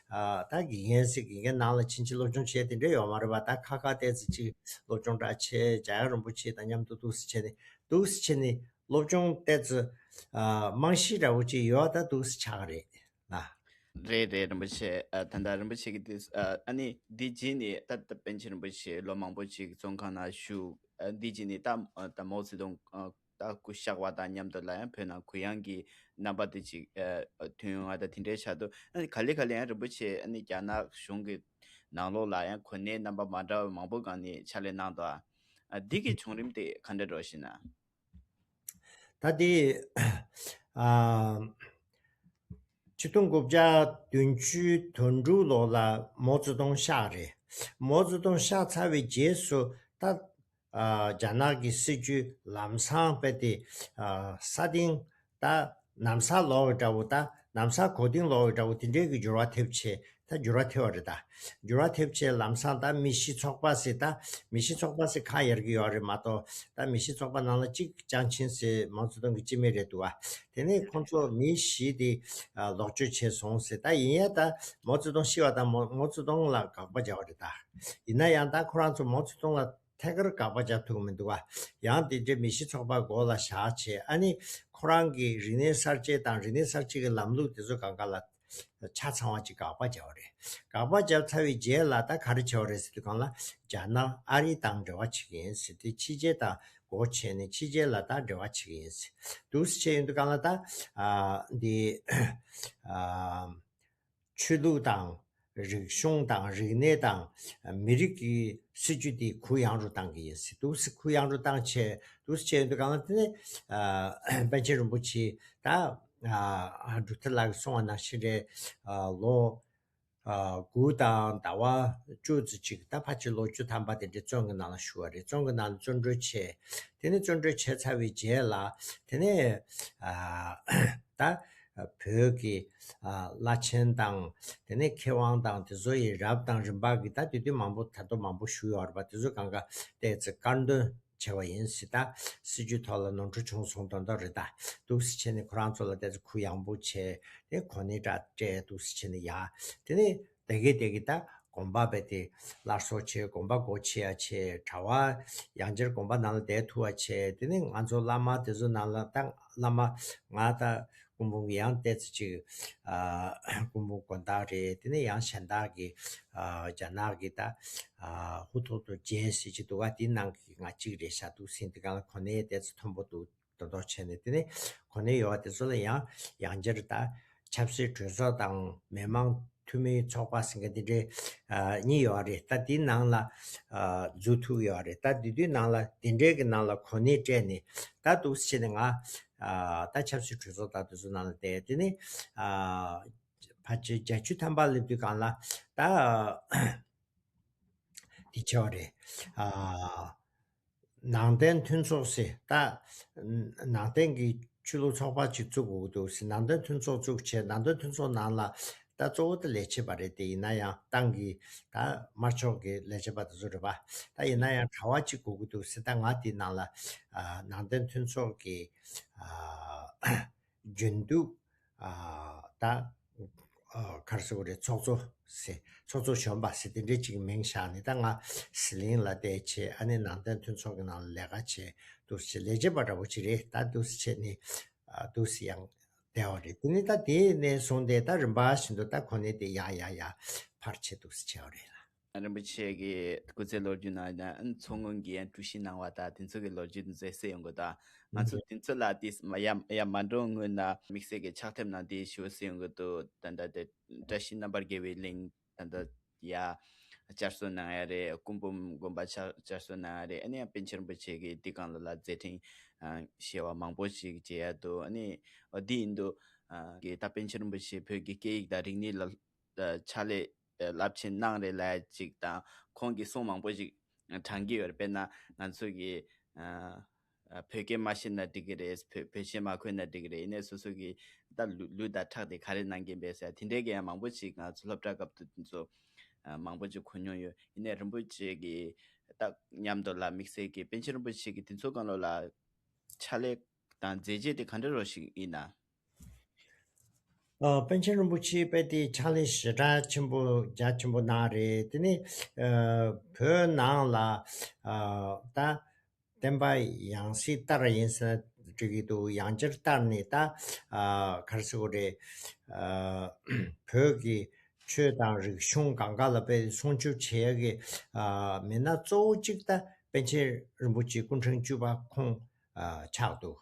ཨ་ད་དགེ་རྒན་ཟེར་དགེ་རྒན་ནང་ལ་ཕྱིན་ཅི་སློབ་སྦྱོང་བྱས་དེ་འདྲ་ཡོད་མ་རེད་པ། ད་ཁ་ཁ་བལྟས་ཚེ་ཅིག་སློབ་སྦྱོང་འདྲ་བྱས་འཇམ་དབྱངས་རིན་པོ་ཆེ་དང་མཉམ་དུ་འདུག་སེ་བྱས་ནས་འདུག་སེ་བྱས་ནས་སློབ་སྦྱོང་བལྟས་ཚེ་ཨ་རྨང་གཞི་འདྲ་བོ་ཅིག་ཡོད་ད་འདུག་སེ་ཆགས་ཀྱི་རེད་ལ། རེད་རེད། རིན་པོ་ཆེ་ཨ་ད་ལྟ་རིན་པོ་ཆེ་གིས་དེ་ཨ་ཨ་ནི་འདི་རྗེས་ནས་ད་ད་པཎ་ཆེན་རིན་པོ་ཆེ་ལོ་མང་པོ་ཅིག་བཙོན་ཁང་ནང་བཞུགས། ཨ་འདི་རྗེས་ནས་ད་ཨ་ད་མའོ་ཙེ་ཏུང་ཨ་ད་སྐུ་གཤེགས་པ་དང་མཉམ་དུ་ལ་ཡང་བོད་ནང་གུ་ཡངས་ཀྱི་རྣམ་པ་དེ་ཅིག་ཨ་ཐོན་ཡོང་ང་ད་དེ་འདྲའི་ཆགས་འདུག་ཨ་ནི་ག་ལེ་ག་ལེ་ཡང་རིན་པོ་ཆེ་ཨ་ནི་རྒྱ་ནག་གཞུང་གི་ནང་ལོགས་ལ་ཡང་གོ་གནས་རྣམ་པ་མ་འདྲ་བ་མང་པོ་སྒང་ནས་ཕྱག་ལས་གནང་འདུག་ཨ་འདི་གི་བྱུང་རིམ་དེ་ག་འདྲ་འགྲོ་ཤེ་ན། ད་དེ་ཨ་ཆིག་སྟོང་དགུ་བརྒྱ་བདུན་ཅུ་དོན་དྲུག་ལོ་ལ་མའོ་ཙེ་ཏུང་གཤེགས་རེད། མའོ་ཙེ་ཏུང་གཤེགས་ཚར་བའི་རྗེས་སུ་ད་ཨ་རྒྱ་ནག་གི་སྲིད་བྱུས་ལམ་སང་དཔེ་དེ་ཨ་ས་སྟེང་ད་ནམ་ས་ལོག་གི་འདྲ་བོ་ད་ནམ་ས་གོ་སྟེང་ལོག་གི་འདྲ་བོ་དེ་འདྲའི་གི་འགྱུར་བ་ཐེབས་བྱས། ད་འགྱུར་བ་ཐེབས་པ་རེད་ད། འགྱུར་བ་ཐེབས་བྱས་ལམ་སང་ད་མི་གཞི་ཚོགས་པ་ཟེར་ད་མི་གཞི་ཚོགས་པ་ཟེར་ཁ་གཡར་གྱི་ཡོད་རེད་མ་གཏོགས་ད་མི་གཞི་ཚོགས་པ་ནང་ལ་གཅིག་ཅང་ཆིན་ཟེར་མའོ་ཙེ་ཏུང་གི་སྤྱི་མི་རེད་འདུག་ཨ། དེ་ནས་ཁོང་ཚོ་མི་བཞི་དེ་ཨ་ལོག་སྤྱོད་བྱས་སོང་ཟེར། ད་ཡིན་ཡང་ད་མའོ་ཙེ་ཏུང་ཤི་བ་དང་མའོ་མའོ་ཙེ་ཏུང་ལ་དགག་པ་བརྒྱབ་པ་རེད་ད། ཡིན་ན་ཡང་ད་ཁོ་རང་ཚོ་མའོ་ཙེ་ཏུང་ལ་ ཐད་ཀར་དགག་པ་རྒྱབ་ཐུབ་མི་འདུག་བ། ཡང་དེ་འདྲའི་མི་གཤིས་ཚོགས་པ་མགོ་ལ་བཞག་བྱས། ཨ་ནི་ཁོ་རང་གི་རིག་གནས་གསར་བརྗེ་དང་རིག་གནས་གསར་བརྗེ་གི་ལམ་ལུགས་དེ་ཚོ་སྒང་ག་ལ་ཆ་ཚང་བ་ཅིག་དགག་པ་བརྒྱབ་པ་རེད། དགག་པ་བརྒྱབ་ཚར་བའི་རྗེས་ལ་ད་ག་རེ་བྱས་པ་རེད་ཟེར་དུས་སྒང་ལ། རྒྱ་ནག་ཨ་རི་དང་འབྲེལ་བ་བྱེད་ཀྱི་ཡིན་ཟེར་དུས། ཕྱི་རྒྱལ་དང་སྒོ་ཕྱེ་ནས་ཕྱི་རྒྱལ་ལ་ད་འབྲེལ་བ་བྱེད་ཀྱི་ཡིན་ཟེར། འདུག་སེ་བྱས་ཡོང་དུས་སྒང་ལ་ད། ཨ། འདི། ཨ། ཆོས་ལུགས་དང་། རིག་གཞུང་དང་རིག་གནས་དང་། མི་རིགས་ཀྱི་སྲིད་ཇུས་དེ་གུ་ཡངས་རུ་བཏང་གི་ཡིན་ཟེར། འདུག་སེ་གུ་ཡངས་རུ་བཏང་བྱས། འདུག་སེ་བྱས་ཡོང་དུས་སྒང་ལ་དེ་ནས། ཨ། པཎ་ཆེན་རིན་པོ་ཆེ་ད། ཨ། འབྲུག་ཐར་ལགས་ཀྱིས་གསུངས་པ་ནང་བཞིན་རེད། ཨ། ལོ། ཨ། དགུ་དང་ཟླ་བ་བཅུ་ཙམ་ཅིག་ད་ཕལ་ཆེར་ལོ་བཅུ་ཐམ་པ་དེ་འདྲའི་བཙོན་གྱི་ནང་ལ་བཞུགས་པ་རེད། བཙོན་གྱི་ནང་ལ་བཙོན་གྲོལ་བྱས། དེ་ནས་བཙོན་གྲོལ་བྱས་ཚར་བའི་རྗེས་ལ། དེ་ནས། ཨ། ད་བོད་ཀྱི། ཨ། བླ་ཆེན་དང་། དེ་ནས་མཁས་དབང་དང་དེ་ཚོ་ཡི་རབས་དང་རིམ་པ་གི་ད་དེ་དུས་མང་པོ། ད་དུང་མང་པོ་བཞུགས་ཡོད་རེད་པ། དེ་ཚོ་སྒང་ག་ཏོག་ཙམ་དཀར་འདོན་བྱས་པ་ཡིན་ཟེར། ད་སྲིད་ཇུས་ཐོག་ལ་ནོར་འཁྲུལ་བྱུང་སོང་མདོག་མདོག་རེད། ད་འདུག་སེ་བྱས་ནས་ཁོ་རང་ཚོ་ལ་ཏོག་ཙམ་གུ་ཡངས་པོ་བྱས། དེ་གོ་གནས་འདྲ་སྤྲད། འདུག་སེ་བྱས་ནས་ཡ། དེ་ནས་དེ་གི་དེ་གི་ད་དགོན་པ་རྦད་དེ་སླར་གསོ་བྱས། དགོན་པ་སྒོ་ཕྱེ་ཡ་བྱས། གྲྭ་པ་ཡང་བསྐྱར་དགོན་པ་ནང་ལ་བསྡད་ཐུབ་པ་བྱས། དེ་ནས་ང་ཚོ་བླ་མ་དེ་ཚོ་ནང་ལ། ད་བླ་མ་ང་ད་སྐུ་འབུམ་གྱི་ཡང་ཏོག་ཙམ་ཅིག་ཨ། སྐུ་འབུམ་དགོན་བདག་རེད། དེ་ནས་ཡང་གཞན་དག་གི། ཨ། རྒྱ་ནག་གི་ད། ཨ། ཧུ་ཐོག་ཏུ་མཇལ་ཟེར་གྱི་འདུག་ག་དེའི་ནང་གི་ང་གཅིག་རེད་ཤག་འདུག་སེ་ཡིན་དུས་སྒང་ལ་གོ་གནས་ཏོག་ཙམ་མཐོན་པོ་འདུག་མདོག་མདོག་བྱས་ནས། དེ་ནས་གོ་གནས་ཡོད་པ་དེ་ཚོ་ལ་ཡང་ཡང་བསྐྱར་ད་ཆབ་སྲིད་གྲོས་ཚོགས་དང་མི་མང་འཐུས་མིའི་ཚོགས་པ་ཟེར་མཁན་དེ་འདྲའི། ཨ། གཉིས་ཡོད་རེད། ད་དེའི་ནང་ལ། ཨ། འཛུལ་ཐུབ་ཡོད་རེད། ད་དེ་དུས་ནང་ལ་དེ་འདྲའི་གི་ནང་ལ་གོ་གནས་སྤྲད་ནས། ད་འདུག་སེ་བྱས་ནས་ང་། ཨ། ད་ཆབ་སྲིད་གྲོས་ཚོགས་དང་དེ་ཚོ་ནང་ལ་བསྡད། དེ་ནས། ཨ། ཕལ་ཆེར་བརྒྱད་ཅུ་ཐམ་པ་སླེབས་དུས་སྒང་ལ་ད། དེ་བྱས་པ་རེད། ཨ། ནང་བསྟན་མཐུན་ཚོགས་ཟེར། ད་ནང་བསྟན་གྱི་ཆོས་ལུགས་ཚོགས་པ་ཅིག་བཙུགས་དགོས་ཀྱི་འདུག་ཟེར། ནང་བསྟན་མཐུན་ཚོགས་བཙུགས་བྱས། ནང་བསྟན་མཐུན་ཚོགས་ནང་ལ་ད་གཙོ་བོ་དེ་ལས་བྱེད་པ་རེད། དེ་ཡིན་ན་ཡང་ཏང་གི། ད་དམར་ཕྱོགས་ཀྱི་ལས་བྱེད་པ་དེ་ཚོ་རེད་པ། ད་ཡིན་ན་ཡང་གྲྭ་པ་ཅིག་དགོས་ཀྱི་འདུག་ཟེར། ད་ང་དེའི་ནང་ལ། ཨ། ནང་བསྟན་མཐུན་ཚོགས་ཀྱི། ཨ། རྒྱུན་གཏུག་ཨ། ད། ཨ། ག་རེ་ཟེར་དགོས་རེད། ཚོགས་གཙོ་ཟེར། ཚོགས་གཙོ་གཞོན་པ་ཟེར། དེ་འདྲའི་ཅིག་མིང་བཞག་ནས། ད་ང་ཟི་ལིང་ལ་བསྡད་བྱས། ཨ་ནི་ནང་བསྟན་མཐུན་ཚོགས་ཀྱི་ནང་ལ་ལས་ཀ་བྱས། འདུག་སེ་ལས་བྱེད་པ་འདྲ་པོ་ཅིག་རེད། ད་འདུག་སེ་བྱས་ནས། ཨ། འདུག་སེ་ཡང་བསྡད་པ་རེད། དེ་ནས་ད་དེ་ནས་བཟུང་སྟེ་ད་རིམ་པ་བཞིན་དུ་ད་གོ་གནས་དེ་ཡར་ཡར་ཡར་འཕར་བྱས། འདུག་སེ་བྱས་པ་རེད་ལ། རིན་པོ་ཆེ་གི་སྐུ་ཚེ་ལོ་རྒྱུས་ནང་ན་མཚོ་སྔོན་གྱི་ཡང་གྲུ་བཞི་གནང་བ་དང་དེ་ཚོ་གི་ལོ་རྒྱུས་དེ་ཚོ་གསན་ཡོང་གི་འདུག་ང་ཚོ་དེ་ཚོ་ལ་དེ་ཡ་ཡ་མ་འགྲོ་སྔོན་ན་དམིགས་བསལ་གྱི་ཕྱག་དེབ་ནང་དེ་ཞུ་གསན་ཡོང་གི་འདུག་ད་ལྟ་དེ་བཀྲ་ཤིས་རྣམ་པར་རྒྱལ་བའི་གླིང་། ད་ལྟ་ཡ་བསྐྱར་གསོ་གནང་ཡ་རེད། སྐུ་འབུམ་དགོན་པ་བསྐྱར་བསྐྱར་གསོ་གནང་ཡ་རེད། ཨ་ནི་ཡང་པཎ་ཆེན་རིན་པོ་ཆེ་གི་དེ་སྒང་ལ་ལ་མཛད་འཕྲིན་ཨ་ཞེས་པ་མང་པོ་ཞིག་མཇལ་ཡ་འདུག་ཨ་ནི་འོ་དེ་ཡིན་དུས་ཨ་གི་ད་པཎ་ཆེན་རིན་པོ་ཆེ་བོད་ཀྱི་སྐད་ཡིག་དང་རིག་གནས་ལ་ཕྱག་ལས་རླབས་ཆེན་གནང་རེད་ལབ་ཡ་ཅིག་དང་། ཁོང་གི་གསུང་མང་པོ་ཞིག་དྲངས་ཀྱི་ཡོད་རེད། དཔེར་ན་ང་ཚོ་གི་ཨ་བོད་སྐད་མ་ཤེས་ན་འགྲིག་གི་རེད། བོད་བོད་གཞས་མ་གོ་ན་འགྲིག་གི་རེད། ཡིན་ནའི་སོ་སོ་གི་ད་ལུས་ལུས་དང་ཁྲག་དེ་ག་རེ་གནང་གིན་པས་ཟེར་དེ་འདྲའི་གི་ཡང་མང་པོ་ཞིག་ང་ཚོ་སློབ་གྲྭ་སྐབས་དུ་དེ་ཚོ་ཨ་མང་པོ་ཞིག་གོ་མྱོང་ཡོད། ཡིན་ནའི་རིན་པོ་ཆེ་གི་ད་མཉམ་དུ་ལ་དམིགས་བསལ་གྱི་པཎ་ཆེན་རིན་པོ་ཆེ་གི་དེ་ཚོ་སྒང་ལོགས་ལ་ཕྱག་ལས་དང་མཛད་རྗེས་དེ་ག་འདྲ་རོ་ཞིག་ཡིན་ན། ཨ། པཎ་ཆེན་རིན་པོ་ཆེ་དཔེ་དེ་ཕྱག་ལས་ཞེ་དྲག་ཆེན་པོ། རྒྱ་ཆེན་པོ་གནང་རེད། དེ་ནས་ཨ་བོད་ནང་ལ་ཨ་ད་བསྟན་པ་ཡང་སྲིད་ལྟར་ཡིན་ཟེར་ན་འགྲིག་གི་འདུག་ཡང་བསྐྱར་ལྟར་ནས། ད་ཨ་ག་རེ་ཟེར་དགོས་རེད། ཨ་བོད་ཀྱི་ཆོས་དང་རིག་གཞུང་སྒང་ག་ལ་དཔེ་སྲུང་སྐྱོབ་བྱེད་ཡ་གི་ཨ་མི་སྣ་གཙོ་བོ་གཅིག་ད་པཎ་ཆེན་རིན་པོ་ཆེ་སྐུ་ཕྲེང་བཅུ་པ་ཁོང་ཨ་ཆགས་འདུག་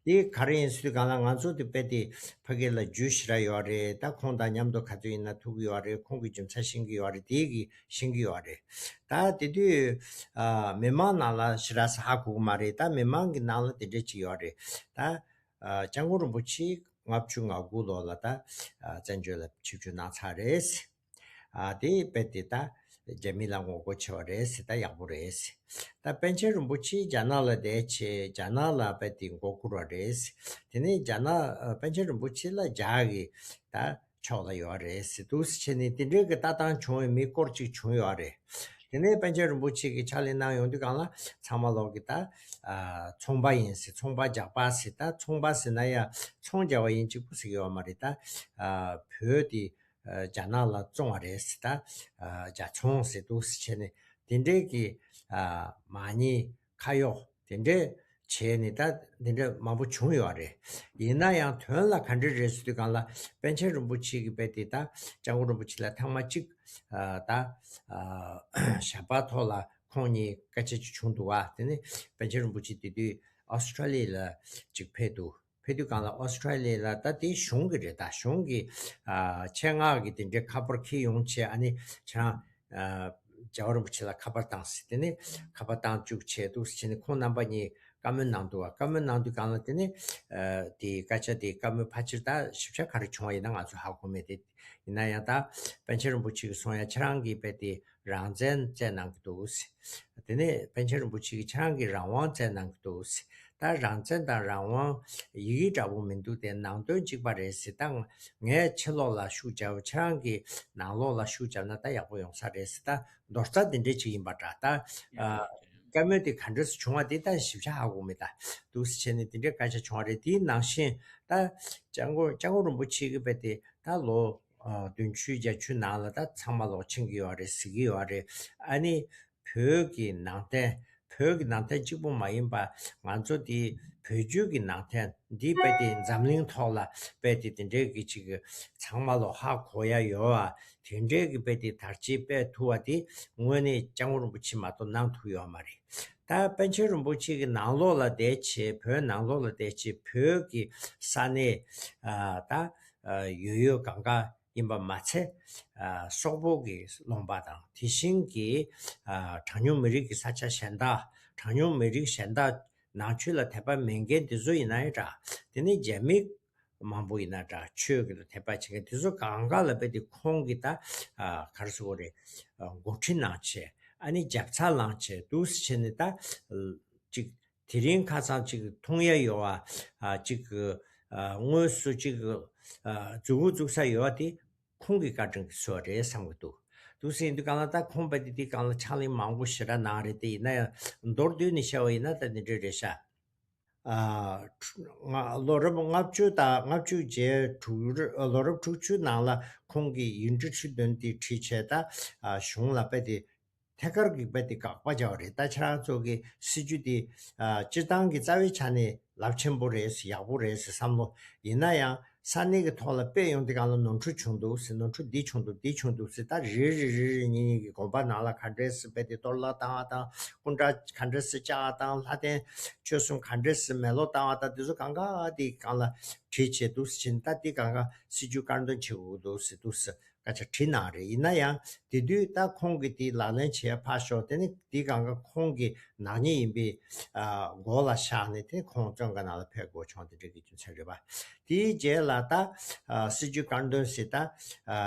དེ་ག་རེ་ཡིན་ཟེར་དུས་སྒང་ལ། ང་ཚོ་དེ་དཔེ་དེ་ཕ་གི་ལ་རྒྱུས་ཞེ་དྲག་ཡོད་རེད། ད་ཁོང་དང་མཉམ་དུ་ག་ཚོད་ཡིན་ན་ཐུག་གི་ཡོད་རེད། ཁོང་གི་རྒྱུ་མཚན་ཤེས་ཀྱི་ཡོད་རེད། དེ་གི་ཤེས་ཀྱི་ཡོད་རེད། ད་དེ་དུས་ཨ་མི་མང་ནང་ལ་ཞེ་དྲག་ཧ་གོ་གི་མ་རེད། ད་མི་མང་གི་ནང་ལ་དེ་འདྲ་ཅིག་ཡོད་རེད། ད་ཨ་སྐྱབས་མགོན་རིན་པོ་ཆེ་ལྔ་བཅུ་ང་དགུ་ལོ་ལ་ད་ཨ་བཙན་བྱོལ་ལ་ཆིབས་བསྒྱུར་གནང་ཚར་རེད། ཨ་དེ་དཔེ་དེ་ད་རྒྱ་མི་ལ་ངོ་རྒོལ་བྱས་པ་རེད་ཟེར། ད་ཡག་པོ་རེད་ཟེར། ད་པཎ་ཆེན་རིན་པོ་ཆེ་རྒྱ་ནག་ལ་བསྡད་བྱས། རྒྱ་ནག་ལ་དཔེ་དེ་མགོ་སྒུར་བ་རེད་ཟེར། དེ་ནས་རྒྱ་ནག་ཨ་པཎ་ཆེན་རིན་པོ་ཆེ་ལ་རྒྱ་གི་ད་ཕྱོགས་ལ་ཡོད་རེད་ཟེར། འདུག་སེ་བྱས་ནས་དེ་འདྲའི་གི་ལྟ་སྟངས་བྱུང་བའི་མི་སྐོར་ཅིག་བྱུང་ཡོད་རེད། དེ་ནས་པཎ་ཆེན་རིན་པོ་ཆེ་གི་ཕྱག་ལས་གནང་ཡོང་དུས་སྒང་ལ་ཚང་མ་ལོག་གི་ད་ཨ་ཚོང་པ་ཡིན་ཟེར། ཚོང་པ་ཇག་པ་ཟེར། ད་ཚོང་པ་ཟེར་ན་ཡང་ཚོང་རྒྱག་པ་ཡིན་གཅིག་པུ་ཟེར་གི་ཡོད་མ་རེད། ད་ཨ་བོད་དེ་ཨ་རྒྱ་ནག་ལ་བཙོང་བ་རེད་ཟེར། ད་ཨ་ཇག་ཚོང་ཟེར། འདུག་སེ་བྱས་ནས་ དེ་འདྲའི་གི་ཨ་མ་ཎི་ཁ་ཡོག་དེ་འདྲའི་བྱས་ནས་ད་དེ་འདྲ་མང་པོ་བྱུང་ཡོད་རེད། ཡིན་ན་ཡང་དོན་ལ་ག་འདྲ་རེད་ཟེར་དུས་སྒང་ལ་པཎ་ཆེན་རིན་པོ་ཆེ་གི་དཔེ་དེ་ད་སྐྱབས་མགོན་རིན་པོ་ཆེ་ལ་ཐེངས་མ་གཅིག་ཨ་ད་ཨ་ཞབས་པ་ཐོག་ལ་ཁོང་གཉིས་སྐད་ཆ་ཅིག་བྱུང་འདུག་བ། དེ་ནི་པཎ་ཆེན་རིན་པོ་ཆེ་དེ་དུས་ཨོ་སི་ཊྲ་ལི་ཡ་ལ་ཅིག་ཕེབས་འདུག་ཕེབས་དུས་སྒང་ལ་ཨོ་སི་ཊྲ་ལི་ཡ་ལ་ད་དེ་གཞུང་གི་རེད། ད་གཞུང་གི་ཨ་ཆེད་མངགས་ཀྱི་དེ་འདྲའི་ཁ་པར་འཁྱེར་ཡོང་བྱས། ཨ་ནི་ཁྱེད་རང་ཨ་རྒྱལ་བ་རིན་པོ་ཆེ་ལ་ཁ་པར་བཏང་ཟེར། དེ་ནི་ཁ་པར་བཏང་བཅུག་བྱས་འདུག་ཟེར་བྱས་ནས་ཁོང་རྣམ་པ་གཉིས་བཀའ་མོལ་གནང་འདུག་བ། བཀའ་མོལ་གནང་དུས་སྒང་ལ་དེ་ནི་ཨ་དེ་སྐད་ཆ་དེ་བཀའ་མོལ་ཕལ་ཆེར་ད་ཞིབ་ཆ་ག་རེ་བྱུང་བ་ཡིན་ན་ང་ཚོ་ཧ་གོ་མེད་དེ། ཡིན་ན་ཡང་ད་པཎ་ཆེན་རིན་པོ་ཆེ་གིས་གསུང་ཡ་ཁྱེད་རང་གི་དཔེ་དེ་རང་བཙན་བཙན་གནང་གི་འདུག་ཟེར། དེ་ནས་པཎ་ཆེན་རིན་པོ་ཆེ་གིས་ཁྱེད་རང་གིས་རང་དབང་བཙན་གནང་གི་འདུག་ཟེར། ད་རང་བཙན་དང་རང་དབང་ཡི་གེ་འདྲ་པོ་མི་འདུག་སྟེ་ནང་དོན་གཅིག་པ་རེད་ཟེར། ད་ངས་ཕྱི་ལོགས་ལ་ཤུགས་རྒྱབ། ཁྱེད་རང་གིས་ནང་ལོགས་ལ་ཤུགས་རྒྱབ་ན་ད་ཡག་པོ་ཡོང་ས་རེད་ཟེར། ད་མདོར་རྩ་དེ་འདྲས་ཅིག་ཡིན་པ་འདྲ། ད་ཨ་བཀའ་མོལ་དེ་ག་འདྲས་སེ་བྱུང་བ་དེ་ད་ཞིབ་ཆ་ཧ་གོ་མེད། ད་འདུག་སེ་བྱས་ནས་དེ་འདྲའི་སྐད་ཆ་བྱུང་བ་རེད། དེའི་ནང་བཞིན་ད་སྐྱབས་མགོན་སྐྱབས་མགོན་རིན་པོ་ཆེ་གི་དཔེ་དེ་ད་ལོ་ཨ་བདུན་ཅུ་བརྒྱད་ཅུ་ནང་ལ་ད་ཚང་མ་ལོག་ཕྱིན་གྱི་ཡོད་རེད་ཟེར་གྱི་ཡོད་རེད། ཨ་ནི་བོད་ཀྱི་ནང་བསྟན། བོད་ཀྱི་ནང་བསྟན་གཅིག་པུ་མ་ཡིན་པ་ང་ཚོ་དེ་བོད་བརྒྱུད་ཀྱི་ནང་བསྟན་འདི་དཔེ་དེ་འཛམ་གླིང་ཐོག་ལ་དཔེ་དེ་དེ་འདྲའི་གི་ཅིག་ཚང་མ་ལོག་ཧ་གོ་ཡ་ཡོད་ཨ། དེ་འདྲའི་གི་དཔེ་དེ་དར་རྒྱས་སྤེལ་ཐུབ་པ་དེ་དངོས་གནས་སྐྱབས་མགོན་རིན་པོ་ཆེ་མ་གཏོགས་གནང་ཐུབ་ཡོད་མ་རེད། ད་པཎ་ཆེན་རིན་པོ་ཆེ་གི་ནང་ལོགས་ལ་བསྡད་བྱས། བོད་ནང་ལོགས་ལ་བསྡད་བྱས། བོད་ཀྱི་ས་གནས་ཨ་ད་ཨ་ཡོད་ཡོད་སྒང་ག་ཡིན་པ་མ་ཚད། ཨ་སོག་པོ་གི་ལུང་པ་དང་། དེ་བཞིན་གྱི་ཨ་གྲངས་ཉུང་མི་རིགས་ཀྱི་ས་ཆ་གཞན་དག། གྲངས་ཉུང་མི་རིགས་གཞན་དག་ནང་ཆོས་ལ་དད་པ་མེད་མཁན་དེ་ཚོ་ཡིན་ན་ཡང་འདྲ། དེ་ནི་རྒྱ་མི་མང་པོ་ཡིན་ན་འདྲ། ཆོས་ཀྱི་ལ་དད་པ་བྱེད་མཁན་དེ་ཚོ་སྒང་ག་ལ་དཔེ་དེ་ཁོང་གིས་ད་ཨ་ག་རེ་ཟེར་དགོས་རེད། ཨ་འགོ་ཁྲིད་གནང་བྱས། ཨ་ནི་རྒྱབ་རྩ་བླངས་བྱས། འདུག་སེ་བྱས་ནས་ད་ཨ་ཅིག་དེ་རིང་ཁ་སང་ཅིག་མཐོང་ཡ་ཡོད་པ། ཨ་ཅིག་ཨ་དངོས་སུ་ཅིག་ཨ་མཛུབ་གུ་བཙུགས་ས་ཡོད་པ་དེ་ཁོང་གི་བཀའ་དྲིན་གྱིས་བཟོས་པ་རེད་བསམ་གྱི་འདུག་འདུག་སེ་ཡིན་དུས་སྒང་ལ་ད་ཁོང་དཔེ་དེ་དེའི་སྒང་ལ་ཕྱག་ལས་མང་པོ་ཞེ་དྲག་གནང་རེད་དེ། ཡིན་ན་ཡང་མདོར་བསྡུས་ནས་བཤད་པ་ཡིན་ན་ད་འདི་འདྲ་རེད་ཤག་ཨ་ལོ་རབས་ལྔ་བཅུ་དང་ལྔ་བཅུ་རྗེས་དྲུག་ལོ་རབས་དྲུག་ཅུ་ནང་ལ་ཁོང་གིས་ཡིག་འབྲུ་ཁྲི་བདུན་དེ་བྲིས་བྱས། ད་ཨ་གཞུང་ལ་དཔེ་དེ་ཐད་ཀར་གྱི་དཔེ་དེ་དགག་པ་བྱས་པ་རེད། ད་ཁྱེད་རང་ཚོ་གི་སྲིད་བྱུས་དེ་ཨ་སྤྱིར་བཏང་གི་རྩ་བའི་ཆ་ནས་རླབས་ཆེན་པོ་རེད་ཟེར། ཡག་པོ་རེད་ཟེར་བསམ་བློ། ཡིན་ན་ཡང་ས་གནས་ཀྱི་ཐོག་ལ་སྤེལ་ཡོང་དུས་སྒང་ལ་ནོར་འཁྲུལ་བྱུང་འདུག་ཟེར། ནོར་འཁྲུལ་འདི་བྱུང་འདུག་འདི་བྱུང་འདུག་ཟེར། ད་རེ་རེ་རེ་རེ་གཉིས་གཉིས་ཀྱི་དགོན་པ་ནང་ལ་ག་འདྲས་སེ་དཔེ་དེ་གཏོར་བརླག་བཏང་བ་དང་། སྐུ་འདྲ་ག་འདྲས་སེ་བཅག་བཏང་། ལྷ་རྟེན་མཆོད་གསུམ་ག་འདྲས་སེ་མེད་ལོག་བཏང་བ་དང་། དེ་ཚོ་སྒང་ག་དེ་སྒང་ལ་བྲིས་བྱས་འདུག་སེ་བྱས་ནས། ད་དེ་སྒང་ག་སྲིད་བྱུས་དཀར་འདོན་བྱེད་དགོས་འདུག་ཟེར་འདུག་ཟེར་སྐད་ཆ་དྲིས་གནང་རེད། ཡིན་ན་ཡང་དེ་དུས་ད་ཁོང་གིས་དེ་ལག་ལེན་བྱས་ཕར་ཞོག་དེ་ནི་དེ་སྒང་ག་ཁོང་གི་ནག་ཉེས་ཡིན་པའི་ཨ་མགོ་ལ་བཞག་ནས་དེ་ཁོང་བཙོན་ཁང་ནང་ལ་ཕེབས་དགོས་བྱུང་། དེ་འདྲ་གི་རྒྱུ་མཚན་རེད་པ། དེའི་རྗེས་ལ་ད་ཨ་སྲིད་བྱུས་དཀར་འདོན་ཟེར། ད་ཨ་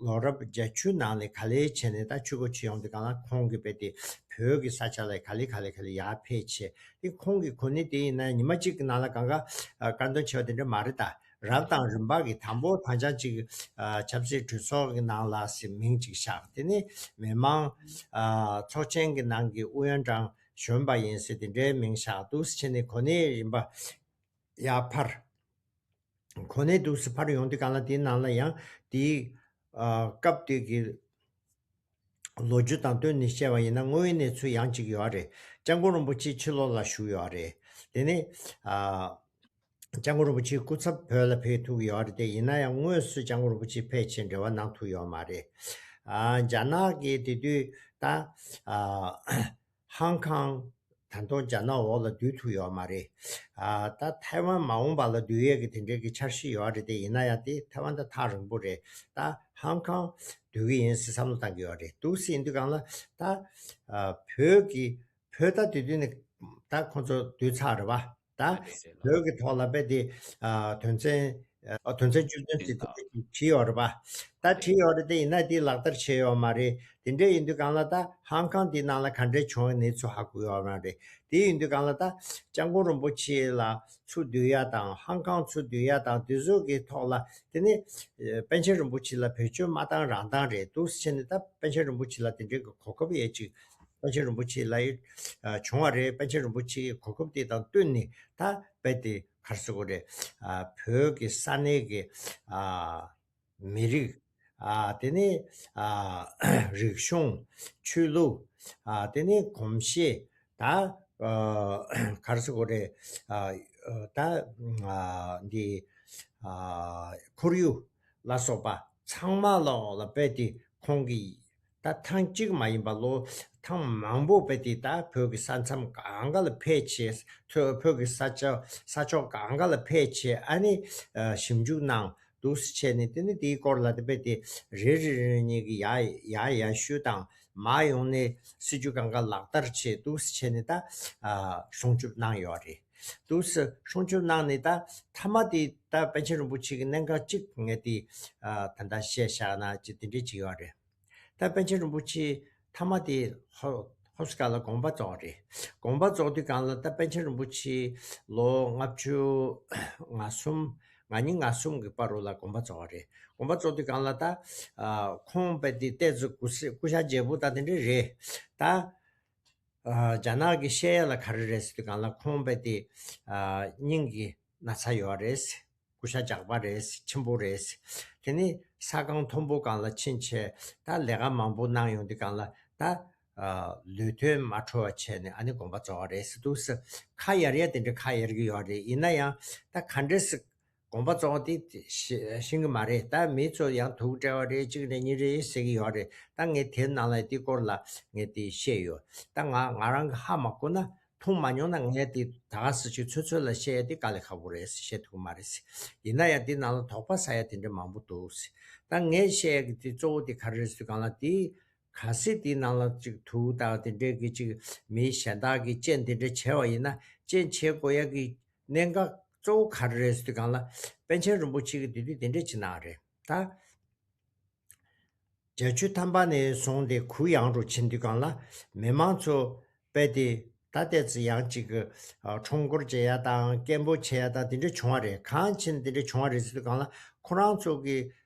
ལོ་རབས་བརྒྱད་ཅུ་ནང་ལ་ག་ལེ་བྱས་ནས་ད་ཆུ་འགོ་ཕྱེ་ཡོང་དུས་སྒང་ལ་ཁོང་གིས་དཔེ་དེ་བོད་ཀྱི་ས་ཆ་ལ་ག་ལེ་ག་ལེ་ག་ལེ་ཡར་ཕེབས་བྱས། དེ་ཁོང་གི་གོ་གནས་དེ་ཡིན་ན་ཉི་མ་གཅིག་གི་ནང་ལ་སྒང་ག་ཨ་དཀར་འདོན་བྱས་པ་དེ་འདྲ་མ་རེད། ད་རབ་དང་རིམ་པ་གི་དང་པོ་ད་ཆ་གཅིག་ཨ་ཆབ་སྲིད་གྲོས་ཚོགས་ཀྱི་ནང་ལ་ཟེར་མིང་གཅིག་བཞག་དེ་ནི་མི་མང་ཨ་ཚོགས་ཆེན་གྱི་ནང་གི་ཨུ་ཡོན་ཀྲང་གཞོན་པ་ཡིན་ཟེར་དེ་འདྲའི་མིང་བཞག་འདུག་སེ་བྱས་ནས་གོ་གནས་རིམ་པ་ཡར་འཕར། གོ་གནས་འདུག་སེ་འཕར་ཡོང་དུས་སྒང་ལ་དེའི་ནང་ལ་ཡང་དེའི་ཨ་སྐབས་དེ་གི་ལོ་རྒྱུས་དང་བསྟུན་ནས་བཤད་པ་ཡིན་ན་དངོས་ཡོད་གནས་ཚུལ་ཡང་གཅིག་ཡོད་རེད། སྐྱབས་མགོན་རིན་པོ་ཆེ་ཕྱི་ལོགས་ལ་བཞུགས་ཡོད་རེད། དེ་ནས་ཨ་སྐྱབས་མགོན་རིན་པོ་ཆེའི་སྐུ་ཚབ་བོད་ལ་ཕེབས་ཐུབ་ཀྱི་ཡོད་རེད་དེ། ཡིན་ན་ཡང་དངོས་སུ་སྐྱབས་མགོན་རིན་པོ་ཆེ་ཕེབས་བྱས་འབྲེལ་བ་གནང་ཐུབ་ཡོད་མ་རེད། ཨ་རྒྱ་ནག་གིས་དེ་དུས་ད་ཨ་ཧང་ཀང་ད་དུང་རྒྱ་ནག་འོག་ལ་བསྡུ་ཐུབ་ཡོད་མ་རེད། ཨ་ད་ཐའེ་ཝན་མ་འོངས་པ་ལ་བསྡུ་ཡས་ཀྱི་དེ་འདྲའི་གི་འཆར་གཞི་ཡོད་རེད་དེ། ཡིན་ན་ཡང་དེ་ཐའེ་ཝན་ད་ཐག་རིང་པོ་རེད། ད་ཧང་ཀང་བསྡུ་གི་ཡིན་ཟེར་བསམ་བློ་བཏང་གི་ཡོད་རེད། འདུག་སེ་ཡིན་དུས་སྒང་ལ་ད་ཨ་བོད་ཀྱི་བོད་ད་དེ་དུས་ནས་ད་ཁོང་ཚོ་བསྡུས་ཚར་རེད་པ། ད་བོད་ཀྱི་ཐོག་ལ་དཔེ་དེ་ཨ་དོན་ཚན་ཨ་དོན་ཚན་བཅུ་བདུན་དེ་དུས་བྲིས་ཡོད་རེད་པ། ད་བྲིས་ཡོད་རེད་དེ། ཡིན་ན་དེ་ལག་བསྟར་བྱས་ཡོད་མ་རེད། དེ་འདྲ་ཡིན་དུས་སྒང་ལ་ད་ཧང་ཀང་དེའི་ནང་ལ་ག་འདྲས་བྱུང་བའི་གནས་ཚུལ་ཧ་གོ་ཡོད་མ་རེད། དེ་ཡིན་དུས་སྒང་ལ་ད་སྐྱབས་མགོན་རིན་པོ་ཆེ་ལ་ཚུར་བསྡུ་ཡ་དང་། ཧང་ཀང་ཚུར་བསྡུ་ཡ་དང་། དེ་ཚོ་གི་ཐོག་ལ་དེ་ནི་ཨ་པཎ་ཆེན་རིན་པོ་ཆེ་ལ་བེད་སྤྱོད་མ་བཏང་རང་བཏང་རེད། འདུག་སེ་བྱས་ནས་ད་པཎ་ཆེན་རིན་པོ་ཆེ་ལ་དེ་འདྲའི་གི་གོ་སྐབས་ཡས་ཅིག་པཎ་ཆེན་རིན་པོ་ཆེ་ལ་ཡི་ཨ་བྱུང་བ་རེད། པཎ་ཆེན་རིན་པོ་ཆེའི་གོ་སྐབས་དེ་དང་བསྟུན་ནས་ད་དཔེ་དེ་ག་རེ་ཟེར་དགོས་རེད། ཨ་བོད་ཀྱི་ས་གནས་ཀྱི་ཨ་མི་རིགས་ ཨ་དེ་ནས་ཨ་རིག་གཞུང་། ཆོས་ལུགས། ཨ་དེ་ནས་གོམས་གཤིས། ད་ཨ་ག་རེ་ཟེར་དགོས་རེད། ཨ་ད་ཨ་འདི་ཨ་ཁོར་ཡུག་ལ་སོགས་པ་ཚང་མ་ལོག་ལ་རྦད་དེ་ཁོང་གིས་ད་ཐེངས་གཅིག་མ་ཡིན་པ་ལོ་ཐེངས་མང་པོ་རྦད་དེ་ད་བོད་ཀྱི་ས་མཚམས་གང་ག་ལ་ཕེབས་བྱས། ཐོ་བོད་ཀྱི་ས་ཆ་ས་ཕྱོགས་གང་ག་ལ་ཕེབས་བྱས། ཨ་ནི་ཨ་ཞིབ་འཇུག་གནང་འདུག་སེ་བྱས་ནས། དེ་ནི་དེའི་སྐོར་ལ་དེ་རྦད་དེ་རེ་རེ་རེ་གཉིས་ཀྱིས་ཡར་ཡར་ཡར་ཞུས་དང་། མར་ཡོང་ནས་སྲིད་ཇུས་གང་ག་ལག་བསྟར་བྱས་འདུག་སེ་བྱས་ནས་ད་ཨ་སྲུང་སྐྱོབ་གནང་ཡོད་རེད། འདུག་སེ་སྲུང་སྐྱོབ་གནང་ནས། ད་མཐའ་མ་དེ་ད་པཎ་ཆེན་རིན་པོ་ཆེ་གི་གནད་འགག་གཅིག་ངས་དེ་ཨ་ད་ལྟ་བཤད་བཞག་ན་ཅིག་དེ་འདྲས་ཅིག་ཡོད་རེད། ད་པཎ་ཆེན་རིན་པོ་ཆེ་མཐའ་མ་དེ་ཧོ་ཧོབ་སི་ཀ་ལ་དགོངས་པ་རྫོགས་རེད། དགོངས་པ་རྫོགས་དུས་སྒང་ལ་ད་པཎ་ཆེན་རིན་པོ་ཆེ་ལོ་ལྔ་བཅུ་ང་གསུམ། ང་གཉིས་ང་གསུམ་གྱི་བར་རུ་ལ་དགོངས་པ་རྫོགས་པ་རེད། དགོངས་པ་རྫོགས་དུས་སྒང་ལ་ད་ཨ་ཁོང་རྦད་དེ་ཏོག་ཙམ་སྐུ་སྲས་སྐུ་ཤ་རྒྱས་པོ་ད་དེ་འདྲས་རེད། ད་ཨ་རྒྱ་ནག་གི་བཤད་ཡ་ལ་ག་རེ་རེད་ཟེར་དུས་སྒང་ལ། ཁོང་རྦད་དེ་ཨ་སྙིང་གི་ན་ཚ་ཡོད་རེད། སྐུ་ཤ་རྒྱགས་པ་རེད། ཆེན་པོ་རེད། དེ་ནས་ས་ཁང་མཐོན་པོ་སྒང་ལ་ཕྱིན་བྱས་ད་ལས་ཀ་མང་པོ་གནང་ཡོང་དུས་སྒང་ལ། ད་ཨ་ལུས་ཐོག་མ་འཕྲོ་བ་བྱས་ནས་ཨ་ནི་དགོངས་པ་རྫོགས་པ་རེད་ཟེར་འདུག་སེ། ཁ་ཡར་ཡ་དེ་འདྲ་ཁ་ཡར་གྱི་ཡོད་རེད། ཡིན་ན་ཡང་ད་ག་འདྲས་སེ་དགོངས་པ་རྫོགས་པ་དེ་ཤེས་ཤེས་ཀྱི་མ་རེད། ད་མི་ཚོ་ཡང་དུག་སྤྲད་པ་རེད། གཅིག་རེད་གཉིས་རེད་ཟེར་གྱི་ཡོད་རེད། ད་ངས་དེ་ནང་ལ་དེ་སྐོར་ལ་ངས་དེ་བཤད་ཡོད། ད་ང་ང་རང་གིས་ཧ་མ་གོ་ན། མཐོང་མ་མྱོང་ན་ངས་དེ་ད་ག་སེ་ཅིག་ཚོད་ཚོད་ལ་བཤད་ཡ་དེ་དཀའ་ལས་ཁག་པོ་རེད་ཟེར། བཤད་ཐུབ་ཀྱི་མ་རེད་ཟེར། ཡིན་ན་ཡང་དེ་ནང་ལ་དོགས་པ་ཟ་ཡ་དེ་འདྲ་མང་པོ་འདུག་ཟེར། ད་ངས་བཤད་ཡ་གི་དེ་གཙོ་བོ་དེ་ག་རེ་རེད་ཟེར་དུས་སྒང་ལ། དེ་གལ་སྲིད་དེའི་ནང་ལ་ཅིག་དུག་དང་དེ་འདྲས་ཀྱི་ཅིག་མི་གཞན་དག་གིས་རྐྱེན་དེ་འདྲས་བྱས་པ་ཡིན་ན། རྐྱེན་བྱེད་དགོས་ཡ་གི་གནད་འགག་གཙོ་བོ་ག་རེ་རེད་ཟེར་དུས་སྒང་ལ། པཎ་ཆེན་རིན་པོ་ཆེ་གིས་དེ་དུས་དེ་འདྲས་ཅིག་གནང་རེད། ད་བརྒྱད་ཅུ་ཐམ་པ་ནས་བཟུང་སྟེ་གུ་ཡངས་རུ་ཕྱིན་དུས་སྒང་ལ། མི་མང་ཚོ་རྦད་དེ་ད་ཏོག་ཙམ་ཡང་ཅིག་གི་ཨ་ཁྲོམ་སྐོར་བྱེད་ཡ་དང་། སྐད་འབོད་བྱེད་ཡ་དང་དེ་འདྲ་བྱུང་བ་རེད། གང་ཕྱིན་དེ་འདྲ་བྱུང་བ་རེད་ཟེར་དུས་སྒང་ལ། ཁོ་རང་ཚོ་གི་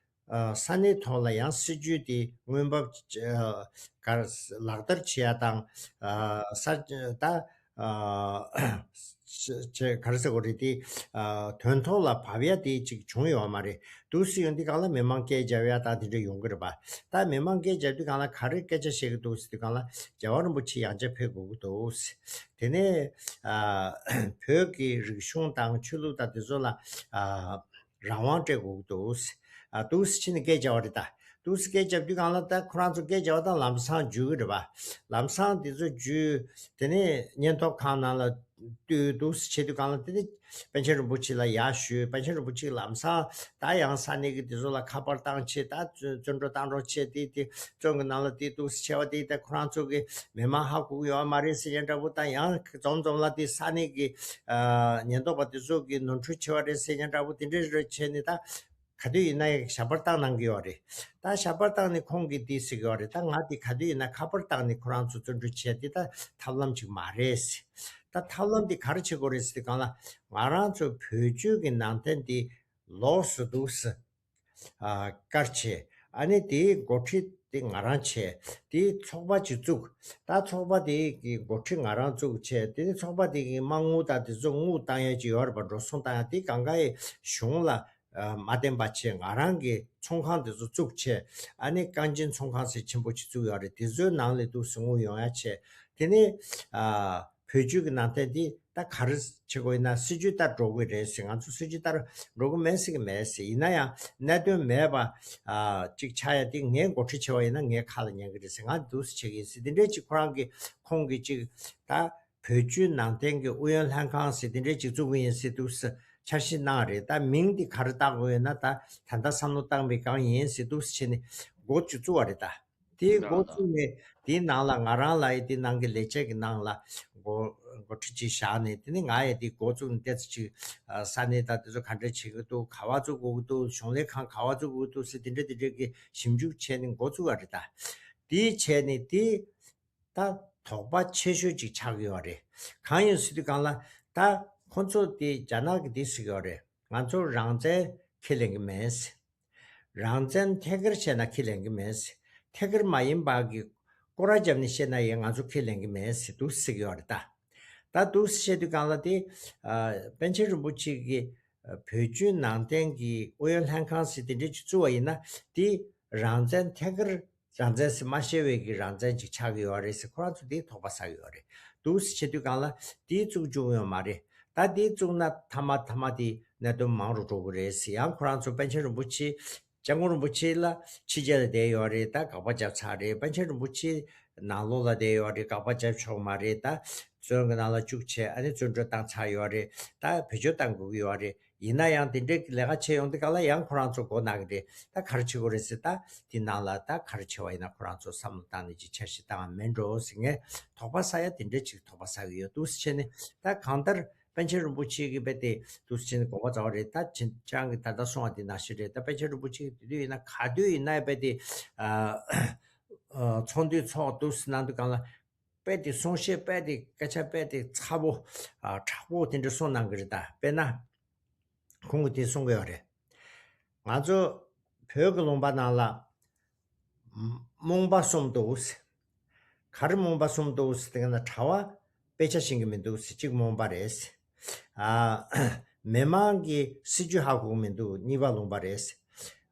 ཨ་ས་གནས་ཐོག་ལ་ཡང་སྲིད་ཇུས་དེ་དངོས་འབབ་ཨ་ག་ལག་བསྟར་བྱེད་ཡ་དང་། ཨ་ས་ད་ཨ་ཅེ་ག་རེ་ཟེར་དགོས་རེད། དེ་ཨ་དོན་ཐོག་ལ་བབས་ཡ་དེ་ཅིག་བྱུང་ཡོད་མ་རེད། འདུག་སེ་ཡོང་དུས་སྒང་ལ་མི་མང་སྐད་རྒྱབ་ཡ་དང་དེ་འདྲ་ཡོང་གི་རེད་པ། ད་མི་མང་སྐད་རྒྱབ་དུས་སྒང་ལ་ག་རེ་སྐད་ཆ་བཤད་ཀྱི་འདུག་ཟེར་དུས་སྒང་ལ། རྒྱལ་བ་རིན་པོ་ཆེ་ཡང་བསྐྱར་ཕེབས་དགོས་ཀྱི་འདུག་ཟེར། དེ་ནས་ཨ་བོད་ཀྱི་རིག་གཞུང་དང་ཆོས་ལུགས་དང་དེ་ཚོ་ལ་ཨ་རང་དབང་སྤྲད་དགོས་ཀྱི་འདུག་ཟེར། ཨ་འདུག་སེ་ཕྱིན་ནས་སྐད་རྒྱབ་པ་རེད་ད། འདུག་སེ་སྐད་རྒྱབ་དུས་སྒང་ལ། ད་ཁོ་རང་ཚོ་སྐད་རྒྱབ་པ་དང་ལམ་སང་འཇུ་གི་རེད་པ། ལམ་སང་དེ་ཚོ་འཇུ། དེ་ནས་ཉེན་རྟོག་ཁང་ནང་ལ་བཏུལ། འདུག་སེ་བྱེད་དུས་སྒང་ལ། དེ་ནས་པཎ་ཆེན་རིན་པོ་ཆེ་ལ་ཡར་ཞུས། པཎ་ཆེན་རིན་པོ་ཆེ་ལམ་སང་ད་ཡང་ས་གནས་ཀྱི་དེ་ཚོ་ལ་ཁ་པར་བཏང་བྱས། ད་བཙོན་བཙོན་གྲོལ་བཏང་རོགས་བྱས། དེ་དེ་བཙོན་གྱི་ནང་ལ་དེ་འདུག་སེ་བྱས་པ་དེ། ད་ཁོ་རང་ཚོ་གི་མི་མང་ཧ་གོ་གི་ཡོད་མ་རེད་ཟེར་མཁན་འདྲ་པོ། ད་ཡང་འཛོམས་འཛོམས་ལ་དེ་ས་གནས་ཀྱི་ཨ་ཉེན་རྟོག་པ་དེ་ཚོ་གིས་ནོར་འཁྲུལ་བྱས་པ་རེད་ཟེར་མཁན་འདྲ་པོ་དེ་འདྲ་རེ་བྱས་ནས། ད་ག་དུས་ཡིན་ན་ཡང་ཞབས་པར་བཏང་གནང་གི་ཡོད་རེད། ད་ཞབས་པར་བཏང་ནས་ཁོང་གིས་དེ་ཟེར་གི་ཡོད་རེད། ད་ང་དེ་ག་དུས་ཡིན་ན་ཁ་པར་བཏང་ནས་ཁོ་རང་ཚོ་བཙོན་གྲོལ་བྱས་ཏེ། ད་ཐབས་ལམ་ཅིག་མ་རེད་ཟེར། ད་ཐབས་ལམ་དེ་ག་རེ་བྱེད་དགོས་རེད་ཟེར་དུས་སྒང་ལ། ང་རང་ཚོ་བོད་བརྒྱུད་ཀྱི་ནང་བསྟན་དེ་ལོགས་སུ་འདུག་སེ་ཨ་བཀར་བྱས། ཨ་ནི་དེའི་འགོ་ཁྲིད་དེ་ང་རང་བྱས། དེའི་ཚོགས་པ་ཅིག་བཙུགས། ད་ཚོགས་པ་དེ་གི་འགོ་ཁྲིད་ང་རང་བཙུགས་བྱས། དེ་ནི་ཚོགས་པ་དེ་གི་མ་དངུལ་དང་དེ་ཚོ་དངུལ་བཏང་ཡ་ཅིག་ཡོད་རེད་པ། འགྲོ་སོང་བཏང་ཡ་དེ་གང་ག་ཡི་གཞུང་ལ་ཨ་མ་བརྟེན་པ་བྱས། ང་རང་གི་ཚོང་ཁང་དེ་ཚོ་བཙུགས་བྱས། ཨ་ནི་རྐང་འཇིན་ཚོང་ཁང་ཟེར་ཆེན་པོ་ཅིག་བཙུགས་ཡོད་རེད། དེ་ཚོའི་ནང་ལ་འདུག་སེ་དངུལ་ཡོང་ཡ་བྱས། དེ་ནས་ཨ་བོད་བརྒྱུད་ཀྱི་ནང་བསྟན་འདི་ད་ག་རེ་བྱེད་དགོས་ཡིན་ན། སྲིད་ཇུས་ལྟར་འགྲོ་དགོས་རེད་ཟེར། ང་ཚོ་སྲིད་ཇུས་ལྟར་འགྲོ་གི་མེད་ཟེར་གི་མེད་ཟེར། ཡིན་ན་ཡང་གནད་དོན་མེད་པ་ཨ་ཅིག་ཆགས་ཡ་དེ་ངས་འགོ་ཁྲིད་བྱས་པ་ཡིན་ན་ངའི་ཁ་ལ་ཉན་གི་རེད་ཟེར། ང་འདུག་སེ་བྱེད་ཀྱི་ཡིན་ཟེར། དེ་འདྲས་ཅིག་ཁོ་རང་གི་ཁོང་གིས་ཅིག་ད་བོད་བརྒྱུད་ནང་བསྟན་གྱི་ཨུ་ཡོན་ལྷན་ཁང་ཟེར་དེ་འདྲས་ཅིག་བཙུགས་གི་ཡིན་ཟེར། འདུག་སེ་འཆར་གཞི་གནང་རེད། ད་མིང་དེ་ག་རེ་བཏགས་དགོས་ཡོད་ན། ད་ད་ལྟ་བསམ་བློ་བཏང་བའི་སྒང་ཡིན་ཟེར། འདུག་སེ་བྱས་ནས་འགོ་ཅིག་བཙུགས་པ་རེད་ད། དེའི་འགོ་བཙུགས་ནས་དེའི་ནང་ལ་ང་རང་ལ་ཡི་དེ་ནང་གི་ལས་བྱེད་ཀྱི་ནང་ལ་འགོ་འགོ་ཁྲིད་ཅིག་བཞག་ནས། དེ་ནས་ང་ཡི་དེ་འགོ་བཙུགས་ནས་ཏོག་ཙམ་ཅིག་ཨ་ས་གནས་དང་དེ་ཚོ་ག་འདྲ་བྱེད་ཀྱི་འདུག་ག་པར་བཙུགས་དགོས་ཀྱི་འདུག་གཞུང་ལས་ཁང་ག་པར་བཙུགས་དགོས་ཀྱི་འདུག་ཟེར། དེ་འདྲ་དེ་འདྲ་གི་ཞིབ་འཇུག་བྱས་ནས་འགོ་བཙུགས་པ་རེད་ད། དེ་བྱས་ནས་དེ་ད་དོགས་པ་ཆེ་ཤོས་ཅིག་ཆགས་ཀྱི་ཡོད་རེད། གང་ཡིན་ཟེར་དུས་སྒང་ལ། ད་ཁོ་ཚོ་དེ་རྒྱ་ནག་གིས་དེ་ཟེར་གྱི་ཡོད་རེད། ང་ཚོ་རང་བཙན་ཁས་ལེན་གྱི་མེད་ཟེར། རང་བཙན་ཐད་ཀར་བཤད་ན་ཁས་ལེན་གྱི་མེད་ཟེར། ཐད་ཀར་མ་ཡིན་པ་གི་སྐོར་ར་བརྒྱབ་ནས་བཤད་ན་ཡང་ང་ཚོ་ཁས་ལེན་གྱི་མེད་ཟེར། འདུག་སེ་ཟེར་གྱི་ཡོད་རེད་ད། ད་འདུག་སེ་བཤད་དུས་སྒང་ལ་དེ་ཨ་པཎ་ཆེན་རིན་པོ་ཆེ་གིས་ཨ་བོད་བརྒྱུད་ནང་བསྟན་གྱི་ཨུ་ཡོན་ལྷན་ཁང་ཟེར་དེ་འདྲས་ཅིག་བཙུགས་པ་ཡིན་ན། དེ་ རང་བཙན་ཐད་ཀར་རང་བཙན་ཟེར་མ་ཤེས་པའི་གི་རང་བཙན་ཅིག་ཆགས་ཀྱི་ཡོད་རེད་ཟེར། ཁོ་རང་ཚོ་དེ་དོགས་པ་ཟ་གི་ཡོད་རེད། འདུག་སེ་བྱེད་དུས་སྒང་ལ་དེ་བཙུགས་བཅུག་ཡོད་མ་རེད། ད་དེ་བཙུགས་ན་མཐའ་མ་མཐའ་མ་དེ་གནད་དོན་མང་རུ་འགྲོ་གི་རེད་ཟེར། ཡང་ཁོ་རང་ཚོ་པཎ་ཆེན་རིན་པོ་ཆེ། སྐྱབས་མགོན་རིན་པོ་ཆེ་ལ་ཕྱི་རྒྱལ་ལ་བསྡད་ཡོད་རེད། ད་དགག་པ་བརྒྱབ་ཚར་རེད། པཎ་ཆེན་རིན་པོ་ཆེ་ནང་ལོགས་ལ་བསྡད་ཡོད་རེད། དགག་པ་བརྒྱབ་ཆོག་མ་རེད། ད་བཙོན་གྱི་ནང་ལ་བཅུག་བྱས། ཨ་ནི་བཙོན་གྲོལ་བཏང་ཚར་ཡོད་རེད། ད་བེད་སྤྱོད་བཏང་དགོས་ཀྱི་ཡོད་རེད། ཡིན་ན་ཡང་དེ་འདྲའི་ལས་ཀ་བྱས་ཡོང་དུས་སྒང་ལ་ཡང་ཁོ་རང་ཚོ་མགོ་ན་གི་རེད། ད་ག་རེ་བྱེད་དགོས་རེད་ཟེར། ད་དེ་ནང་ལ་ད་ག་རེ་བྱས་པ་ཡིན་ན་ཁོ་རང་ཚོ་བསམ་བློ་བཏང་ནས་ཅིག་འཆར་གཞི་བཏང་བ་མེད་འགྲོ་ཟེར། ངས་དོགས་པ་ཟ་ཡ་དེ་འདྲ་ཅིག་དོགས་པ་ཟ་གི་ཡོད། འདུག་སེ་བྱས་ནས་ད་གང་ལྟར་པཎ་ཆེན་རིན་པོ་ཆེ་གི་དཔེ་དེ་འདུག་སེ་བྱས་ནས་དགོངས་པ་རྫོགས་པ་རེད། ད་ཁྱེད་རང་གིས་ད་ལྟ་གསུངས་པ་དེ་ནང་བཞིན་རེད། ད་པཎ་ཆེན་རིན་པོ་ཆེ་གི་དེ་དུས་ཡིན་ན་ག་དུས་ཡིན་ན་དཔེ་དེ་ཨ་ཨ་ཚོགས་འདུའི་ཚོགས་འདུག་སེ་གནང་དུས་སྒང་ལ་དཔེ་དེ་གསུང་བཤད་དཔེ་དེ་སྐད་ཆ་དཔེ་དེ་ཚ་པོ་ཨ་དྲག་པོ་དེ་འདྲ་གསུངས་གནང་གི་རེད། ད་དཔེར་ན། ཁོང་གིས་དེ་གསུང་གི་ཡོད་རེད། ང་ཚོ་བོད་ཀྱི་ལུང་པ་ནང་ལ་རྨོངས་པ་གསུམ་འདུག་ཟེར། ག་རེ་རྨོངས་པ་གསུམ་འདུག་ཟེར་དེ་ན་གྲྭ་པ་དཔེ་ཆ་ཤེས་ཀྱི་མི་འདུག་ཟེར། གཅིག་རྨོངས་པ་རེད་ཟེར། ཨ་མི་མང་གི་སྲིད་བྱུས་ཧ་གོ་གི་མི་འདུག་གཉིས་པ་རྨོངས་པ་རེད་ཟེར།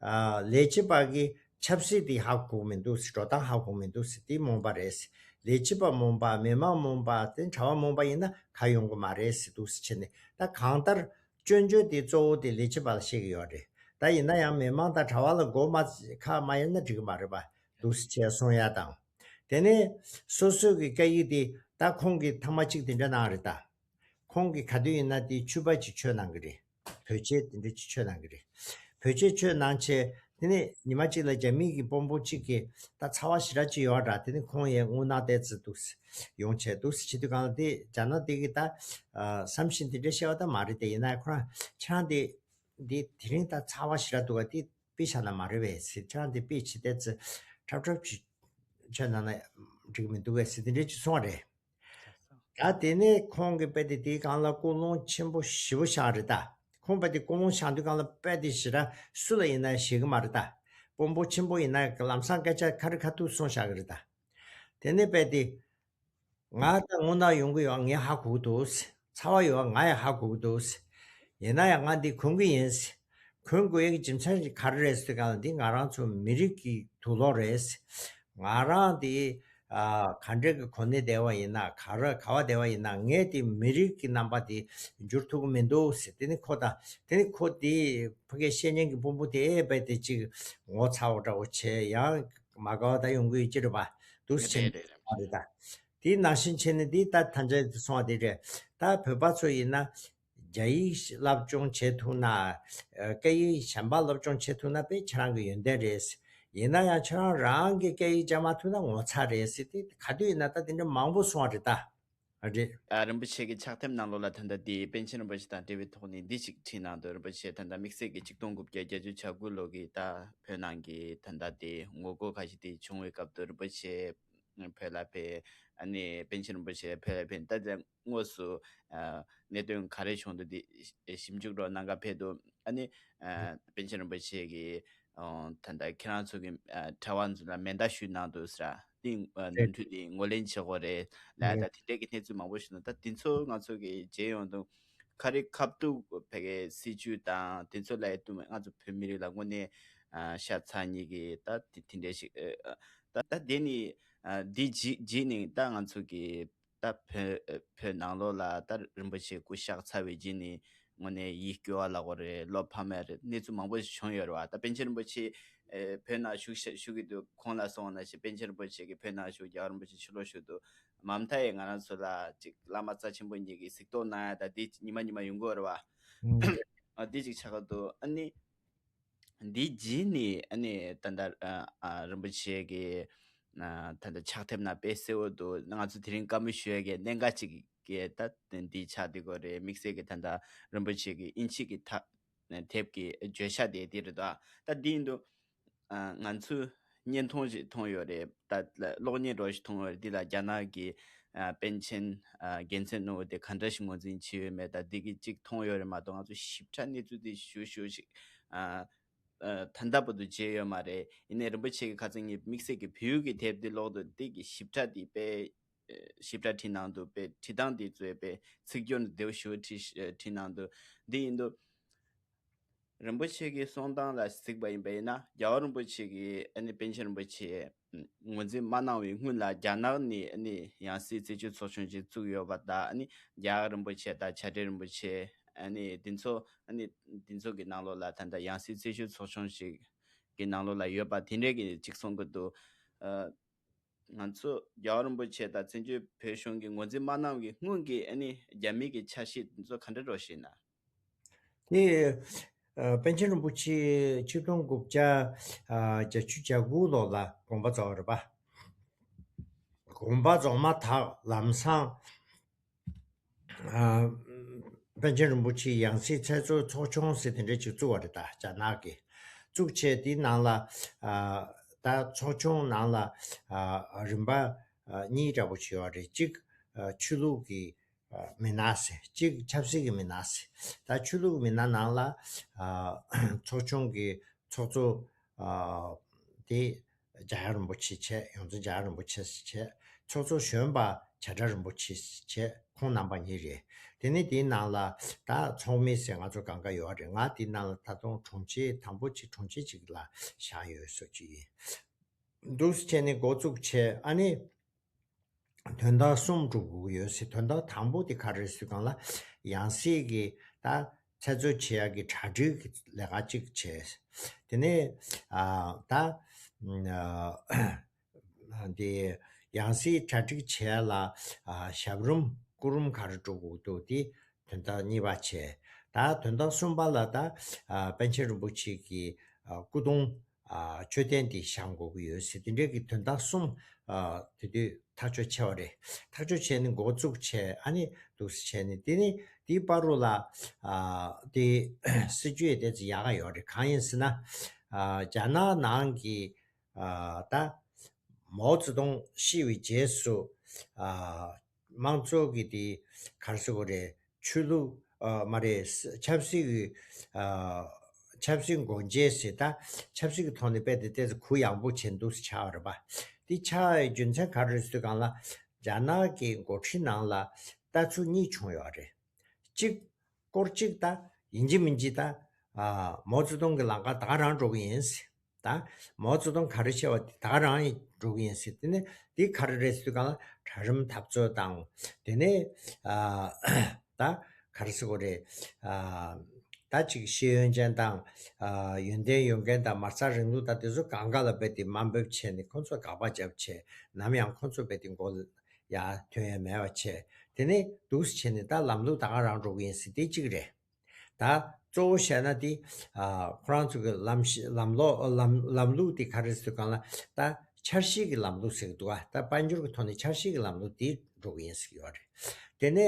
ཨ་ལས་བྱེད་པ་གི་ཆབ་སྲིད་དེ་ཧ་གོ་གི་མི་འདུག་ཟེར། འགྲོ་སྟངས་ཧ་གོ་གི་མི་འདུག་ཟེར། དེ་རྨོངས་པ་རེད་ཟེར། ལས་བྱེད་པ་རྨོངས་པ། མི་མང་རྨོངས་པ། དེ་གྲྭ་པ་རྨོངས་པ་ཡིན་ན་ག་ཡོང་གི་མ་རེད་ཟེར། འདུག་སེ་བྱས་ནས་ད་གང་ལྟར་སྐྱོན་བརྗོད་དེ་གཙོ་བོ་དེ་ལས་བྱེད་པ་ལ་བཤད་ཀྱི་ཡོད་རེད། ད་ཡིན་ན་ཡང་མི་མང་དང་གྲྭ་པ་ལ་མགོ་མ་ཁ་མ་ཡར་ན་འགྲིག་གི་མ་རེད་པ། འདུག་སེ་བྱས་གསུང་ཡ་དང་། དེ་ནས་སོ་སོའི་གི་སྐད་ཡིག་དེ་ད་ཁོང་གིས་ཐེངས་མ་གཅིག་དེ་འདྲ་གནང་རེད། ད་ཁོང་གིས་ག་དུས་ཡིན་ན་དེ་ཕྱུ་པ་ཅིག་མཆོད་གནང་གི་རེད། བོད་ཆས་དེ་འདྲ་ཅིག་མཆོད་གནང་གི་རེད། བོད་ཆས་མཆོད་གནང་བྱས་དེ་ནས་ཉི་མ་གཅིག་ལ་རྒྱ་མི་གི་དཔོན་པོ་གཅིག་གིས་ད་ཚ་བ་ཞེ་དྲག་ཅིག་ཡོད་འདྲ། དེ་ནས་ཁོང་ཡར་རྔུལ་ནག་བསྡད་ཙི་འདུག་ཡོང་བྱས། འདུག་སེ་བྱེད་དུས་སྒང་ལ་དེ་རྒྱ་ནག་དེ་གིས་ད་ཨ་བསམ་བཞིན་དེ་འདྲ་བཤད་པ་ད་མ་རེད། དེ་ཡིན་ན་ཁོ་རང་ཁྱེད་རང་དེ་འདི་དེ་རིང་ད་ཚ་བ་ཞེ་དྲག་འདུག་ག་དེ་དཔེ་བཞག་ན་མ་རེད་པས་ཟེར། ཁྱེད་རང་དེ་དཔེ་བྱེད་བསྡད་ཙི་ཁྲབ་ཁྲབ་ཅིག་མཆོད་གནང་ན་འགྲིག་གི་མི་འདུག་གས་ཟེར། དེ་འདྲ་ཅིག་གསུངས་པ་རེད། ད་དེ་ནས་ཁོང་གིས་དཔེ་དེ་དེའི་སྒང་ལ་ཀུན་སློང་ཆེན་པོ་ཞེ་པོ་བཞག་རེད་ད། ཁོང་དཔེ་དེ་ཀུན་སློང་བཞག་དུས་སྒང་ལ་དཔེ་དེ་ཞེ་དྲག་སུ་ལ་ཡིན་ན་ཞེད་གི་མ་རེད་ད། དཔོན་པོ་ཆེན་པོ་ཡིན་ན་ལམ་སང་སྐད་ཆ་ཁ་རི་ཁ་ཐུག་གསུངས་བཞག་གི་རེད་ད། དེ་ནས་དཔེ་དེ་ང་ད་རྔུལ་ནག་ཡོང་གི་ཡོད། ངས་ཧ་གོ་གི་འདུག་ཟེར། ཚ་བ་ཡོད། ང་ཡང་ཧ་གོ་གི་འདུག་ཟེར། ཡིན་ན་ཡང་ང་འདི་གོན་གི་ཡིན་ཟེར། གོན་དགོས་ཡག་གི་རྒྱུ་མཚན་ག་རེ་རེད་ཟེར་དུས་སྒང་ལ་འདི་ང་རང་ཚོ་མི་རིགས་ཀྱི་དུག་ལོག་རེད་ཟེར། ང་རང་འདི་ཨ་ག་འདྲ་གི་གོ་གནས་བསྡད་པ་ཡིན་ན། ག་རེ་ག་པར་བསྡད་པ་ཡིན་ན་ངས་དེ་མི་རིགས་ཀྱི་རྣམ་པ་དེ་འགྱུར་ཐུབ་ཀྱི་མི་འདུག་ཟེར། དེ་ནི་ཁོ་ད་དེ་ནི་ཁོ་དེ་ཕ་གིའི་བཤེས་གཉེན་གྱི་དཔོན་པོ་དེ་དཔེ་དེ་ཅིག་ངོ་ཚ་བོ་འདྲ་བོ་བྱས། ཡང་མ་དགའ་བ་ད་ཡོང་གི་ཡོད་ཀྱི་རེད་པ། འདུག་སེ་བྱས་རེད་རེད་རེད། མ་རེད་ད། དེ་ནང་བཞིན་བྱས་ནས་འདི་ལྟ་ཐམས་ཅད་དུ་སོང་བ་དེ་རེད། ད་བོད་པ་ཚོ་ཡིན་ན་རྒྱ་ཡིག་སློབ་སྦྱོང་བྱེད་ཐུབ་ན། ཨ་སྐད་ཡིག་གཞན་པ་སློབ་སྦྱོང་བྱེད་ཐུབ་ན་དཔེ་ཁྱེད་རང་གི་ཡོན་ཏན་རེད། ཡིན་ན་ཡང་ཁྱེད་རང་རང་གི་སྐད་ཡིག་སྦྱང་མ་ཐུབ་ན་ངོ་ཚ་རེད་ཟེར། དེ་ག་དུས་ཡིན་ན་ད་དེ་འདྲ་མང་པོ་སོང་བ་རེད་ད། རེད། ཨ་རིན་པོ་ཆེ་གི་ཕྱག་དེབ་ནང་ལོགས་ལ་ད་ལྟ་དེ་པཎ་ཆེན་རིན་པོ་ཆེ་དང་འབྲེལ་བའི་ཐོག་ནས་འདི་ཞིག་བྲིས་གནང་འདུག་རིན་པོ་ཆེ་ད་ལྟ་དམིགས་བསལ་གྱི་ཆིག་སྟོང་དགུ་བརྒྱ་བརྒྱད་ཅུ་གྱ་དགུ་ལོ་གི་ད་བོད་ནང་གི་ད་ལྟ་དེ་ངོ་རྒོལ་ཁ་ཤས་དེ་བྱུང་བའི་སྐབས་དུ་རིན་པོ་ཆེ་བོད་ལ་ཕེབས། ཨ་ནི་པཎ་ཆེན་རིན་པོ་ཆེ་བོད་ལ་ཕེབས། ད་ལྟ་དངོས་སུ་ཨ་གནད་དོན་ག་རེ་བྱུང་འདུག་དེ་ཞིབ་འཇུག་རོགས་གནང་ག་ཕེབས་འདུག་ཨ་ནི་ཨ་པཎ་ཆེན་རིན་པོ་ཆེ་གིས་ཨ་ད་ལྟ་ཁྱེད་རང་ཚོ་གི་ཨ་གྲྭ་པ་ཚོ་ལ་མེ་མདའ་གཞུས་གནང་འདུག་ཟེར། དེ་ཨ་ནོར་འཁྲུལ་དེ་ངོས་ལེན་བྱེད་དགོས་རེད་ལབ། ད་དེ་འདྲའི་གི་གནས་ཚུལ་མང་པོ་ཞིག་འདུག་ད་དེ་ཚོ་ང་ཚོ་གི་མཇལ་ཡོང་དུས་ཁ་རི་ཁ་ཐུག་བོད་ཀྱི་སྲིད་བྱུས་དང་དེ་ཚོ་ལ་ཡ་དུ་ང་ཚོ་བོད་མི་རིགས་ལ་དངོས་གནས་ཨ་ཤ་ཚ་སྙིང་གི་ད་དེ་དེ་འདྲ་ཞིག་ཨ་ད་ད་དེ་ནི་ཨ་འདི་རྗེས་རྗེས་ནས་ད་ང་ཚོ་གི་ད་བོད་བོད་ནང་ལོགས་ལ་ད་རིན་པོ་ཆེ་སྐུ་གཤེགས་ཚར་བའི་རྗེས་ནས་དངོས་གནས་ཡིད་སྐྱོ་བ་ལབ་དགོས་རེད། བློ་ཕམ་ཡ་རེད། གནས་ཚུལ་མང་པོ་ཞིག་བྱུང་ཡོད་རེད་བ། ད་པཎ་ཆེན་རིན་པོ་ཆེ་ཨེ་བོད་ནང་བཞུགས་ཤ་བཞུགས་ཀྱི་འདུག་ཁོང་ལ་སོང་ན་ཞེས་པཎ་ཆེན་རིན་པོ་ཆེ་གིས་བོད་ནང་བཞུགས། རྒྱལ་བ་རིན་པོ་ཆེ་ཕྱི་ལོགས་བཞུགས་འདུག་མ་མཐའ་ཡས་ང་རང་ཚོ་ལ་ཅིག་བླ་མ་རྩ་ཆེན་པོ་གཉིས་ཀྱིས་གཟིགས་རྟོག་གནང་ཡ་ད་དེ་ཉི་མ་ཉི་མ་ཡོང་གི་ཡོད་རེད་བ། ཨ་དེ་ཅིག་ཆགས་ཀྱི་འདུག་ཨ་ནི། འདི་རྗེས་ནས་ཨ་ནི་ད་ལྟ་ཨ་ཨ་རིན་པོ་ཆེ་གི་ཨ་ད་ལྟ་ཕྱག་དེབ་ནང་དཔེ་གསལ་བོ་འདུག་ང་ཚོ་དེ་རིང་བཀའ་མོལ་ཞུ་ཡ་གི་གནད་འགག་ཅིག་གི་ད་འདི་ཆགས་བསྡད་ཀྱི་ཡོད་རེད། དམིགས་བསལ་གྱི་ད་ལྟ་རིན་པོ་ཆེ་གི་དབྱིན་ཇི་གི་ཐ་དེབ་ཀྱི་བརྗོད་བྱ་དེ་འདི་རེད་དོ། ད་འདི་ཡིན་དུས་ཨ་ང་ཚོས་བརྙན་ཐུང་ཞིག་མཐོང་ཡོད་རེད། ད་གློག་བརྙན་འདྲ་ཞིག་མཐོང་ཡོད་རེད། འདི་ལ་རྒྱ་ནག་གི་ཨ་པཎ་ཆེན་ཨ་རྒྱལ་མཚན་ནོར་བུ་དེ་ག་འདྲ་ཞིག་ངོས་འཛིན་བྱས་ཡོད་མེད་ད་འདི་གི་གཅིག་མཐོང་ཡོད་རེད་མ་གཏོགས་ང་ཚོ་ཞིབ་ཕྲ་གནས་ཚུལ་དེ་ཞུ་ཞུ་ཞིག་ཨ་ཨ་ད་ལྟ་བར་དུ་མཇལ་ཡོད་མ་རེད། ཡིན་ནའི་རིན་པོ་ཆེ་གི་ཁ་སང་ངས་དམིགས་བསལ་གྱི་བོད་ཡིག་གི་དེབ་འདི་ཀློག་དུས་འདི་གི་ཞིབ་ཕྲ་དེ་དཔེ་ཞིབ་ཕྲ་བྲིས་གནང་འདུག་དཔེ་བྲིས་སྟངས་དེ་ཚོས་དཔེ་ཚིག་སྦྱོར་བདེ་བོ་ཞེ་པོ་བྲིས་བྲིས་གནང་འདུག་འདི་ཡིན་དུས་ རིན་པོ་ཆེ་གི་གསུང་སྟངས་ལ་གཟིགས་པ་ཡིན་པ་ཡིན་ན། རྒྱལ་བ་རིན་པོ་ཆེ་གིས་ཨ་ནི་པཎ་ཆེན་རིན་པོ་ཆེ་ངོས་འཛིན་མ་གནང་བའི་སྔོན་ལ། རྒྱ་ནག་ནས་ཨ་ནི་ཡང་སྲིད་རྩད་གཅོད་ཚོགས་ཆུང་ཞིག་བཙུགས་ཡོད་པ་དང་། ཨ་ནི་རྒྱལ་བ་རིན་པོ་ཆེ་དང་བྱ་བྲལ་རིན་པོ་ཆེ། ཨ་ནི་དེ་ཚོ་ཨ་ནི་དེ་ཚོ་གི་ནང་ལོགས་ལ་ད་ལྟ་ཡང་སྲིད་རྩད་གཅོད་ཚོགས་ཆུང་ཞིག་གི་ནང་ལོགས་ལ་ཡོད་པ་དེ་འདྲས་ཀྱི་ཅིག་གསུང་གི་འདུག་ཨ། ང་ཚོ་རྒྱལ་བ་རིན་པོ་ཆེ་དང་བཙན་བྱོལ་བོད་གཞུང་གིས་ངོས་འཛིན་མ་གནང་བའི་སྔོན་གྱི་ཨ་ནི་རྒྱ་མི་གི་འཆར་གཞི་དེ་ཚོ་ག་འདྲ་འདྲ་ཞིག་ཡིན་ན། དེ། ཨ། པཎ་ཆེན་རིན་པོ་ཆེ་ཆིག་སྟོང་དགུ་བརྒྱ་བརྒྱད་ཅུ་གྱ་དགུ་ལོ་ལ་དགོངས་པ་རྫོགས་པ་རེད་པ། དགོངས་པ་རྫོགས་མ་ཐག་ལམ་སང་། ཨ། པཎ་ཆེན་རིན་པོ་ཆེའི་ཡང་སྲིད་ཚད་མཐོའི་ཚོགས་ཆུང་ཟེར་དེ་འདྲ་ཅིག་བཙུགས་པ་རེད། ད་རྒྱ་ནག་གིས་བཙུགས་བྱས། དེའི་ནང་ལ། ཨ། ད་ཚོགས་ཆུང་ནང་ལ། ཨ། རིམ་པ། ཨ། གཉིས་འདྲ་པོ་ཅིག་ཡོད་རེད། གཅིག་ཨ། ཆོས་ལུགས་ཀྱི། ཨ། མི་སྣ་ཟེར། གཅིག་ཆབ་སྲིད་ཀྱི་མི་སྣ་ཟེར། ད་ཆོས་ལུགས་ཀྱི་མི་སྣ་ནང་ལ། ཨ། ཚོགས་ཆུང་གི་ཚོགས་གཙོ། ཨ། དེ་རྒྱལ་བ་རིན་པོ་ཆེ་བྱས། ཡོངས་འཛིན་རྒྱལ་བ་རིན་པོ་ཆེ་བྱས། ཚོགས་གཙོ་གཞོན་པ་བྱ་བྲལ་རིན་པོ་ཆེ་བྱས། ཁོང་རྣམ་པ་གཉིས་རེད། དེ་ནས་དེའི་ནང་ལ་ད་ཚོགས་མི་ཟེར་ང་ཚོ་གང་ག་ཡོད་རེད། ང་དེའི་ནང་ལ་ད་དུང་དྲུང་ཆེ་དང་པོ་གཅིག་དྲུང་ཆེ་གཅིག་ལ་བཞག་ཡོད་བཟོ་གི་ཡིན། འདུག་སེ་བྱས་ནས་འགོ་བཙུགས་བྱས། ཨ་ནི་དོན་དག་གསུམ་སྒྲུབ་དགོས་ཀྱི་ཡོད་ཟེར། དོན་དག་དང་པོ་དེ་ག་རེ་རེད་ཟེར་དུས་སྒང་ལ། ཡང་སྲིད་ཀྱི་ད་ཚད་མཐོ་བྱེད་ཡག་གི་གྲ་སྒྲིག་གི་ལས་ཀ་གཅིག་བྱས། དེ་ནས། ཨ། ད། ཨ། དེ་ཡང་སྲིད་གྲ་སྒྲིག་བྱེད་ཡག་ལ། ཨ། ཞབས་རུམ་སྐུ་རུམ་ག་རེ་སྒྲུབ་དགོས་འདུག་དེ་དོན་དག་གཉིས་པ་བྱས། ད་དོན་དག་གསུམ་པ་ལ་ད། ཨ། པཎ་ཆེན་རིན་པོ་ཆེ་གི། ཨ། སྐུ་གདུང་། ཨ། མཆོད་རྟེན་དེ་བཞེངས་དགོས་ཀྱི་ཡོད་ཟེར། དེ་འདྲའི་གི་དོན་དག་གསུམ། ཨ། དེ་དུས་ཐག་གཅོད་བྱས་པ་རེད། ཐག་གཅོད་བྱས་ནས་འགོ་བཙུགས་བྱས། ཨ་ནི་འདུག་སེ་བྱས་ནས། དེ་ནས་དེའི་བར་དུ་ལ། ཨ། དེ་སྲིད་ཇུས་དེ་ཚོ་ཡག་ག་ཡོད་རེད། གང་ཡིན་ཟེར་ན། ཨ། རྒྱ་ནག་ནང་གི། ཨ། ད་མའོ་ཙེ་ཏུང་ཤི་བའི་རྗེས་སུ། ཨ། དམངས་གཙོ་གི་དེ་ག་རེ་ཟེར་དགོས་རེད། ཆོས་ལུགས། ཨ། མ་རེད། ཆབ་སྲིད་ཀྱི། ཨ། ཆབ་སྲིད་སྒོ་འབྱེད་ཟེར། ད་ཆབ་སྲིད་ཀྱི་ཐོག་ནས་དཔེ་དེ་ཏོག་ཙམ་གུ་ཡངས་པོ་བྱས་འདུག་སེ་ཆགས་པ་རེད་པ། དེ་ཆགས་ཡའི་རྒྱུ་མཚན་ག་རེ་རེད་ཟེར་དུས་སྒང་ལ། རྒྱ་ནག་གི་འགོ་ཁྲིད་ནང་ལ་ལྟ་ཚུལ་གཉིས་བྱུང་ཡོད་རེད། གཅིག་སྐོར་གཅིག་ད་ཡིན་གཅིག་མིན་གཅིག་ད། ཨ། མའོ་ཙེ་ཏུང་གི་ལམ་ཁ་ད་ག་རང་འགྲོ་གི་ཡིན་ཟེར། ད་མའོ་ཙེ་ཏུང་ག་རེ་བྱས་པ་དེ་ད་ག་རང་འགྲོ་གི་ཡིན་ཟེར། དེ་ནས་དེ་ག་རེ་རེད་ཟེར་དུས་སྒང་ལ། གྲལ་རིམ་འཐབ་རྩོད་དང་། དེ་ནས། ཨ། ད་ག་རེ་ཟེར་དགོས་རེད། ཨ། ད་ཅིག་ཤེས་ཡོན་ཅན་དང་། ཨ། ཡོན་ཏན་ཡོད་མཁན་དང་། མ་རྩ་རིང་ལུགས་དང་དེ་ཚོ་སྒང་ག་ལ་རྦད་དེ་དམའ་འབེབས་བྱས་ནས། ཁོང་ཚོ་དགག་པ་བརྒྱབ་བྱས། ནམ་ཡང་ཁོང་ཚོ་རྦད་དེ་མགོ་ཡར་ཐོན་ཡ་མེད་པ་བྱས། དེ་ནས་འདུག་སེ་བྱས་ནས་ད་ལམ་ལུགས་ད་ག་རང་འགྲོ་གི་ཡིན་ཟེར། དེ་གཅིག་རེད། ད་གཙོ་བོ་བཤད་ན་དེ། ཨ། ཁོ་རང་ཚོ་གི་ལམ་ཤེས། ལམ་ལུགས། ལམ། ལམ་ལུགས་དེ་ག་རེ་ཟེར་དུས་སྒང་ལ། ད་འཆར་གཞི་གི་ལམ་ལུགས་ཟེར་གི་འདུག་ག་ད་དཔལ་འབྱོར་གི་ཐོག་ནས་འཆར་གཞི་གི་ལམ་ལུགས་དེ་འགྲོ་གི་ཡིན་ཟེར་གི་ཡོད་རེད། དེ་ནས།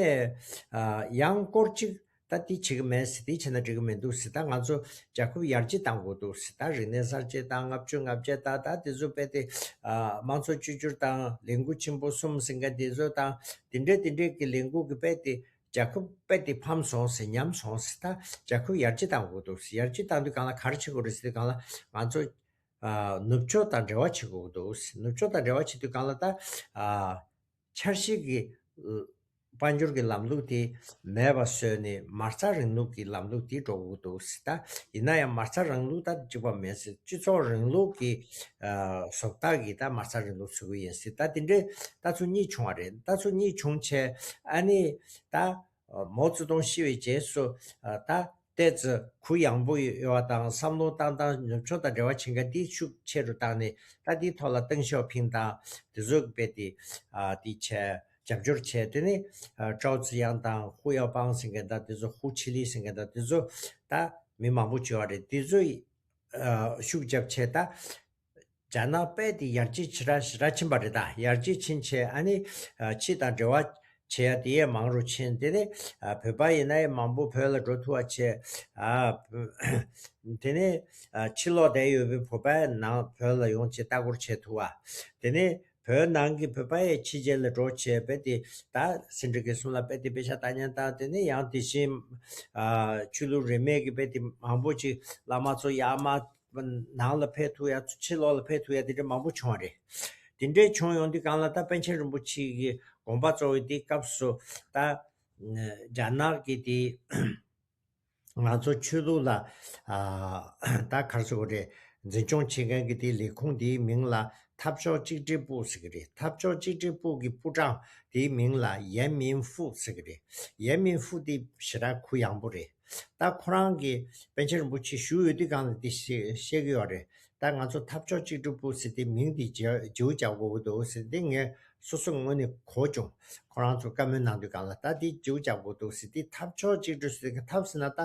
ཨ། ཡང་སྐོར་གཅིག་ད་དེ་བྱེད་ཀྱི་མེད་ཟེར། དེ་བྱས་ན་འགྲིག་གི་མི་འདུག་ཟེར། ད་ང་ཚོ་རྒྱལ་ཁབ་ཡར་རྒྱས་གཏང་དགོས་འདུག་ཟེར། ད་རིག་གནས་གསར་བརྗེ་དང་། ལྔ་བཅུ་ང་བརྒྱད་དང་། ད་དེ་ཚོ་རྦད་དེ། ཨ། དམངས་གཙོ་བཅོས་བསྒྱུར་དང་། ལས་འགུལ་ཆེན་པོ་གསུམ་ཟེར་མཁན་དེ་ཚོ་དང་། དེ་འདྲའི་དེ་འདྲའི་གི་ལས་འགུལ་གི་རྦད་དེ། རྒྱལ་ཁབ་རྦད་དེ་ཕམ་སོང་ཟེར། ཉམས་སོང་ཟེར། ད་རྒྱལ་ཁབ་ཡར་རྒྱས་གཏང་དགོས་འདུག་ཟེར། ཡར་རྒྱས་གཏང་དུས་སྒང་ལ་ག་རེ་བྱེད་དགོས་རེད་ཟེར་དུས་སྒང་ལ། ང་ཚོ། ཨ། ནུབ་ཕྱོགས་དང་འབྲེལ་བ་བྱེད་དགོས་འདུག་ཟེར། ནུབ་ཕྱོགས་དང་འབྲེལ་བ་བྱེད་དུས་སྒང་ལ་ད། ཨ། འཆར་གཞི་གི། ཨ། དཔལ་འབྱོར་གྱི་ལམ་ལུགས་དེ་མེད་པ་བཟོས་ནས། མ་རྩ་རིང་ལུགས་ཀྱི་ལམ་ལུགས་དེ་འགྲོ་དགོས་འདུག་ཟེར། ད་ཡིན་ན་ཡང་མ་རྩ་རིང་ལུགས་ད་གཅིག་པ་མེད་ཟེར། སྤྱི་ཚོགས་རིང་ལུགས་ཀྱི། ཨ། བཟོ་ལྟ་གི་ད་མ་རྩ་རིང་ལུགས་བཟོ་གི་ཡིན་ཟེར། ད་དེ་འདྲའི་ལྟ་ཚུལ་གཉིས་བྱུང་བ་རེད། ལྟ་ཚུལ་གཉིས་བྱུང་བྱས། ཨ་ནི་ད། ཨ། མའོ་ཙེ་ཏུང་ཤི་བའི་རྗེས་སུ། ཨ། ད་ཏོག་ཙམ་གུ་ཡངས་པོ་ཡོད་པ་དང་། བསམ་བློ་བཏང་སྟངས་ནུབ་ཕྱོགས་དང་འབྲེལ་བ་བྱེད་མཁན་དེ་ཤུགས་ཆེ་རུ་བཏང་ནས། ད་དེའི་ཐོག་ལ་ཏེང་ཞའོ་ཕིང་དང་དེ་ཚོ་རྦད་དེ། ཨ། དེ་བྱས། རྒྱབ་སྐྱོར་བྱས། དེ་ནས། ཨ། ཀྲའོ་ཙི་ཡང་དང་། ཧུ་ཡའོ་པང་ཟེར་མཁན་དང་། དེ་ཚོ། ཧུ་ཆི་ལི་ཟེར་མཁན་དང་། དེ་ཚོ་ད་མི་མང་པོ་བྱུང་བ་རེད། དེ་ཚོ། ཨ། ཤུགས་རྒྱབ་བྱས། ད་རྒྱ་ནག་རྦད་དེ་ཡར་རྒྱས་ཞེ་དྲག་ཞེ་དྲག་ཕྱིན་པ་རེད། ད་ཡར་རྒྱས་ཕྱིན་བྱས། ཨ་ནི། ཨ། ཕྱི་དང་འབྲེལ་བ་བྱེད་ཡ་དེ་ཡང་མང་རུ་ཕྱིན། དེ་ནས། ཨ། བོད་པ་ཡིན་ན་ཡང་མང་པོ་བོད་ལ་འགྲོ་ཐུབ་པ་བྱས། ཨ། དེ་ནས། ཨ། ཕྱི་ལོགས་བསྡད་ཡོད་པའི་བོད་པ་ནང་བོད་ལ་ཡོང་བྱས་ལྟ་སྐོར་བྱེད་ཐུབ་པ། དེ་ནས་བོད་ནང་གི་བོད་པ་ཡང་ཕྱི་རྒྱལ་ལ་འགྲོ་བྱས། རྦད་དེ་ད་ཟིན་བྲིས་ཀྱི་གསུང་ལ་རྦད་དེ་དཔེ་ཆ་ལྟ་མཁན་དང་། དེ་ནས་ཡང་དེ་བཞིན། ཨ། ཆོས་ལུགས་རིས་མེད་ཀྱི་རྦད་དེ་མང་པོ་ཅིག་བླ་མ་ཚོ་ཡར་མར་ནང་ལ་ཕེབས་ཐུབ་ཡ། ཕྱི་ལོགས་ལ་ཕེབས་ཐུབ་ཡ་དེ་འདྲ་མང་པོ་བྱུང་བ་རེད། དེ་འདྲའི་བྱུང་ཡོང་དུས་སྒང་ལ། ད་པཎ་ཆེན་རིན་པོ་ཆེ་གི་དགོངས་པ་རྫོགས་པའི་དེའི་སྐབས་སུ། ད་རྒྱ་ནག་གི་དེ། ང་ཚོ་ཆོས་ལུགས་ལ་ཨ་ད་ག་རེ་ཟེར་དགོས་རེད། འཛིན་སྐྱོང་བྱེད་མཁན་གྱི་དེའི་ལས་ཁུངས་དེའི་མིང་ལ་འཐབ་ཕྱོགས་གཅིག་སྒྲིལ་པུའུ་ཟེར་གྱི་རེད། འཐབ་ཕྱོགས་གཅིག་སྒྲིལ་པུའུ་གི་པུའུ་ཀྲང་དེའི་མིང་ལ་ཡན་མིན་ཧྥུ་ཟེར་གྱི་རེད། ཡན་མིན་ཧྥུ་དེ་ཞེ་དྲག་གུ་ཡངས་པོ་རེད། ད་ཁོ་རང་གིས་པཎ་ཆེན་རིན་པོ་ཆེ་བཞུགས་ཡོད་དུས་སྒང་ལ་དེ་བཤད་བཤད་ཀྱི་ཡོད་རེད། ད་ང་ཚོ་འཐབ་ཕྱོགས་གཅིག་སྒྲིལ་པུའུ་ཟེར་དེ་མིང་དེ་བརྗེ་བརྗེ་པོ་རྒྱག་དགོས་ཀྱི་འདུག་ཟེར་དེ་ངས་སོ་སོ་ངོས་ནས་གོ་བྱུང་། ཁོ་རང་ཚོ་བཀའ་མོལ་གནང་དུས་སྒང་ལ་ད་དེ་བརྗེ་པོ་རྒྱག་དགོས་འདུག་ཟེར་དེ། འཐབ་ཕྱོགས་གཅིག་སྒྲིལ་ཟེར་དེ་འཐབ་ཟེར་ན་ད་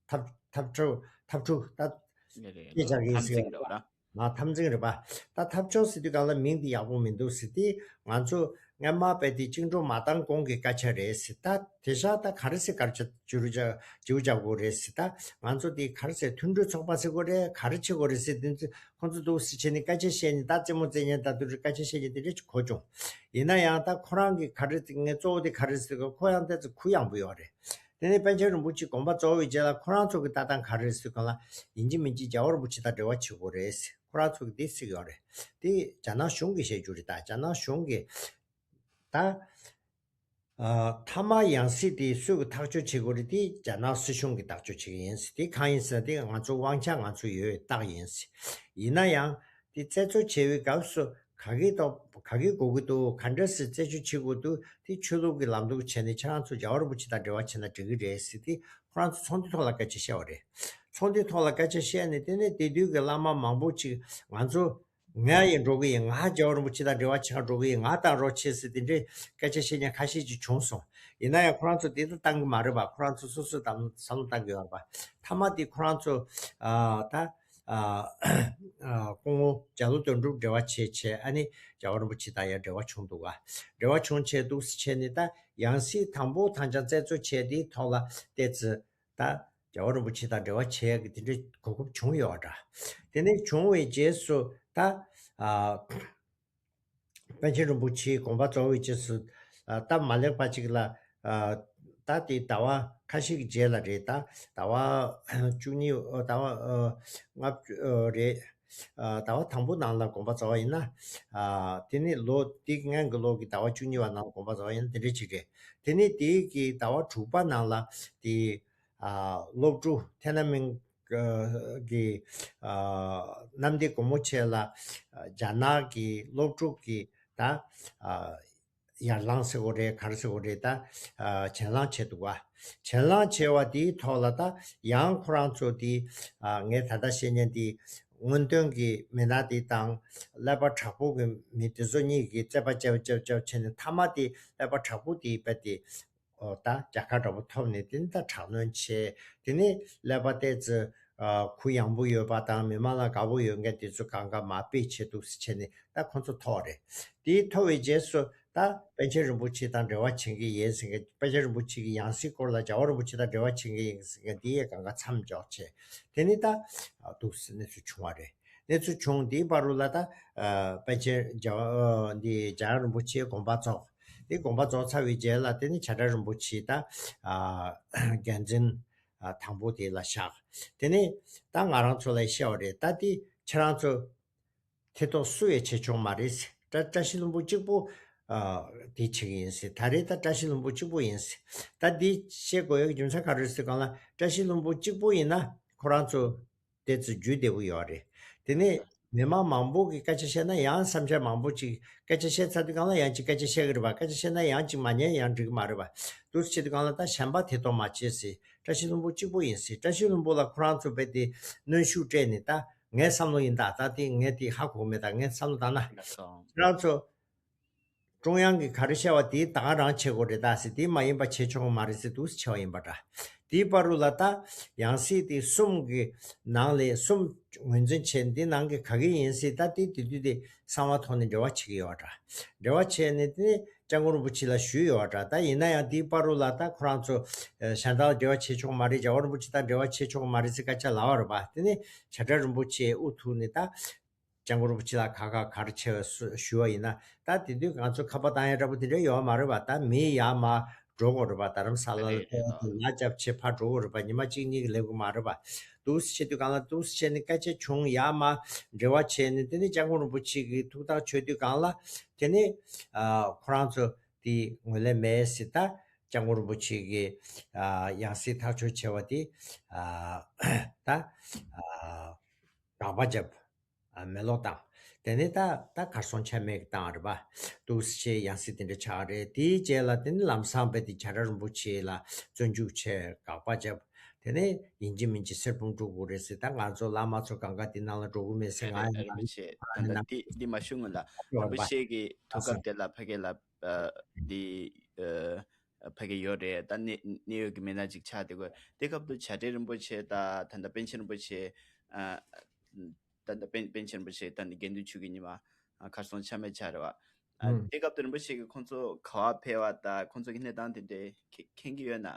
འཐབ་འཐབ་འཁྲུག་འཐབ་འཁྲུག་ད་རེད་རེད། སྐད་ཆ་རེད་འཐབ་ཟེར་འཛིང་རེད་བ། ང་འཐབ་འཛིང་རེད་པ། ད་འཐབ་ཕྱོགས་ཟེར་དུས་སྒང་ལ་མིང་འདི་ཡག་པོ་མི་འདུག་ཟེར་ཏེ། ང་ཚོ་སྔན་མ་བས་ཏེ་བཅིངས་འགྲོལ་མ་བཏང་གོང་གི་སྐད་ཆ་རེད་ཟེར། ད་དེ་ཤ་ད་ག་རེ་ཟེར་ག་རེ་བྱ་བྱུ་རུ་བྱ་བྱུ་བྱ་དགོས་རེད་ཟེར། ད་ང་ཚོ་དེ་ག་རེ་ཟེར་མཐུན་སྒྲིལ་ཚོགས་པ་ཟེར་དགོས་རེད། ག་རེ་བྱེད་དགོས་རེད་ཟེར་དེ་ཚོ་ཁོང་ཚོ་འདུག་སེ་བྱས་ནས་སྐད་ཆ་བཤད་ནས། ད་རྩེད་མོ་རྩེ་མཁན་ད་དུ་རེ་སྐད་ཆ་བཤད་མཁན་དེ་འདྲ་ཅིག་གོ་བྱུང་། ཡིན་ན་ཡང་ད་ཁོ་རང་གི་ག་རེ་ངས་གཙོ་བོ་དེ་ག་རེ་ཟེར་ག་ཁོ་ཡང་ཏོག་ཙམ་གུ་ཡངས་པོ་ཡོད་རེད། དེ་ནས་པཎ་ཆེན་རིན་པོ་ཆེ་དགོངས་པ་རྫོགས་པའི་རྗེས་ལ་ཁོ་རང་ཚོ་གི་ལྟ་སྟངས་ག་རེ་རེད་ཟེར་གང་ལ། ཡིན་གཅིག་མིན་གཅིག་རྒྱལ་བ་རིན་པོ་ཆེ་དང་འབྲེལ་བ་བྱེད་དགོས་རེད་ཟེར་ཁོ་རང་ཚོ་གི་དེ་ཟེར་གི་ཡོད་རེད། དེ་རྒྱ་ནག་གཞུང་གིས་བཤད་རྒྱུ་རེད། ད་རྒྱ་ནག་གཞུང་གིས་ད་ཨ་མཐའ་མ་ཡང་སྲིད་དེ་སུས་གི་ཐག་གཅོད་བྱེད་དགོས་རེད། དེ་རྒྱ་ནག་སྲིད་གཞུང་གིས་ཐག་གཅོད་བྱེད་ཀྱི་ཡིན་ཟེར། དེ་གང་ཡིན་ཟེར་ན་དེ་ང་ཚོ་དབང་ཆ་ང་ཚོ་ཡོད་རྟགས་ཡིན་ཟེར། ཡིན་ན་ཡང་དེ་རྩད་གཅོད་བྱེད་པའི་སྐབས་སུ་ག་གི་ཐོག་ག་གི་དགོས་ཀྱི་འདུག་ག་འདྲ་སེ་རྩད་གཅོད་བྱེད་དགོས་འདུག་དེ་ཆོས་ལུགས་ཀྱི་ལམ་ལུགས་བྱས་ནས་ཁྱེད་རང་ཚོ་རྒྱལ་བ་རིན་པོ་ཆེ་དང་འབྲེལ་བ་བྱས་ན་འགྲིག་གི་རེད་ཟེར་ཏེ་ཁོ་རང་ཚོ་ཚོགས་འདུའི་ཐོག་ལ་སྐད་ཆ་བཤད་པ་རེད། ཚོགས་འདུའི་ཐོག་ལ་སྐད་ཆ་བཤད་ནས་དེ་ནས་དེ་དུས་ཀྱི་བླ་མ་མང་པོ་ཅིག་ང་ཚོ་ང་ཡིན་འགྲོ་གི་ཡིན། ང་རྒྱལ་བ་རིན་པོ་ཆེ་དང་འབྲེལ་བ་བྱེད་ག་འགྲོ་གི་ཡིན། ང་དང་རོགས་བྱེད་ཟེར་དེ་འདྲའི་སྐད་ཆ་བཤད་མཁན་ཁ་ཤས་ཅིག་བྱུང་སོང་། ཡིན་ན་ཡང་ཁོ་རང་ཚོ་དེ་ལྟ་བཏང་གི་མ་རེད་པ། ཁོ་རང་ཚོ་སོ་སོའི་བསམ་བློ་བཏང་གི་ཡོད་རེད་པ། མཐའ་མ་དེ་ཁོ་རང་ཚོ་ཨ་ད། ཨ་ཨ་སྐུ་ངོ་རྒྱ་ལོ་དོན་གྲུབ་འབྲེལ་བ་བྱས་བྱས། ཨ་ནི་རྒྱལ་བ་རིན་པོ་ཆེ་དང་ཡང་འབྲེལ་བ་བྱུང་འདུག་ག་འབྲེལ་བ་བྱུང་བྱས་འདུག་སེ་བྱས་ནས་ད་ཡང་སྲིད་དང་པོ་དང་ཅང་རྩད་གཅོད་བྱས་དེའི་ཐོག་ལ་བལྟས་ཚེ་ད་རྒྱལ་བ་རིན་པོ་ཆེ་དང་འབྲེལ་བ་བྱས་ཀྱི་དེ་འདྲའི་གོ་སྐབས་བྱུང་ཡོད་འདྲ། དེ་ནས་བྱུང་བའི་རྗེས་སུ་ད་ཨ་པཎ་ཆེན་རིན་པོ་ཆེའི་དགོངས་པ་རྫོགས་པའི་རྗེས་སུ་ཨ་སྟབས་མ་ལེགས་པ་ཅིག་ལ་ཨ་ད་དེ་ཟླ་བ་ཁ་ཤས་ཀྱི་རྗེས་ལ་རེད། ད་ཟླ་བ་བཅུ་གཉིས་ཟླ་བ་ཨ་ལྔ་བཅུ་ཨ་རེད། ཨ་ཟླ་བ་དང་པོ་ནང་ལ་དགོངས་པ་རྫོགས་པ་ཡིན་ན། ཨ་དེ་ནི་ལོ་དེའི་སྔོན་གྱི་ལོ་གི་ཟླ་བ་བཅུ་གཉིས་པ་ནང་ལ་དགོངས་པ་རྫོགས་པ་ཡིན་ན་དེ་འདྲ་ཅིག་རེད། དེ་ནི་དེའི་གི་ཟླ་བ་དྲུག་པ་ནང་ལ་དེ་ཨ་སློབ་ཕྲུག་ཐེ་ན་མིན་གྱི་ཨ་གནམ་བདེ་སྒོ་མོ་ཆེ་ལ་རྒྱ་ནག་གི་སློབ་ཕྲུག་གི་ད་ཨ་ཡར་ལངས་ཟེར་དགོས་རེད། ག་རེ་ཟེར་དགོས་རེད། ད་ཨ་གྱེན་ལངས་བྱས་འདུག་ག་གྱེན་ལངས་བྱས་པ་དེའི་ཐོག་ལ་ད་ཡང་ཁོ་རང་ཚོ་དེ་ཨ་ངས་ད་ལྟ་བཤད་མཁན་དེ་སྔོན་ཐོན་གྱི་མི་སྣ་དེ་དང་ཀླད་པ་དྲག་པོ་གི་མི་དེ་ཚོ་གཉིས་ཀྱིས་རྩོད་པ་རྒྱབ་རྒྱབ་རྒྱབ་བྱས་ནས་མཐའ་མ་དེ་ཀླད་པ་དྲག་པོ་དེ་རྦད་དེ་ཨོ་ད་རྒྱལ་ཁ་འདྲ་པོ་ཐོབ་ནས་དེ་ནི་ད་དྲག་གནོན་བྱས། དེ་ནི་ཀླད་པ་ཏོག་ཙམ་ཨ་གུ་ཡངས་པོ་ཡོད་པ་དང་མི་མང་ལ་དགའ་པོ་ཡོད་མཁན་དེ་ཚོ་གང་ག་མར་ཕུད་བྱས་འདུག་སེ་བྱས་ནས་ད་ཁོང་ཚོ་ཐོབ་པ་རེད། དེ་ཐོབ་པའི་རྗེས་སུ་ད་པཎ་ཆེན་རིན་པོ་ཆེ་དང་འབྲེལ་བ་བྱེད་ཀྱི་ཡིན་ཟེར་མཁན། པཎ་ཆེན་རིན་པོ་ཆེ་གི་ཡང་སྲིད་སྐོར་ལ་རྒྱལ་བ་རིན་པོ་ཆེ་དང་འབྲེལ་བ་བྱེད་ཀྱི་ཡིན་ཟེར་མཁན་དེ་ཡང་གང་ག་མཚམས་འཇོག་བྱས། དེ་ནི་ད་འདུག་སེ་གནས་ཚུལ་བྱུང་བ་རེད། གནས་ཚུལ་བྱུང་དེའི་བར་དུ་ལ་ད་ཨ་པཎ་ཆེན་རྒྱལ་བ་ཨ་འདི་རྒྱལ་བ་རིན་པོ་ཆེའི་དགོངས་པ་རྫོགས། དེ་དགོངས་པ་རྫོགས་ཚར་བའི་རྗེས་ལ་དེ་ནི་བྱ་བྲལ་རིན་པོ་ཆེ་ད་ཨ་འགན་འཛིན་ཨ་དང་པོ་དེ་ལ་བཞག་དེ་ནི་ད་ང་རང་ཚོ་ལ་བཤད་པ་རེད། ད་དེ་ཁྱེད་རང་ཚོ་ཐེ་གཏོགས་སུ་ཡང་བྱེད་ཆོག་མ་རེད། བཀྲ་བཀྲ་ཤིས་ལྷུན་པོ་གཅིག་པོ་ཨ་དེ་བྱེད་ཀྱི་ཡིན་ཟེར། ད་རེས་ད་བཀྲ་ཤིས་ལྷུན་པོ་གཅིག་པོ་ཡིན་ཟེར། ད་འདི་བཤད་དགོས་ཡག་རྒྱུ་མཚན་ག་རེ་རེད་ཟེར་གང་ལ། བཀྲ་ཤིས་ལྷུན་པོ་གཅིག་པོ་ཡིན་ན་ཁོ་རང་ཚོ་དེ་ཚོ་རྒྱུས་བདེ་པོ་ཡོད་རེད། དེ་ནས་མི་མང་མང་པོ་གིས་སྐད་ཆ་བཤད་ན་ཡང་བསམ་འཆར་མང་པོ་ཅིག་སྐད་ཆ་བཤད་ཚར་དུས་སྒང་ལ་ཡང་ཅིག་སྐད་ཆ་བཤད་ཀྱི་རེད་པ། སྐད་ཆ་བཤད་ན་ཡང་ཅིག་མ་ཉན་ཡང་འགྲིག་གི་མ་རེད་པ། འདུག་སེ་བྱེད་དུས་སྒང་ལ་ད་གཞན་པ་ཐེ་གཏོགས་མ་བྱེད་ཟེར། བཀྲ་ཤིས་ལྷུན་པོ་གཅིག་པོ་ཡིན་ཟེར། བཀྲ་ཤིས་ལྷུན་པོ་ལ་ཁོ་རང་ཚོ་རྦད་དེ་གནོན་ཤུགས་སྤྲད་ནས་ད་ངའི་བསམ་བློ་ཡིན། ད་ད་དེ་ངས་དེ་ཧ་གོ་མེད། ད་ངའི་བསམ་བློ་བཏང་ན་ཁྱེད་རང་ཚོ་ཀྲུང་དབྱང་གིས་ག་རེ་བཤད་པ་དེ་ད་ག་རང་བྱེད་དགོས་རེད་ད་ཟེར། དེ་མ་ཡིན་པ་བྱེད་ཆོག་གི་མ་རེད་ཟེར་འདུག་སེ་བྱས་པ་ཡིན་པ་འདྲ། དེའི་བར་དུ་ལ་ད་ཡང་སྲིད་དེ་གསུམ་གྱི་ནང་ལས་གསུམ་ངོས་འཛིན་བྱས། འདི་ནང་གི་ག་གི་ཡིན་ཟེར་ད་དེ་དེ་དུས་དེ་གསང་བ་ཐོག་ནས་འབྲེལ་བ་བྱེད་ཀྱི་ཡོད་འདྲ། འབྲེལ་བ་བྱས་ནས་དེ་ནས་སྐྱབས་མགོན་རིན་པོ་ཆེ་ལ་ཞུས་ཡོད་འདྲ། ད་ཡིན་ན་ཡང་དེའི་བར་དུ་ལ་ད་ཁོ་རང་ཚོ་ཨ་གཞན་དག་ལ་འབྲེལ་བ་བྱེད་ཆོག་མ་རེད། རྒྱལ་བ་རིན་པོ་ཆེ་དང་འབྲེལ་བ་བྱེད་ཆོག་གི་མ་རེད་ཟེར་སྐད་ཆ་ལབ་པ་རེད་པ། དེ་ནས་བྱ་བྲལ་རིན་པོ་ཆེ་དབུ་ཐུག་ནས་ད་སྐྱབས་མགོན་རིན་པོ་ཆེ་ལ་ཁ་ཁ་ག་རེ་བྱས་པ་སུ་ཞུ་བ་ཡིན་ན། ད་དེ་དུས་ང་ཚོ་ཁ་པར་བཏང་ཡ་འདྲ་པོ་དེ་འདྲ་ཡོད་མ་རེད་པ། ད་མི་ཡར་མར་འགྲོ་དགོས་རེད་པ། རྡ་རམ་ས་ལ་ལ་རེད་རེད། ལ་རྒྱབ་ཆེ་ཕར་འགྲོ་དགོས་རེད་པ། ཉི་མ་གཅིག་གཉིས་ཀྱི་སླེབས་ཀྱི་མ་རེད་པ། འདུག་སེ་བྱེད་དུས་སྒང་ལ་འདུག་སེ་བྱས་ནས་སྐད་ཆ་བྱུང་། ཡར་མར་འབྲེལ་བ་བྱས་ནས་དེ་ནས་སྐྱབས་མགོན་རིན་པོ་ཆེ་གི་ཐུགས་ཐག་ཆོད་དུས་སྒང་ལ་དེ་ནས་ཨ་ཁོ་རང་ཚོ་དེ་ངོས་ལེན་མེད་ཟེར། ད་ སྐྱབས་མགོན་རིན་པོ་ཆེ་གི་ཨ་ཡང་སྲིད་ཐག་གཅོད་བྱས་པ་དེ་ཨ་ད་ཨ་དགག་པ་བརྒྱབ། ཨ་མེ་ལོག་བཏང་། དེ་ནས་ད་ད་གར་སོང་ཆ་མེད་བཏང་རེད་པ། འདུག་སེ་ཡང་སྲིད་དེ་འདྲ་ཆགས་རེད། དེའི་རྗེས་ལ་དེ་ནས་ལམ་སང་རྦད་དེ་བྱ་བྲལ་རིན་པོ་ཆེ་ལ་བཙོན་འཇུག་བྱས། དགག་པ་བརྒྱབ། དེ་ནས་ཡིན་གཅིག་མིན་གཅིག་གསེར་བུམ་དཀྲུག་དགོས་རེད་ཟེར། ད་ང་ཚོ་བླ་མ་ཚོ་གང་ག་དེ་ནང་ལ་འགྲོ་གི་མེད་ཟེར། ང་རེད་ཡང་རིན་པོ་ཆེ། ད་ལྟ་འདི་འདི་མ་ཞུ་སྔོན་ལ་རིན་པོ་ཆེ་གི་ཐུགས་སྐབས་དེ་ལ་ཕ་གི་ལ་ཨ་འདི་ཨ་ཕ་གི་ཡོད་རེད། ད་གནས་གནས་ཡོད་ཀྱི་མི་སྣ་ཅིག་ཆགས་བསྡད་ཀྱི་ཡོད། དེ་སྐབས་དུ་བྱ་བྲལ་རིན་པོ་ཆེ་དང་ད་ལྟ་པཎ་ཆེན་རིན་པོ་ཆེ། ཨ་ད་ལྟ་པཎ་པཎ་ཆེན་རིན་པོ་ཆེ་ད་ནི་དགེ་འདུན་ཆོས་ཀྱི་ཉི་མ་ཨ་གར་སོང་ཆ་མེད་ཆགས་རེད་བ། ཨ་ཨུམ། དེ་སྐབས་དུ་རིན་པོ་ཆེ་གིས་ཁོང་ཚོ་ག་པར་ཕེབས་པ་དང་ཁོང་ཚོ་གི་གནས་སྟངས་དེ་འདྲ་མཁྱེན་མཁྱེན་གྱི་ཡོད་ན།